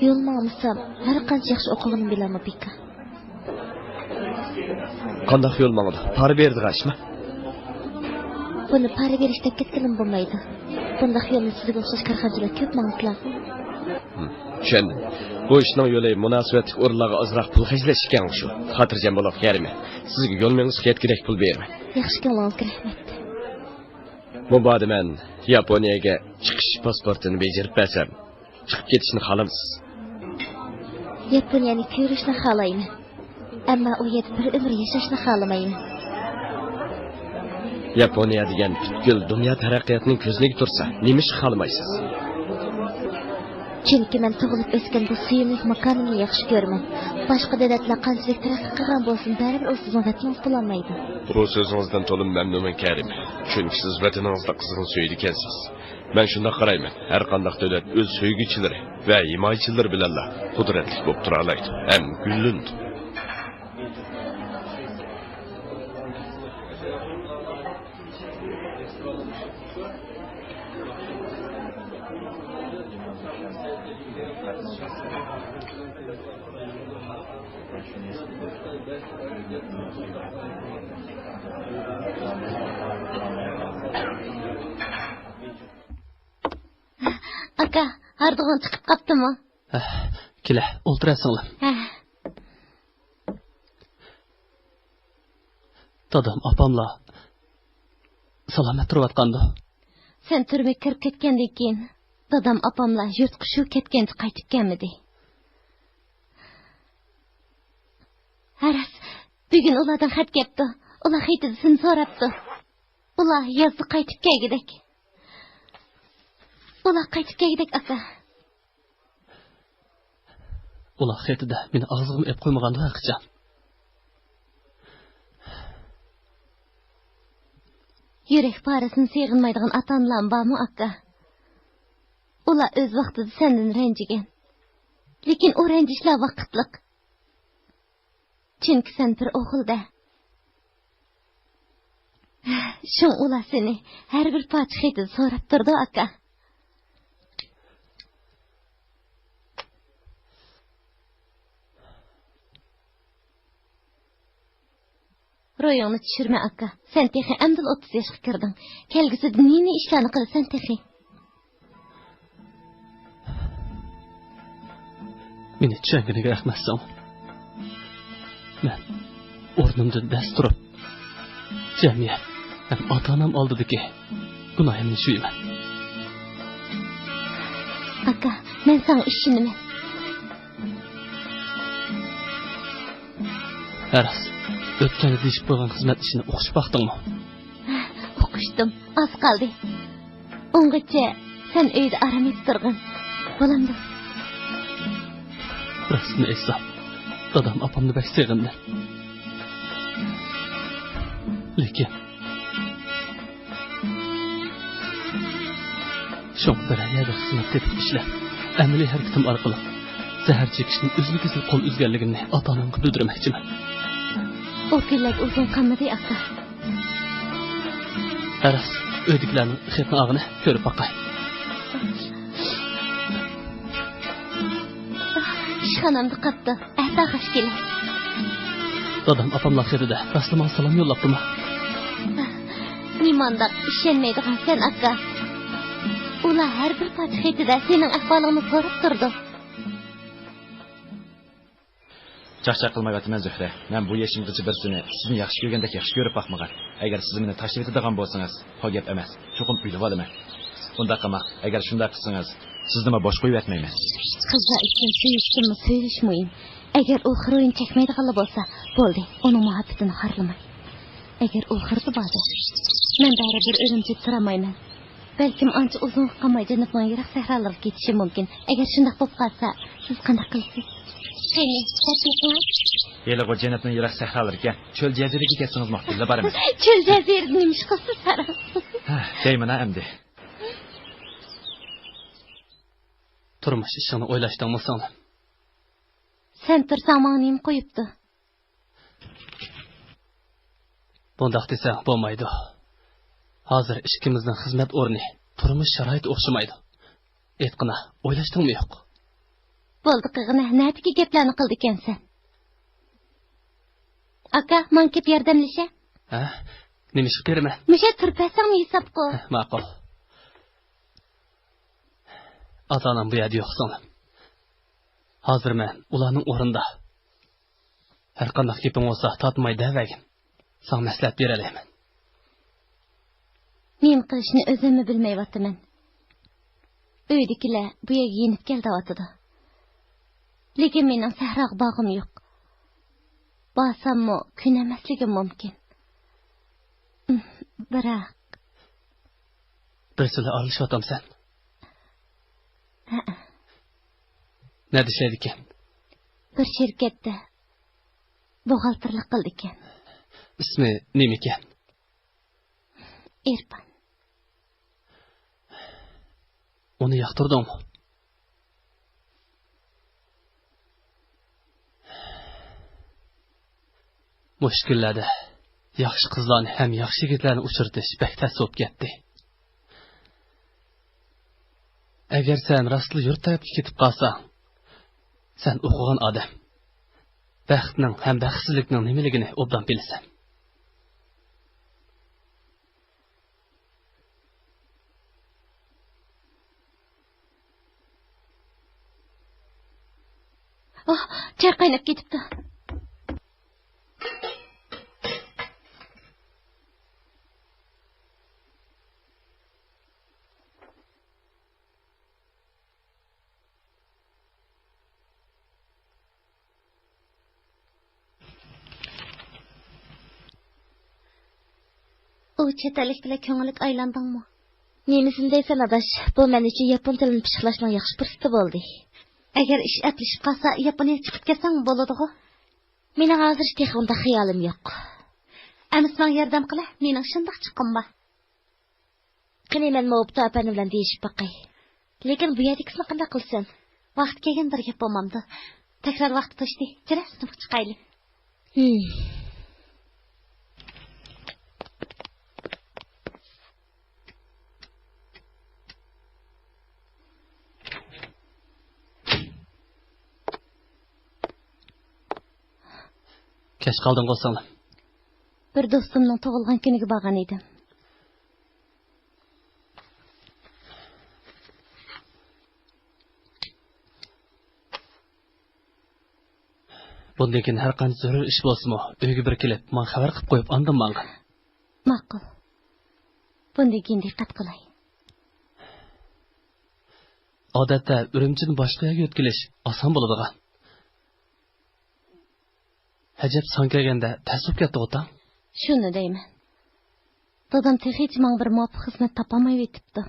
يول ماڭمىسام، ھەر قانچە ياخشى ئوقۇغىنىم بىلەنمۇ بىكار. قانداق يول ماڭىدۇ؟ پارا بېرىدىغان ئىشمۇ؟ بۇنى پارا بېرىش دەپ كەتكىلىمۇ بولمايدۇ. بۇنداق يولنى سىزگە ئوخشاش كارخانىچىلار كۆپ ماڭىدىلا. ھىم، چۈشەندىم. بۇ ئىشنىڭ يولى مۇناسىۋەتلىك ئورۇنلارغا ئازراق پۇل خەجلەش ئىكەن شۇ. خاتىرجەم بولۇڭ، كەرىمە. سىزگە يول مېڭىشقا يەتكۈدەك پۇل بېرىمەن. ياخشى كۆڭلىڭىزگە رەھمەت. مۇبادا مەن ياپونىيەگە چىقىش پاسپورتىنى بېجىرىپ بەرسەم، چىقىپ كېتىشنى خالامسىز؟ ياپونىيەنى كۆرۈشنى خالايمەن. ئەمما ئۇ يەردە بىر ئۆمۈر ياشاشنى خالىمايمەن. ياپونىيە دېگەن پۈتكۈل دۇنيا تەرەققىياتىنىڭ كۆزنىكى تۇرسا، نېمىشقا خالىمايسىز؟ چۈنكى مەن تۇغۇلۇپ ئۆسكەن بۇ سۆيۈملۈك ماكانىمنى ياخشى كۆرىمەن. باشقا دۆلەتلەر قانچىلىك تەرەققىي قىلغان بولسۇن، بەرىبىر ئۇ سىزنىڭ ۋەتىنىڭىز بولالمايدۇ. بۇ سۆزىڭىزدىن تولىمۇ مەمنۇنمەن، كەرىم. چۈنكى سىز ۋەتىنىڭىزنى قىزغىن سۆيىدىكەنسىز. مەن شۇنداق قارايمەن، ھەر قانداق دۆلەت ئۆز سۆيگۈچىلىرى ۋە ھىمايىچىلىرى بىلەنلا قۇدرەتلىك بولۇپ تۇرالايدۇ ھەم گۈللىنىدۇ. ئاكا، ھاردۇقۇڭ چىقىپ قاپتىمۇ؟ ھە، كېلە، ئولتۇرە سىڭلىم. ھە. دادام، ئاپاملار سالامەت تۇرۇۋاتقاندۇ؟ سەن تۈرمىگە كىرىپ كەتكەندىن كېيىن، دادام، ئاپاملار يۇرتقا شۇ كەتكەنچە قايتىپ كەلمىدى. ھە راست، بۈگۈن ئۇلاردىن خەت كەپتۇ. ئۇلار خېتىدە سېنى سوراپتۇ. ئۇلار يازدا قايتىپ كەلگۈدەك. ئۇلار قايتىپ كەلگۈدەك، ئاكا. ئۇلار خېتىدە مېنى ئاغزىغىمۇ ئېلىپ قويمىغاندۇ ھەرقاچان. يۈرەك پارىسىنى سېغىنمايدىغان ئاتا-ئانىلارمۇ بارمۇ، ئاكا؟ ئۇلار ئۆز ۋاقتىدا سەندىن رەنجىگەن. لېكىن ئۇ رەنجىشلەر ۋاقىتلىق. چۈنكى سەن بىر ئوغۇل-دە. شۇڭا ئۇلار سېنى ھەر بىر پارچە خېتىدە سوراپ تۇرىدۇ، ئاكا. روھىڭنى چۈشۈرمە، ئاكا. سەن تېخى ئەمدىلا ئوتتۇز ياشقا كىردىڭ. كەلگۈسىدە نى-نى ئىشلارنى قىلىسەن تېخى. مېنى چۈشەنگىنىگە رەھمەت ساڭا. مەن ئورنۇمدىن دەس تۇرۇپ، جەمئىيەت ھەم ئاتا-ئانام ئالدىدىكى گۇناھىمنى يۇيىمەن. ئاكا، مەن ساڭا ئىشىنىمەن. ھە راست، ئۆتكەندە دېيىشىپ قويغان خىزمەت ئىشىنى ئۇقۇشۇپ باقتىڭمۇ؟ ئۇقۇشتۇم، ئاز قالدى. ئۇنغىچە سەن ئۆيدە ئارام ئېلىپ تۇرغىن. بولامدۇ؟ راستىنى ئېيتسام، دادام ئاپامنى بەك سېغىندىم. لېكىن شۇڭا بىرەر يەردە خىزمەت تېپىپ ئىشلەپ، ئەمەلىي ھەرىكىتىم ئارقىلىق زەھەر چېكىشتىن ئۈزۈل-كېسىل قول ئۈزگەنلىكىمنى ئاتا-ئانامغا بىلدۈرمەكچىمەن. ئۇ كۈنلەرگە ئۇزۇن قالمىدى، ئاكا. ھە راست، ئۆيدىكىلەرنىڭ خېتىنى ئالغىنى، كۆرۈپ باقاي. ئىشخانامدا قاپتۇ. ئەتە خاش كېلىڭ. دادام ئاپاملار خېتىدە راستلا ماڭا سالام يوللاپتىما؟ نېمانداق ئىشەنمەيدىغانسەن، ئاكا. ئۇلار ھەر بىر پارچە خېتىدە سېنىڭ ئەھۋالىڭنى سوراپ تۇرىدۇ. چاقچاق قىلمايۋاتىمەن، زۆھرە. مەن بۇ يېشىمغىچە بىرسىنى سىزنى ياخشى كۆرگەندەك ياخشى كۆرۈپ باقمىغان. ئەگەر سىز مېنى تاشلىۋېتىدىغان بولسىڭىز، بۇ گەپ ئەمەس. چوقۇم ئۆيلىۋالىمەن. ئۇنداق قىلماق، ئەگەر شۇنداق قىلسىڭىز، سىزنىمۇ بوش قويۇۋەتمەيمەن. قىزلار ئۈچۈن سۆيۈشتىنمۇ سۆيۈلۈش مۇھىم. ئەگەر ئۇ خىرويىنى چەكمەيدىغانلا بولسا، بولدى، ئۇنىڭ مۇھەببىتىنى خارلىماي. ئەگەر ئۇ خىرىدا باردا، مەن بەرىبىر ئۆلۈمچىدە تۇرالمايمەن. بەلكىم ئانچە ئۇزۇنغا قالماي جەنۇبنىڭ يىراق سەھرالىرىغا كېتىشى مۇمكىن. ئەگەر شۇنداق بولۇپ قالسا، سىز قانداق قىلىسىز؟ قېنى، دەپ بېقىڭ. ھېلىغۇ جەنۇبنىڭ يىراق سەھرالىرىكەن، چۆل جەزىرىگە كەتسىڭىزمۇ، بىللە بارىمىز. چۆل جەزىرىدە نېمە ئىش قىلسىز، ھە؟ ھە، دەيمەن-ھە ئەمدى. تۇرمۇش ئىشىڭنى ئويلاشتىڭمۇ، سىڭلىم؟ سەن تۇرساڭ، ماڭا نېمە قويۇپتۇ؟ بۇنداق دېسەڭ بولمايدۇ. ھازىر ئىككىمىزنىڭ خىزمەت ئورنى، تۇرمۇش شارائىتى ئوخشىمايدۇ. ئېيتقىنا، ئويلاشتىڭمۇ يوق؟ بولدى قىغىنە، نەدىكى گەپلەرنى قىلىدىكەنسەن؟ ئاكا، ماڭا كېلىپ ياردەملىشە. ھە؟ نېمە ئىشقا كىرىمەن؟ مۇشۇ تۇرۇپ بەرسەڭمۇ ھېسابقۇ. ھە، ماقۇل. ئاتا-ئانام بۇ يەردە يوق، سىڭلىم. ھازىر مەن ئۇلارنىڭ ئورنىدا. ھەرقانداق گېپىڭ بولسا تارتماي دەۋەرگىن. ساڭا مەسلىھەت بېرەلەيمەن. نېمە قىلىشنى ئۆزۈممۇ بىلمەيۋاتىمەن. ئۆيدىكىلەر بۇ يەرگە يېنىپ كەل دەۋاتىدۇ. لېكىن مېنىڭ سەھراغا بارغۇم يوق. بارساممۇ كۆنەلمەسلىكىم مۇمكىن. بىراق. بىرسى بىلەن ئارىلىشىۋاتامسەن؟ ھەئە. نەدە ئىشلەيدىكەن؟ بىر شىركەتتە بوغالتىرلىق قىلىدىكەن. ئىسمى نېمىكەن؟ ئېرپان. ئۇنى ياقتۇردۇڭمۇ؟ مۇشۇ كۈنلەردە ياخشى قىزلارنى ھەم ياخشى يىگىتلەرنى ئۇچرىتىش بەك تەس بولۇپ كەتتى. ئەگەر سەن راستلا يۇرت تەرەپكە كېتىپ قالساڭ، سەن ئوقۇغان ئادەم، بەختنىڭ ھەم بەختسىزلىكنىڭ نېمىلىكىنى ئوبدان بىلىسەن. ئاھ، چاي قايناپ كېتىپتۇ. ئۇ چەت ئەللىك بىلەن كۆڭۈللۈك ئايلاندىڭمۇ؟ نېمىسىنى دەيسەن، ئاداش؟ بۇ مەن ئۈچۈن ياپون تىلىنى پىششىقلاشنىڭ ياخشى پۇرسىتى بولدى. ئەگەر ئىش ئەپلىشىپ قالسا، ياپونىيەگە چىقىپ كەتسەڭمۇ بولىدىغۇ؟ مېنىڭ ھازىر تېخى ئۇنداق خىيالىم يوق. ئەمىسە ماڭا ياردەم قىلە، مېنىڭ شۇنداق چىققۇم بار. قېنى، مەنمۇ ئوپتا ئەپەندى بىلەن دېيىشىپ باقاي. لېكىن بۇ يەردىكىسىنى قانداق قىلىسەن؟ ۋاقتى كەلگەندە بىر گەپ بولمامدۇ؟ تەكرار ۋاقتى توشتى. جۈرە، سىنىپقا چىقايلى. ھىم. كەچ قالدىڭغۇ سىڭلىم. بىر دوستۇمنىڭ تۇغۇلغان كۈنىگە بارغان ئىدىم. بۇندىن كېيىن ھەر قانچە زۆرۈر ئىش بولسىمۇ، ئۆيگە بىر كېلىپ، ماڭا خەۋەر قىلىپ قويۇپ، ئاندىن ماڭغىن. ماقۇل. بۇندىن كېيىن دىققەت قىلاي. ئادەتتە ئۈرۈمچىدىن باشقا يەرگە يۆتكىلىش ئاسان بولىدىغان. ئەجەب، ساڭا كەلگەندە تەس بولۇپ كەتتىغۇ تاڭ؟ شۇنى دەيمەن. دادام تېخىچە ماڭا بىر مۇۋاپىق خىزمەت تاپالمايۋېتىپتۇ.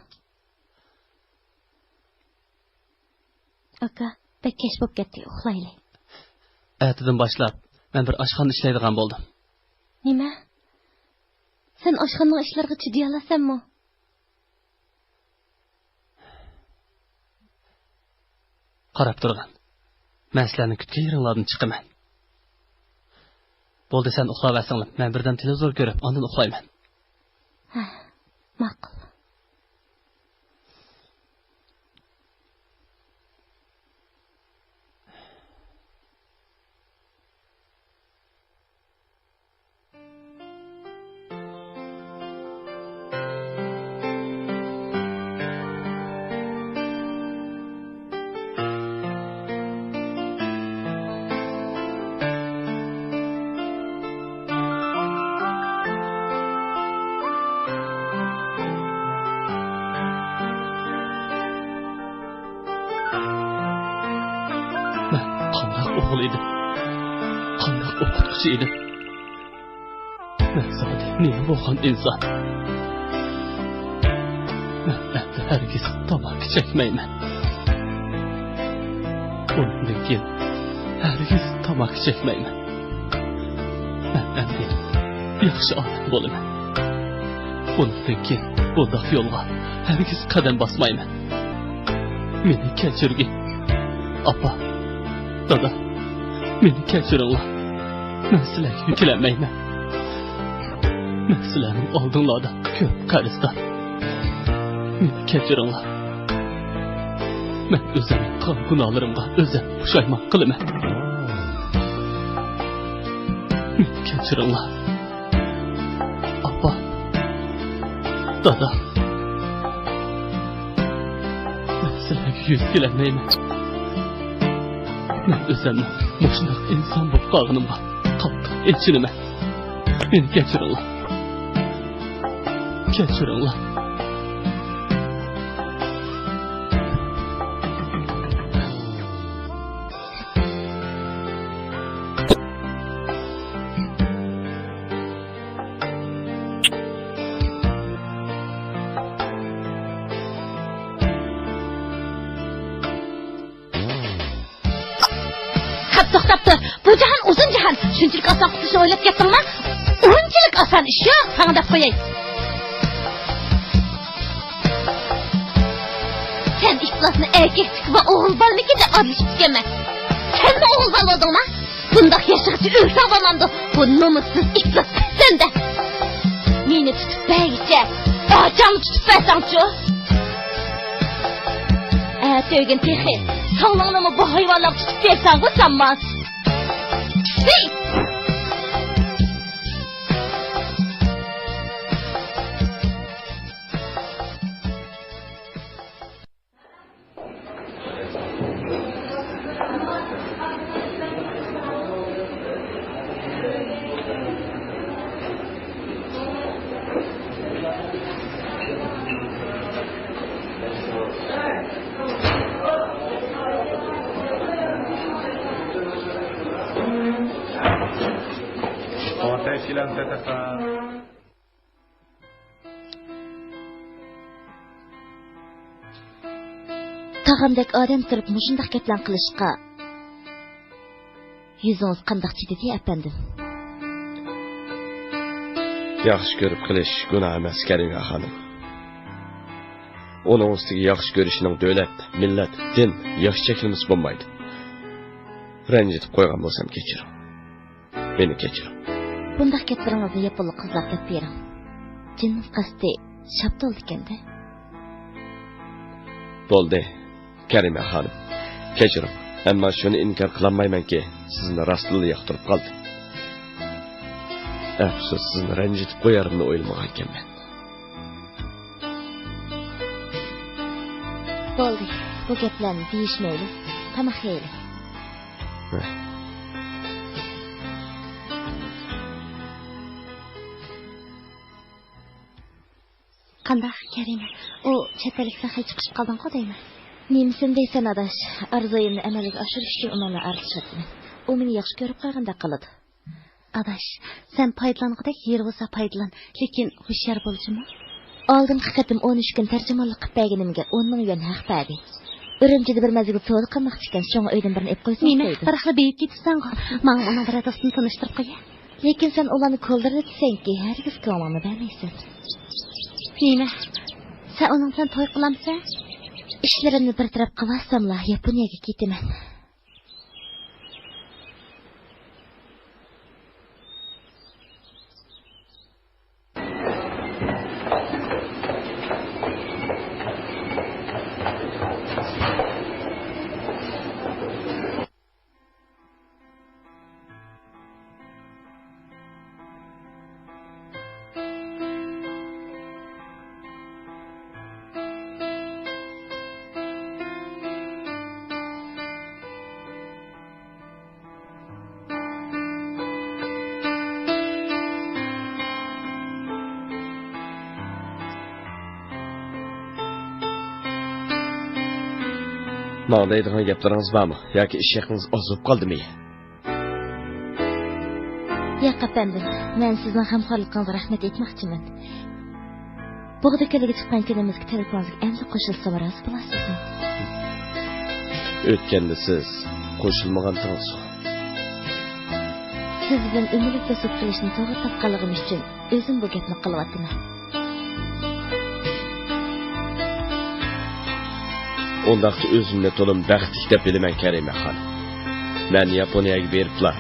ئاكا، بەك كەچ بولۇپ كەتتى، ئۇخلايلى. ئەتىدىن باشلاپ مەن بىر ئاشخانىدا ئىشلەيدىغان بولدۇم. نېمە؟ سەن ئاشخانىنىڭ ئىشلىرىغا چىدىيالامسەنمۇ؟ قاراپ تۇرغىن. مەن سىلەرنىڭ كۈتكەن يېرىڭلاردىن چىقىمەن. بولدى، سەن ئۇخلاۋەرسەڭلار، مەن بىردەم تېلېۋىزور كۆرۈپ، ئاندىن ئۇخلايمەن. ھە، ماقۇل. مەن قانداق ئوغۇل ئىدىم؟ قانداق ئوقۇتقۇچى ئىدىم؟ مەن زادى نېمە بولغان ئىنسان؟ مەن ئەمدى ھەرگىز تاماكا چەكمەيمەن. بۇندىن كېيىن ھەرگىز تاماكا چەكمەيمەن. مەن ئەمدى ياخشى ئادەم بولىمەن. بۇندىن كېيىن بۇنداق يولغا ھەرگىز قەدەم باسمايمەن. مېنى كەچۈرگىن. ئاپا، دادا، مېنى كەچۈرۈڭلار. مەن سىلەرگە يۈكلەنمەيمەن. مەن سىلەرنىڭ ئالدىڭلاردا كۆپ قەرزدار. مېنى كەچۈرۈڭلار. مەن ئۆزۈمنىڭ قىلغان گۇناھلىرىمغا ئۆزۈم پۇشايمان قىلىمەن. مېنى كەچۈرۈڭلار. ئاپا، دادا، مەن سىلەرگە يۈز كېلەلمەيمەن. مەن ئۆزۈمنىڭ مۇشۇنداق ئىنسان بولۇپ قالغىنىمغا قاتتىق ئېچىنىمەن. مېنى كەچۈرۈڭلار. كەچۈرۈڭلار. قاپتۇ، قاپتۇ. بۇ جاھان ئۇزۇن جاھان. شۇنچىلىك ئاسان قۇتۇلۇشنى ئويلاپ كەتتىڭما؟ ئۇنچىلىك ئاسان ئىش يوق، ساڭا دەپ قوياي. سەن ئىپلاسنى ئەركەكتىكى بار ئوغۇل بالىمىكىن دەپ ئادىلىشىپتىكەنمەن. سەنمۇ ئوغۇل بالىۋالدىڭما؟ بۇنداق ياشىغىچە ئۆلسەڭ بولمامدۇ؟ بۇ نومۇسسىز ئىپلاس سەندە. مېنى تۇتۇپ بەرگىچە، ئاچاڭنى تۇتۇپ بەرسەڭچۇ؟ ئەتە ئۆگۈن تېخى ساڭلىڭنىمۇ بۇ ھايۋانلارغا تۇتۇپ بەرسەڭغۇ سانماس. ھېي! تاغامدەك ئادەم تۇرۇپ مۇشۇنداق گەپلەرنى قىلىشقا يۈزىڭىز قانداق چىدىدى، ئەپەندىم؟ ياخشى كۆرۈپ قىلىش گۇناھ ئەمەس، كەرىمە خانىم. ئۇنىڭ ئۈستىگە ياخشى كۆرۈشنىڭ دۆلەت، مىللەت، دىن، ياش چەكلىمىسى بولمايدۇ. رەنجىتىپ قويغان بولسام كەچۈرۈڭ. مېنى كەچۈرۈڭ. بۇنداق گەپلىرىڭىزنى ياپونلۇق قىزلارغا دەپ بېرىڭ. جىننىڭ قەستى شاپتۇلدىكەن-دە. بولدى، كەرىمە خانىم. كەچۈرۈڭ. ئەمما شۇنى ئىنكار قىلالمايمەنكى، سىزنى راستلا ياقتۇرۇپ قالدىم. ئەپسۇس، سىزنى رەنجىتىپ قويارمەن ئويلىمىغانىكەنمەن. بولدى، بۇ گەپلەرنى دېيىشمەيلى. تاماق يەيلى. ھە. قانداق، كەرىمە؟ ئۇ چەت ئەللىك سەن خېلى چىقىشىپ قالدىڭغۇ دەيمەن. نېمىسىنى دەيسەن، ئاداش؟ ئارزۇيۇمنى ئەمەلگە ئاشۇرۇش ئۈچۈن ئۇنىڭ بىلەن ئارىلىشىۋاتىمەن. ئۇ مېنى ياخشى كۆرۈپ قويغاندەك قىلىدۇ. ئاداش، سەن پايدىلانغۇدەك يېرى بولسا پايدىلان، لېكىن ھوشيار بول جۇمۇ. ئالدىنقى قېتىم ئون ئۈچ كۈن تەرجىمانلىق قىلىپ بەرگىنىمگە ئون مىڭ يۈەن ھەق بەردى. ئۈرۈمچىدە بىر مەزگىل سودا قىلماقچى ئىكەن، شۇڭا ئۆيدىن بىرنى ئېلىپ قويسام نېمە، دەيدۇ. بىراقلا بېيىپ كېتىسەنغۇ؟ ماڭا ئۇنىڭ بىر ئاتىسىنى تونۇشتۇرۇپ قويە. لېكىن سەن ئۇلارنى كولدۇرۇۋېتىسەنكى، ھەرگىز كۆڭلۈڭنى بەرمەيسەن. نېمە؟ سەن ئۇنىڭ بىلەن توي قىلامسەن؟ ئىشلىرىمنى بىر تەرەپ قىلىۋالساملا، ياپونىيەگە كېتىمەن. ماڭا دەيدىغان گەپلىرىڭىز بارمۇ؟ ياكى ئىش ھەققىڭىز ئاز بولۇپ قالدىمۇ؟ ياق، ئەپەندىم، مەن سىزنىڭ غەمخورلۇقىڭىزغا رەھمەت ئېيتماقچىمەن. بۇغدا كۆلىگە چىققان كۈنىمىزگە تېلېفونىڭىزغا ئەمدى قوشۇلسام رازى بولارسىزمۇ؟ ئۆتكەندە سىز قوشۇلمىغانتىڭىزغۇ؟ سىز بىلەن ئۆمۈرلۈك دوستلۇق قىلىشنى توغرا تاپقانلىقىم ئۈچۈن ئۆزۈم بۇ گەپنى قىلىۋاتىمەن. ئۇنداقتا ئۆزۈمنى تولىمۇ بەختلىك دەپ بىلىمەن، كەرىمە خانىم. مەن ياپونىيەگە بېرىپلا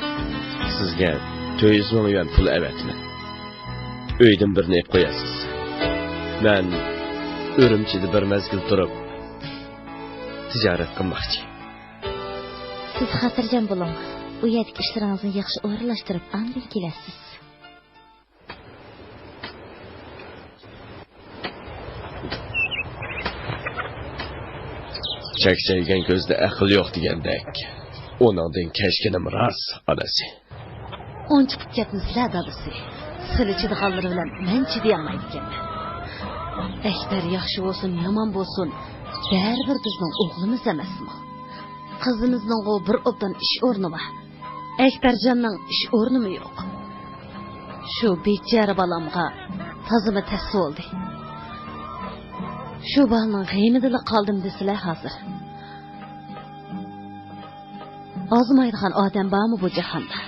سىزگە تۆت يۈز مىڭ يۈەن پۇل ئەۋەتىمەن. ئۆيدىن بىرنى ئېلىپ قويارسىز. مەن ئۈرۈمچىدە بىر مەزگىل تۇرۇپ، تىجارەت قىلماقچى. سىز خاتىرجەم بولۇڭ. ئۇ يەردىكى ئىشلىرىڭىزنى ياخشى ئورۇنلاشتۇرۇپ، ئاندىن كېلەرسىز. چەكچەيگەن كۆزدە ئەقىل يوق دېگەندەك. ئۇنىڭدىن كەچكىنىم راست، ئانىسى. ئۇنچىقىپ كەتمىسىلە، دادىسى. سىلى چىدىغانلىرى بىلەن مەن چىدىيالمايدىكەنمەن. ئەكبەر ياخشى بولسۇن، يامان بولسۇن، بەرىبىر بىزنىڭ ئوغلىمىز ئەمەسمۇ؟ قىزىمىزنىڭغۇ بىر ئوبدان ئىش ئورنى بار. ئەكبەرجاننىڭ ئىش ئورنىمۇ يوق. شۇ بىچارە بالامغا تازىمۇ تەس بولدى. شۇ بالىنىڭ غېمىدىلا قالدىم دېسىلە ھازىر. ئازمايدىغان ئادەم بارمۇ بۇ جاھاندا؟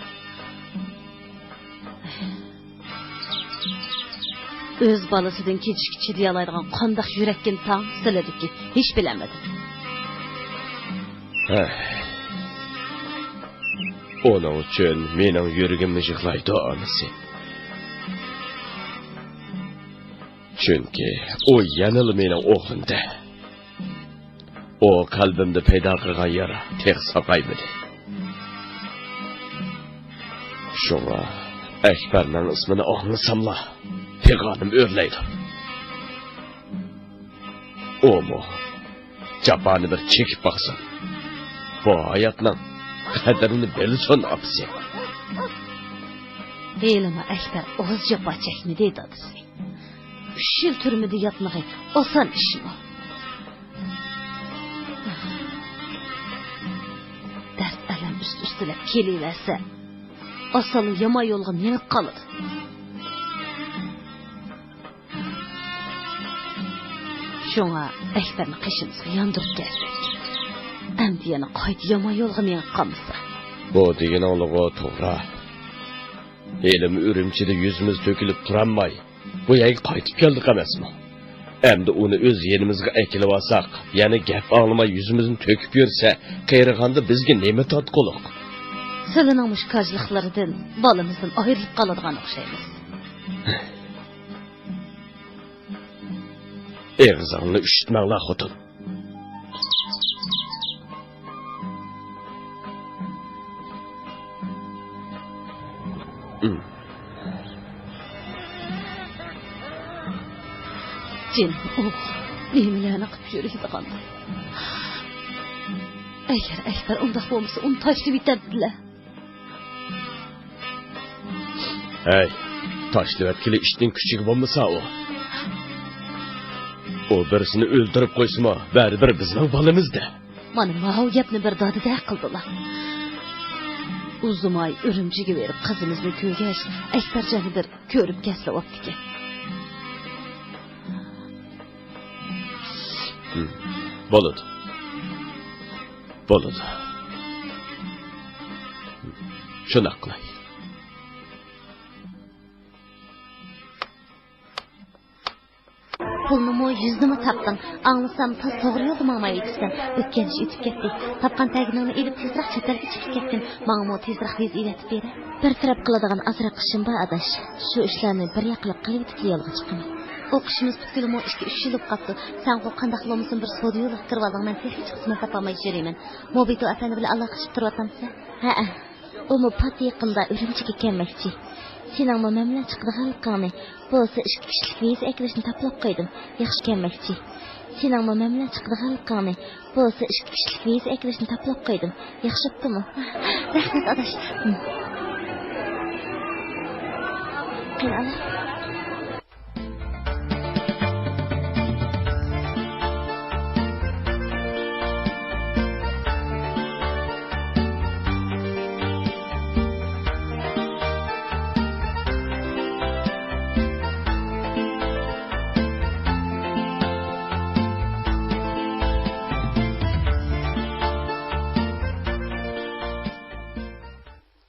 ئۆز بالىسىدىن كېچىشكە چىدىيالايدىغان قانداق يۈرەككىن تاڭ سىلىدىكى، ھېچ بىلەلمىدىم. ھەي. ئۇنىڭ ئۈچۈن مېنىڭ يۈرىكىم يىغلايدۇ، ئانىسى. چۈنكى ئۇ يەنىلا مېنىڭ ئوغلۇمدە. ئۇ قەلبىمدە پەيدا قىلغان يارا تېخى ساقايمىدى. شۇڭا ئەكبەرنىڭ ئىسمىنى ئاڭلىساملا پىغانىم ئۆرلەيدۇ. ئۇمۇ جاپانى بىر چېكىپ باقسۇن. بۇ ھاياتنىڭ قەدرىنى بىلسۇن، ئاپىسى. ھېلىمۇ ئەكبەر ئاز جاپا چەكمىدى، دادىسى. ئۈچ يىل تۈرمىدە ياتمىغى ئاسان ئىشمۇ؟ دەرد-ئەلەم ئۈست-ئۈستىلەپ كېلىۋەرسە، ئاسانلا يامان يولغا مېڭىپ قالىدۇ. شۇڭا ئەكبەرنى قېشىمىزغا ياندۇرۇپ كەلسەك. ئەمدى يەنە قايتا يامان يولغا مېڭىپ قالمىسا. بۇ دېگىنىڭلىغۇ توغرا. ھېلىمۇ ئۈرۈمچىدە يۈزىمىز تۆكۈلۈپ تۇرالماي، بۇ يەرگە قايتىپ كەلدۇق ئەمەسمۇ؟ ئەمدى ئۇنى ئۆز يېنىمىزغا ئەكېلىۋالساق، يەنە گەپ ئاڭلىماي يۈزىمىزنى تۆكۈپ يۈرسە، قېرىغاندا بىزگە نېمە تارتقۇلۇق؟ سىلىنىڭ مۇشۇ كاجلىقلىرىدىن بالىمىزدىن ئايرىلىپ قالىدىغان ئوخشايمىز. ئېغىزىڭنى ئۈششۈتمەڭلار، خوتۇن. جىن ئوغۇل نېمىلەرنى قىلىپ يۈرىدىغان. ئەگەر ئەكبەر ئۇنداق بولمىسا، ئۇنى تاشلىۋېتەمدىلە. ھەي، تاشلىۋەتكىلى ئىتنىڭ كۈچىگە بولمىسا ئۇ. ئۇ بىرسىنى ئۆلتۈرۈپ قويسىمۇ، بەرىبىر بىزنىڭ بالىمىز-دە. مانا ماۋۇ گەپنى بىر دادىدەك قىلدىلا. ئۇزىماي ئۈرۈمچىگە بېرىپ قىزىمىزنى كۆرگەچ، ئەكبەرجاننى بىر كۆرۈپ كەتسە بوپتىكەن. ھىم، بولىدۇ. بولىدۇ. شۇنداق قىلاي. پۇلنىمۇ، يۈزنىمۇ تاپتىڭ. ئاڭلىسام، تاز توغرا يولدا ماڭمايۋېتىپسەن. ئۆتكەن ئىش ئۆتۈپ كەتتى. تاپقان تەگىنىڭنى ئېلىپ، تېزراق چەت ئەلگە چىقىپ كەتكىن. ماڭىمۇ تېزراق ۋىزا ئېلىۋېتىپ بېرە. بىر تەرەپ قىلىدىغان ئازراق ئىشىم بار، ئاداش. شۇ ئىشلارنى بىر ياقلىق قىلىۋېتىپلا يولغا چىقىمەن. ئوقۇشىمىز پۈتكىلىمۇ ئىككى، ئۈچ يىل بولۇپ قاپتۇ. سەنغۇ قانداقلا بولمىسۇن بىر سودا يولىغا كىرىۋالدىڭ، مەن تېخىچە خىزمەت تاپالماي يۈرىمەن. موبىتو ئەپەندى بىلەن ئالاقىلىشىپ تۇرۇۋاتامسەن؟ ھەئە. ئۇمۇ پات يېقىندا ئۈرۈمچىگە كەلمەكچى. سېنىڭمۇ مەن بىلەن چىقىدىغانلىقىڭنى، بولسا ئىككى كىشىلىك ۋىزا ئەكىرىشنى تاپىلاپ قويدۇم. ياخشى كەلمەكچى. سېنىڭمۇ مەن بىلەن چىقىدىغانلىقىڭنى، بولسا ئىككى كىشىلىك ۋىزا ئەكىرىشنى تاپىلاپ قويدۇم. ياخشى بوپتۇمۇ؟ رەھمەت، ئاداش. قېنى، ئالاي.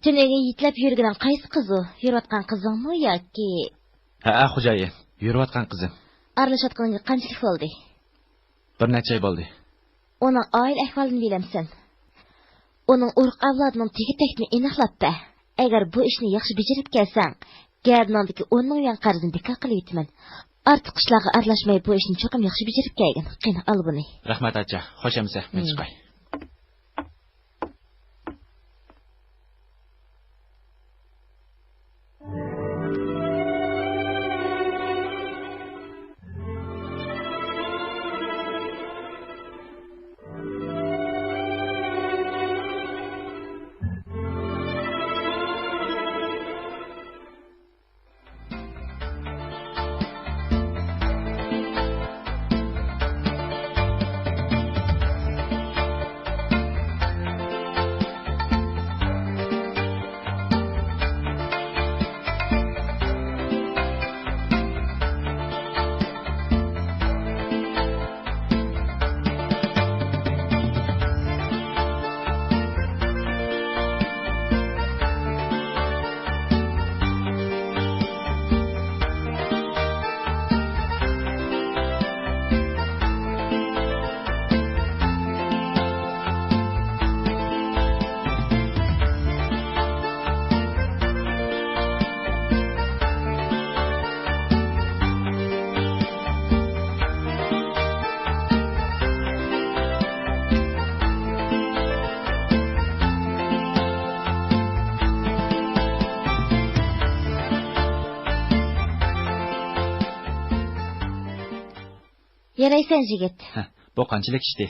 تۈنۈگۈن يېتىلەپ يۈرگىنىڭ قايسى قىزى ئۇ؟ يۈرۈۋاتقان قىزىڭمۇ ياكى؟ ھەئە، خوجايىن، يۈرۈۋاتقان قىزىم. ئارىلىشىۋاتقىنىڭغا قانچىلىك بولدى؟ بىر نەچچە ئاي بولدى. ئۇنىڭ ئائىلە ئەھۋالىنى بىلەمسەن؟ ئۇنىڭ ئۇرۇق-ئەۋلادىنىڭ تېگى-تەكتىنى ئېنىقلاپ بەر. ئەگەر بۇ ئىشنى ياخشى بېجىرىپ كەلسەڭ، گەدىنىڭدىكى ئون مىڭ يۈەن قەرزىنى بىكار قىلىۋېتىمەن. ئارتۇق ئىشلارغا ئارىلاشماي، بۇ ئىشنى چوقۇم ياخشى بېجىرىپ كەلگىن. قېنى، ئال بۇنى. رەھمەت، ئاچا. خوش ئەمىسە، مەن چىقاي. يارايسەن، يىگىت. ھە، بۇ قانچىلىك ئىشتى؟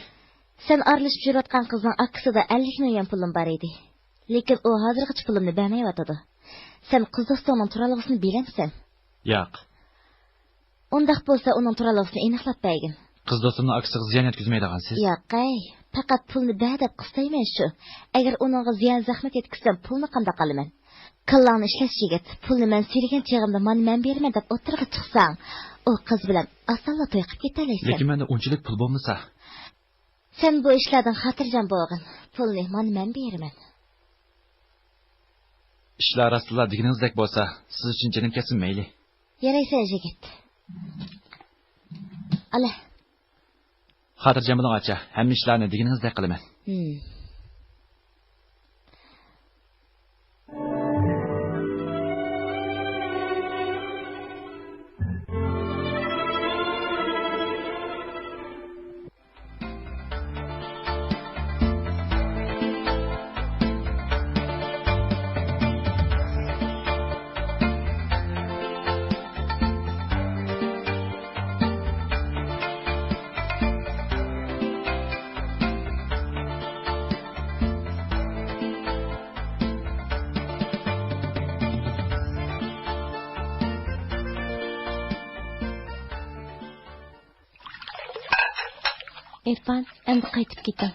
سەن ئارىلىشىپ يۈرۈۋاتقان قىزنىڭ ئاكىسىدا ئەللىك مىليون پۇلۇم بار ئىدى. لېكىن ئۇ ھازىرغىچە پۇلۇمنى بەرمەيۋاتىدۇ. سەن قىز دوستۇڭنىڭ تۇرالغۇسىنى بىلەمسەن؟ ياق. ئۇنداق بولسا ئۇنىڭ تۇرالغۇسىنى ئېنىقلاپ بەرگىن. قىز دوستۇمنىڭ ئاكىسىغا زىيان يەتكۈزمەيدىغانسىز؟ ياقەي، پەقەت پۇلنى بەر دەپ قىستايمەن شۇ. ئەگەر ئۇنىڭغا زىيان زەخمەت يەتكۈزسەم، پۇلنى قانداق ئالىمەن؟ كاللاڭنى ئىشلەتسە يىگىت، پۇلنى مەن سۆيگەن چېغىمدا مانا مەن بېرىمەن دەپ ئوتتۇرىغا چىقساڭ، ئۇ قىز بىلەن ئاسانلا توي قىلىپ كېتەلەيسەن. لېكىن مەندە ئۇنچىلىك پۇل بولمىسا. سەن بۇ ئىشلاردىن خاتىرجەم بولغىن. پۇلنى مانا مەن بېرىمەن. ئىشلار راستلا دېگىنىڭىزدەك بولسا، سىز ئۈچۈن جېنىم كەتسۇن مەيلى. يارايسەن يىگىت. ئالە. خاتىرجەم بولۇڭ ئاچا، ھەممە ئىشلارنى دېگىنىڭىزدەك قىلىمەن. ھىم. ئېرپان، ئەمدى قايتىپ كېتىڭ.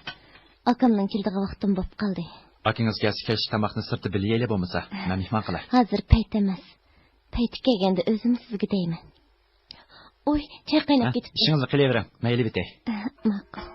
ئاكامنىڭ كېلىدىغان ۋاقتىمۇ بوپ قالدى. ئاكىڭىز كەلسە، كەچلىك تاماقنى سىرتتا بىللە يەيلى بولمىسا، مەن مېھمان قىلاي. ھازىر پەيت ئەمەس. پەيتى كەلگەندە ئۆزۈم سىزگە دەيمەن. ئۇي، چاي قايناپ ھە، كېتىپتۇ. ئىشىڭىزنى قىلىۋېرىڭ، مەن ئېلىۋېتەي. ماقۇل.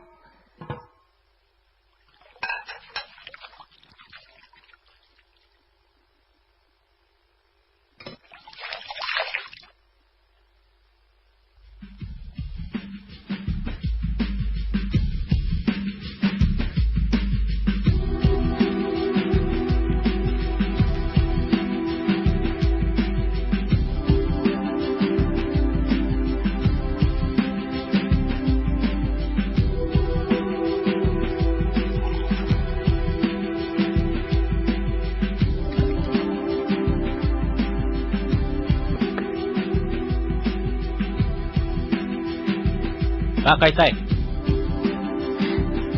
ھە، قايتاي.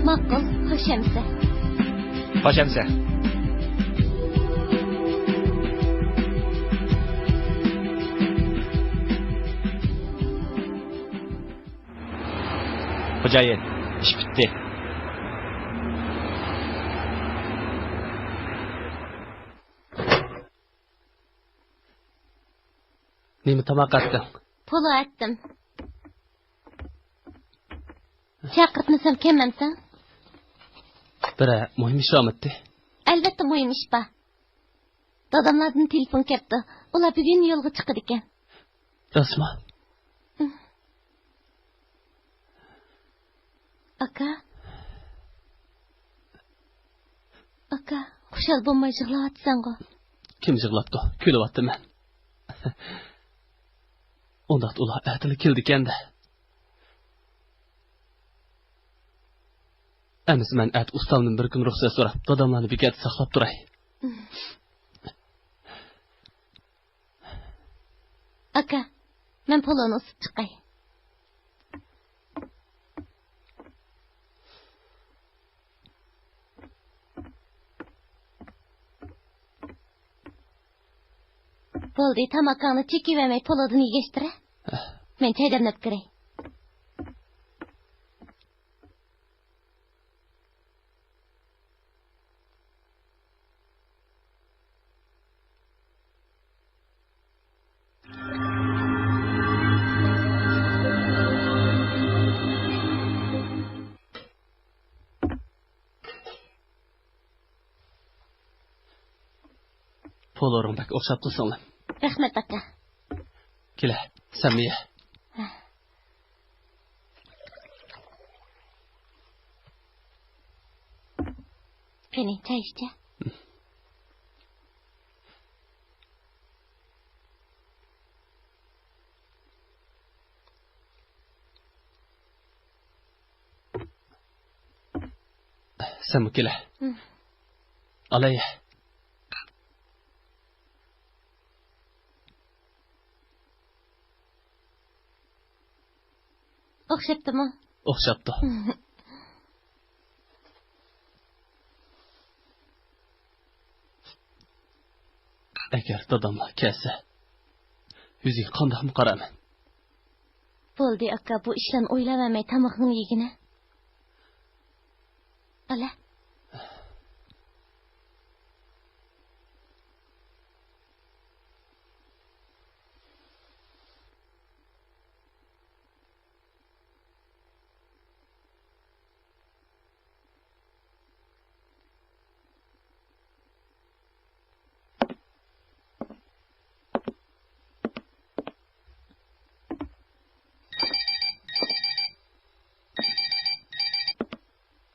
ماقۇل، خوش ئەمىسە. خوش ئەمىسە. خوجايىن، ئىش پۈتتى. نېمە تاماق ئەتتىڭ؟ پولۇ ئەتتىم. چاقىرتمىسام كەلمەمسەن؟ بىرەر مۇھىم ئىش بارمىتى؟ ئەلۋەتتە مۇھىم ئىش بار. داداملاردىن تېلېفون كەپتۇ. ئۇلار بۈگۈن يولغا چىقىدىكەن. راستمۇ؟ ئاكا. ئاكا، خۇشال بولماي يىغلاۋاتىسەنغۇ؟ كىم يىغلاپتۇ؟ كۈلۈۋاتىمەن. ئۇنداقتا ئۇلار ئەتىلا كېلىدىكەن-دە. ئەمىسە مەن ئەتە ئۇستامدىن بىر كۈن رۇخسەت سوراپ، داداملارنى بېكەتتە ساقلاپ تۇراي. ئاكا، مەن پولۇنى ئۇسۇپ چىقاي. بولدى، تاماكاڭنى چېكىۋەرمەي پولۇدىن يېگەشتىرە. مەن چاي دەملەپ كىرەي. پولۇرۇڭ بەك ئوخشاپتۇ سىڭلىم. رەھمەت، ئاكا. كېلە، سەنمۇ يە. قېنى، چاي ئىچە. سەنمۇ كېلە. ئالاي. ئوخشاپتىمۇ؟ ئوخشاپتۇ. ئەگەر داداملار كەلسە، يۈزىگە قانداقمۇ قارارمەن؟ بولدى، ئاكا، بۇ ئىشلارنى ئويلاۋەرمەي تامىقىڭنى يېگىنە. ئالا.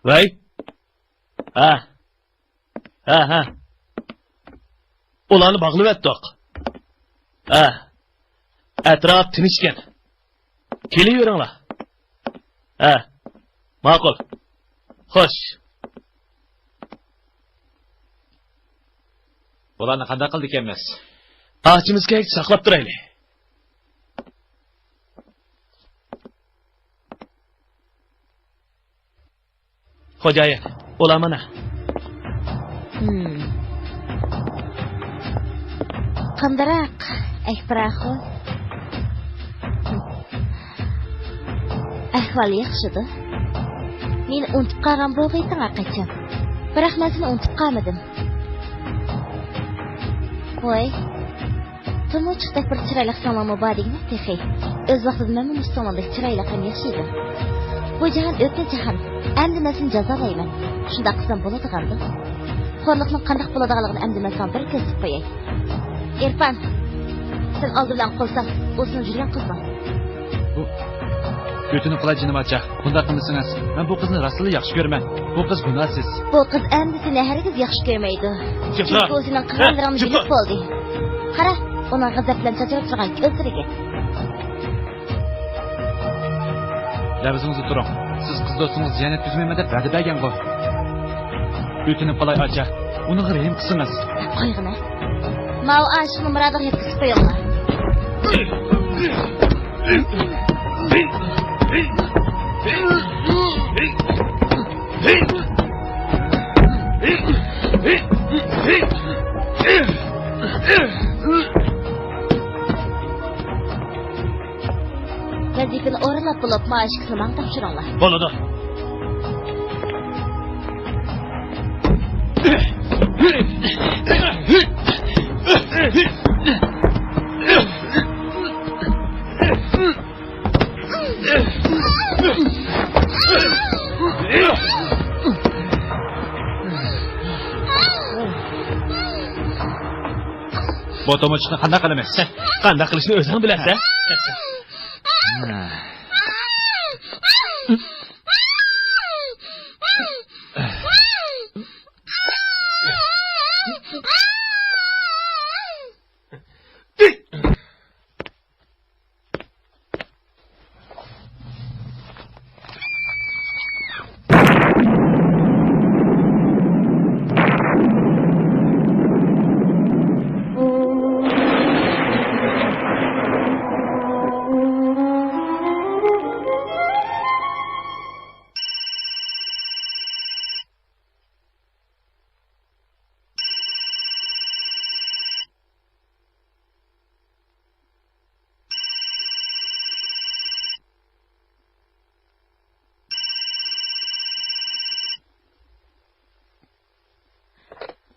ۋەي. ھە. ھە، ھە. ئۇلارنى باغلىۋەتتۇق. ھە. ئەتراپ تىنچكەن. كېلىۋېرىڭلار. ھە. ماقۇل. خوش. بۇلارنى قانداق قىلىدىكەنمىز؟ ئاچىمىز كەلگۈچە ساقلاپ تۇرايلى. خوجايىن، ئۇلار مانا. ھىم. قانداقراق، ئەكبەر ئاخۇن؟ ئەھۋال ياخشىدۇ. مېنى ئۇنتۇپ قالغان بولغىيسەن ھەرقاچان. بىراق مەن سېنى ئۇنتۇپ قالمىدىم. ۋاي، تۇمۇچۇقتەك بىر چىرايلىق سىڭلىڭمۇ بار دېگىنە تېخى. ئۆز ۋاقتىدا مەنمۇ مۇشۇ سىڭلىڭدەك چىرايلىق ھەم ياخشى ئىدىم. بۇ جاھان ئۆتنە جاھان. ئەمدى مەن سېنى جازالايمەن. شۇنداق قىلسام بولىدىغاندۇ؟ خورلۇقنىڭ قانداق بولىدىغانلىقىنى ئەمدى مەن ساڭا بىر كۆرسىتىپ قوياي. ئېرپان، سەن ئالدى بىلەن قول سال، ئۇ سېنىڭ يۈرگەن قىزىڭ. بۇ، ئۆتۈنۈپ قالاي جېنىم ئاچا، بۇنداق قىلمىسىڭىز. مەن بۇ قىزنى راستلا ياخشى كۆرىمەن. بۇ قىز گۇناھسىز. بۇ قىز ئەمدى سېنى ھەرگىز ياخشى كۆرمەيدۇ. چۈنكى ئۇ سېنىڭ قىلغانلىرىڭنى بىلىپ بولدى. قارا، ئۇنىڭ غەزەپ بىلەن چاچراپ تۇرغان كۆزلىرىگە. لەۋزىڭىزدە تۇرۇڭ. سىز قىز دوستىڭىز زىيان يەتكۈزمەيمەن دەپ ۋەدە بەرگەنغۇ. ئۆتۈنۈپ قالاي ئاچا، ئۇنىڭغا رەھىم قىلسىڭىز. قويغىنە. ماۋۇ ئاشىقنى مۇرادىغا يەتكۈزۈپ قويۇڭلار. ۋەزىپىنى ئورۇنلاپ بولۇپ، مائاشىكىسىنى ماڭا تاپشۇرۇڭلار. بولىدۇ. بۇ تومۇچۇقنى قانداق قىلىمىز؟ قانداق قىلىشنى ئۆزۈڭ بىلەسەن.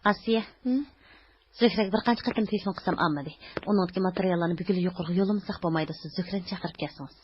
ئاسىيە. ھە؟ زۆھرەگە بىر قانچە قېتىم تېلېفون قىلسام ئالمىدى. ئۇنىڭدىكى ماتېرىياللارنى بۈگۈنلا يۇقىرىغا يوللىمىساق بولمايدۇ، سىز زۆھرەنى چاقىرىپ كەلسىڭىز.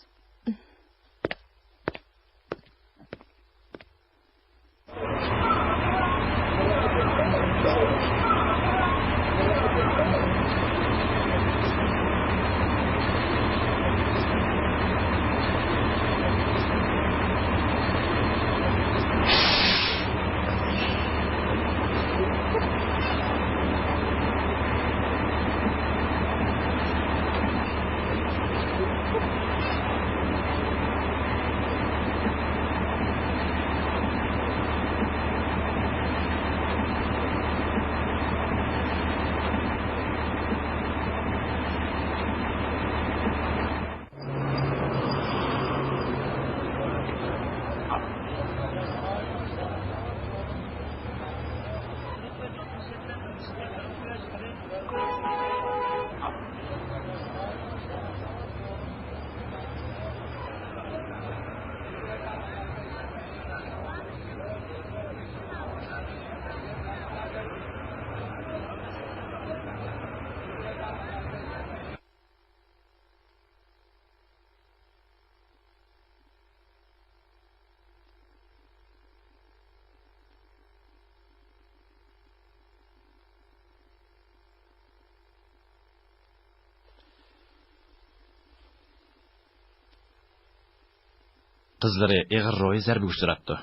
قىزلىرى ئېغىر روھىي زەربىگە ئۇچراپتۇ.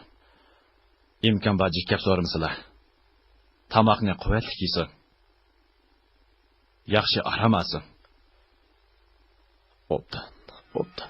ئىمكان بار جىككەپ سورىمىسىلا. تاماقنى قۇۋۋەتلىك يېسۇن. ياخشى ئارام ئالسۇن. ئوبدان، ئوبدان.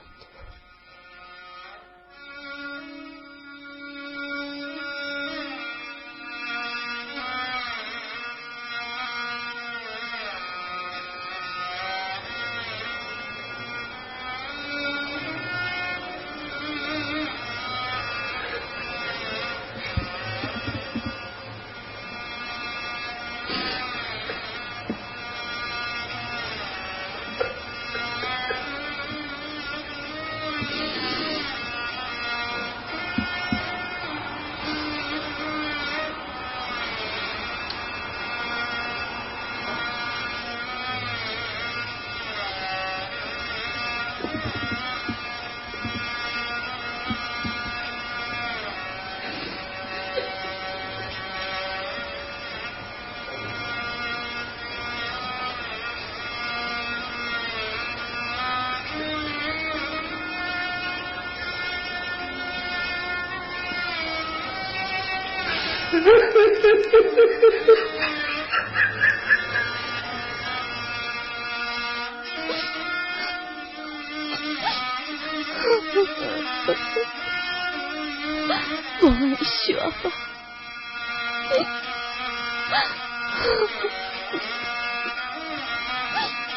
بولغان ئىش شۇ، ئاپا.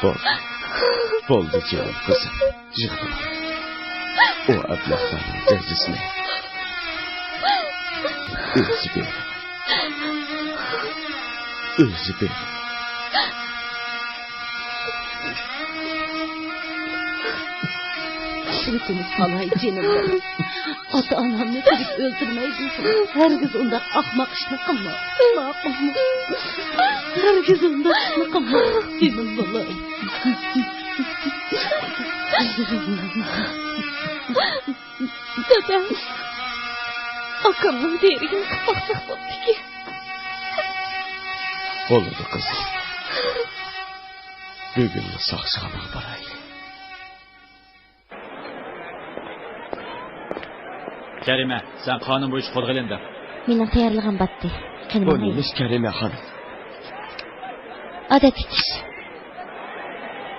بولدى، بولدى جېنىم قىزىم، يىغلىما. ئۇ ئەبلەخلەرنىڭ جەزىسىنى ئۆزى بېرىدۇ. ئۆزى بېرىدۇ. ئۈمىدىمىز قالاي، جېنىم بالام. ئاتا-ئانامنى تېگىپ ئۆلتۈرمەي دېسىم، ھەرگىز ئۇنداق ئاخماق ئىشنى قىلما. ماقۇلمۇ؟ ھەرگىز ئۇنداق ئىشنى قىلما، جېنىم بالام. دادا، ئاكامنىڭ دېرىكىنى قىلىپ باقساق بوپتىكەن. بولىدۇ، قىزىم. بۈگۈنلا ساقچىخانىغا بارايلى. كەرىمە، سەن قانۇن بويىچە قولغا ئېلىندىڭ. مېنىڭ تەييارلىغان باتتى. قېنى، بۇ ماڭايلى. نېمە ئىش، كەرىمە خانىم؟ ئادەتتىكى ئىش.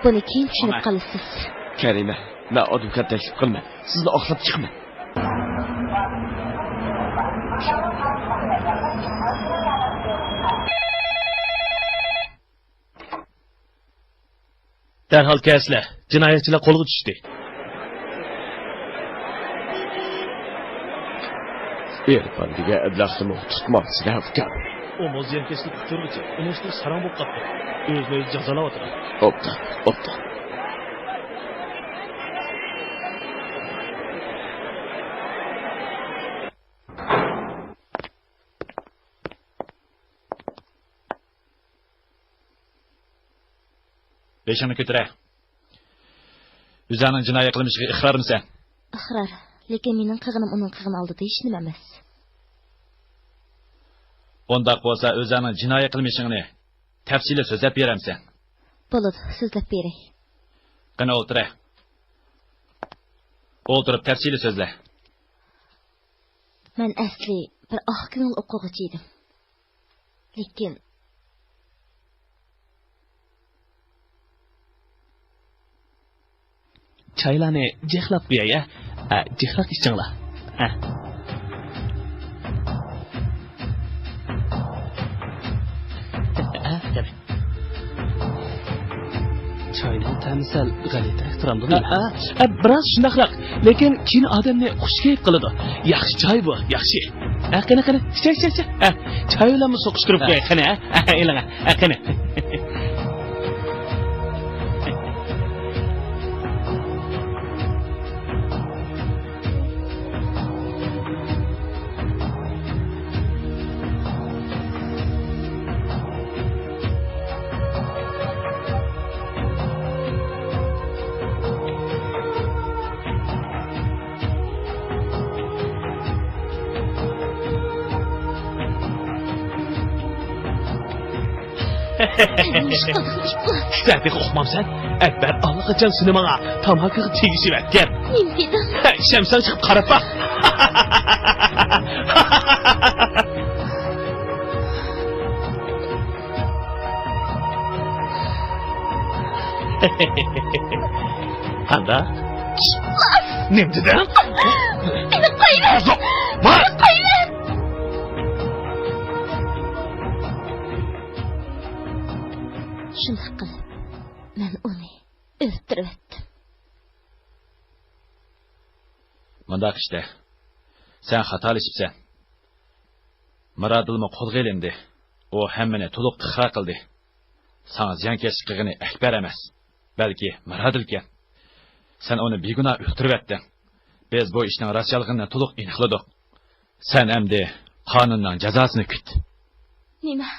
بۇنى كېيىن چۈشىنىپ قالىسىز. كەرىمە، مەن ئادۋوكات تەكلىپ قىلىمەن. سىزنى ئاقلاپ چىقىمەن. دەرھال كەلسىلە، جىنايەتچىلەر قولغا چۈشتى. ئېرپان دېگەن ئەبلەخنىمۇ تۇتمامسىلەر ئۇكام؟ ئۇ مۇز يەنكەشلىك ئۇچۇرغىچە ئۈنەشلىك ساراڭ بولۇپ قاپتۇ. ئۆزىنى ئۆزى جازالاۋاتىدۇ. ئوبدان، ئوبدان. بېشىڭنى كۆتۈرە. ئۆزۈڭنىڭ جىنايى قىلمىشىغا ئىقرارمىسەن؟ ئىقرار. لېكىن مېنىڭ قىلغىنىم ئۇنىڭ قىلغىنى ئالدىدا ھېچنېمە ئەمەس. ئۇنداق بولسا ئۆزۈڭنىڭ جىنايى قىلمىشىڭنى تەپسىلىي سۆزلەپ بېرەمسەن؟ بولىدۇ، سۆزلەپ بېرەي. قېنى ئولتۇرە. ئولتۇرۇپ تەپسىلىي سۆزلە. مەن ئەسلى بىر ئاق كۆڭۈل ئوقۇغۇچى ئىدىم. لېكىن چايلارنى جىقلاپ قوياي، ھە؟ ھە، جىقلاپ ئىچىڭلار. ھە. ھە، قېنى. چاينىڭ تەمى سەل غەلىتىرەك تۇرامدۇ؟ ھە، ھە، ھە، بىراز شۇنداقراق. لېكىن كېيىن ئادەمنى خۇش كەيپ قىلىدۇ. ياخشى چاي بۇ، ياخشى. ھە، قېنى، قېنى، ئىچە، ئىچە، ئىچە. ھە، چاي بىلەنمۇ سوقۇشتۇرۇپ قوياي، قېنى، ھە؟ ھە، ئېلىڭ، ھە، قېنى. سەن تېخى ئۇقمامسەن؟ ئەكبەر ئاللىقاچان سېنى ماڭا تاماكىغا تېگىشىۋەتكەن. نېمە دېدىڭ؟ ھە، ئىشەنمىسەڭ چىقىپ قاراپ باق. قانداق؟ نېمە دېدىڭ؟ مېنى قويۇۋەر! مېنى قويۇۋەر! شۇنداق قىلىپ، مەن ئۇنى ئۆلتۈرۈۋەتتىم. مۇنداق ئىشتە، سەن خاتالىشىپسەن. مىرادىلمۇ قولغا ئېلىندى. ئۇ ھەممىنى تولۇق ئىقرار قىلدى. ساڭا زىيانكەشلىك قىلغىنى ئەكبەر ئەمەس، بەلكى مىرادىلكەن. سەن ئۇنى بىگۇناھ ئۆلتۈرۈۋەتتىڭ. بىز بۇ ئىشنىڭ راست-يالغىنىنى تولۇق ئېنىقلىدۇق. سەن ئەمدى قانۇننىڭ جازاسىنى كۈت. نېمە؟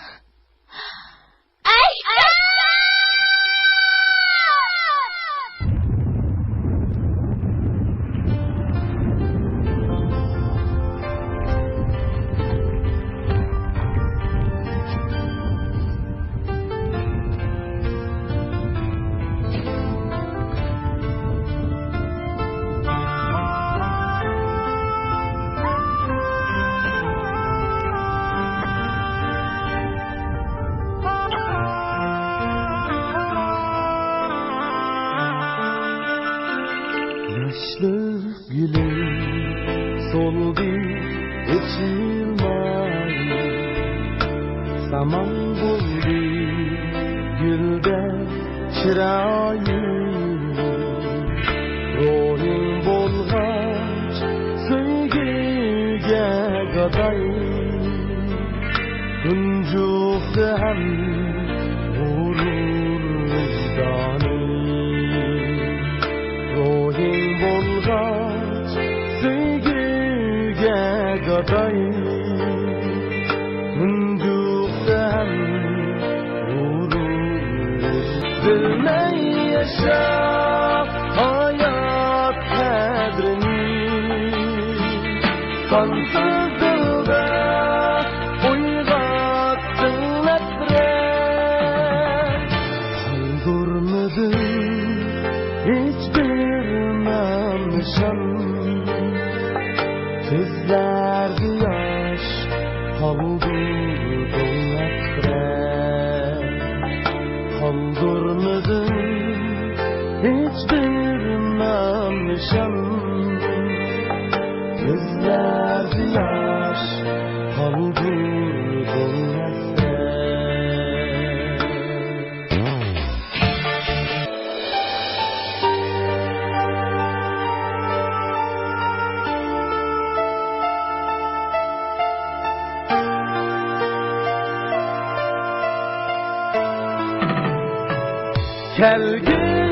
ياشلىق گۈلۈم سولدى ئېچىلماي، سامان بولدى گۈلدەك چىرايىم. روھىڭ بولغاچ سۆيگۈگە گاداي، تۇنجۇقتى ھەم غۇرۇر ۋىجدانىم. روھىڭ بولغاچ سۆيگۈگە گاداي، تۇنجۇقتى ھەم غۇرۇر ۋىجدانىم. بىلمەي ياشاپ ھايات قەدرىنى، قانسىز دىلدا ئويغاتتىڭ نەپرەت. قالدۇرمىدىڭ ھېچبىر نام نىشان، كۆزلەردە ياش قالدۇردۇڭ ھەسرەت. قالدۇرمىدىڭ ھېچبىر نام نىشان، كۆزلەردە ياش قالدۇردۇڭ ھەسرەت. كەلگىن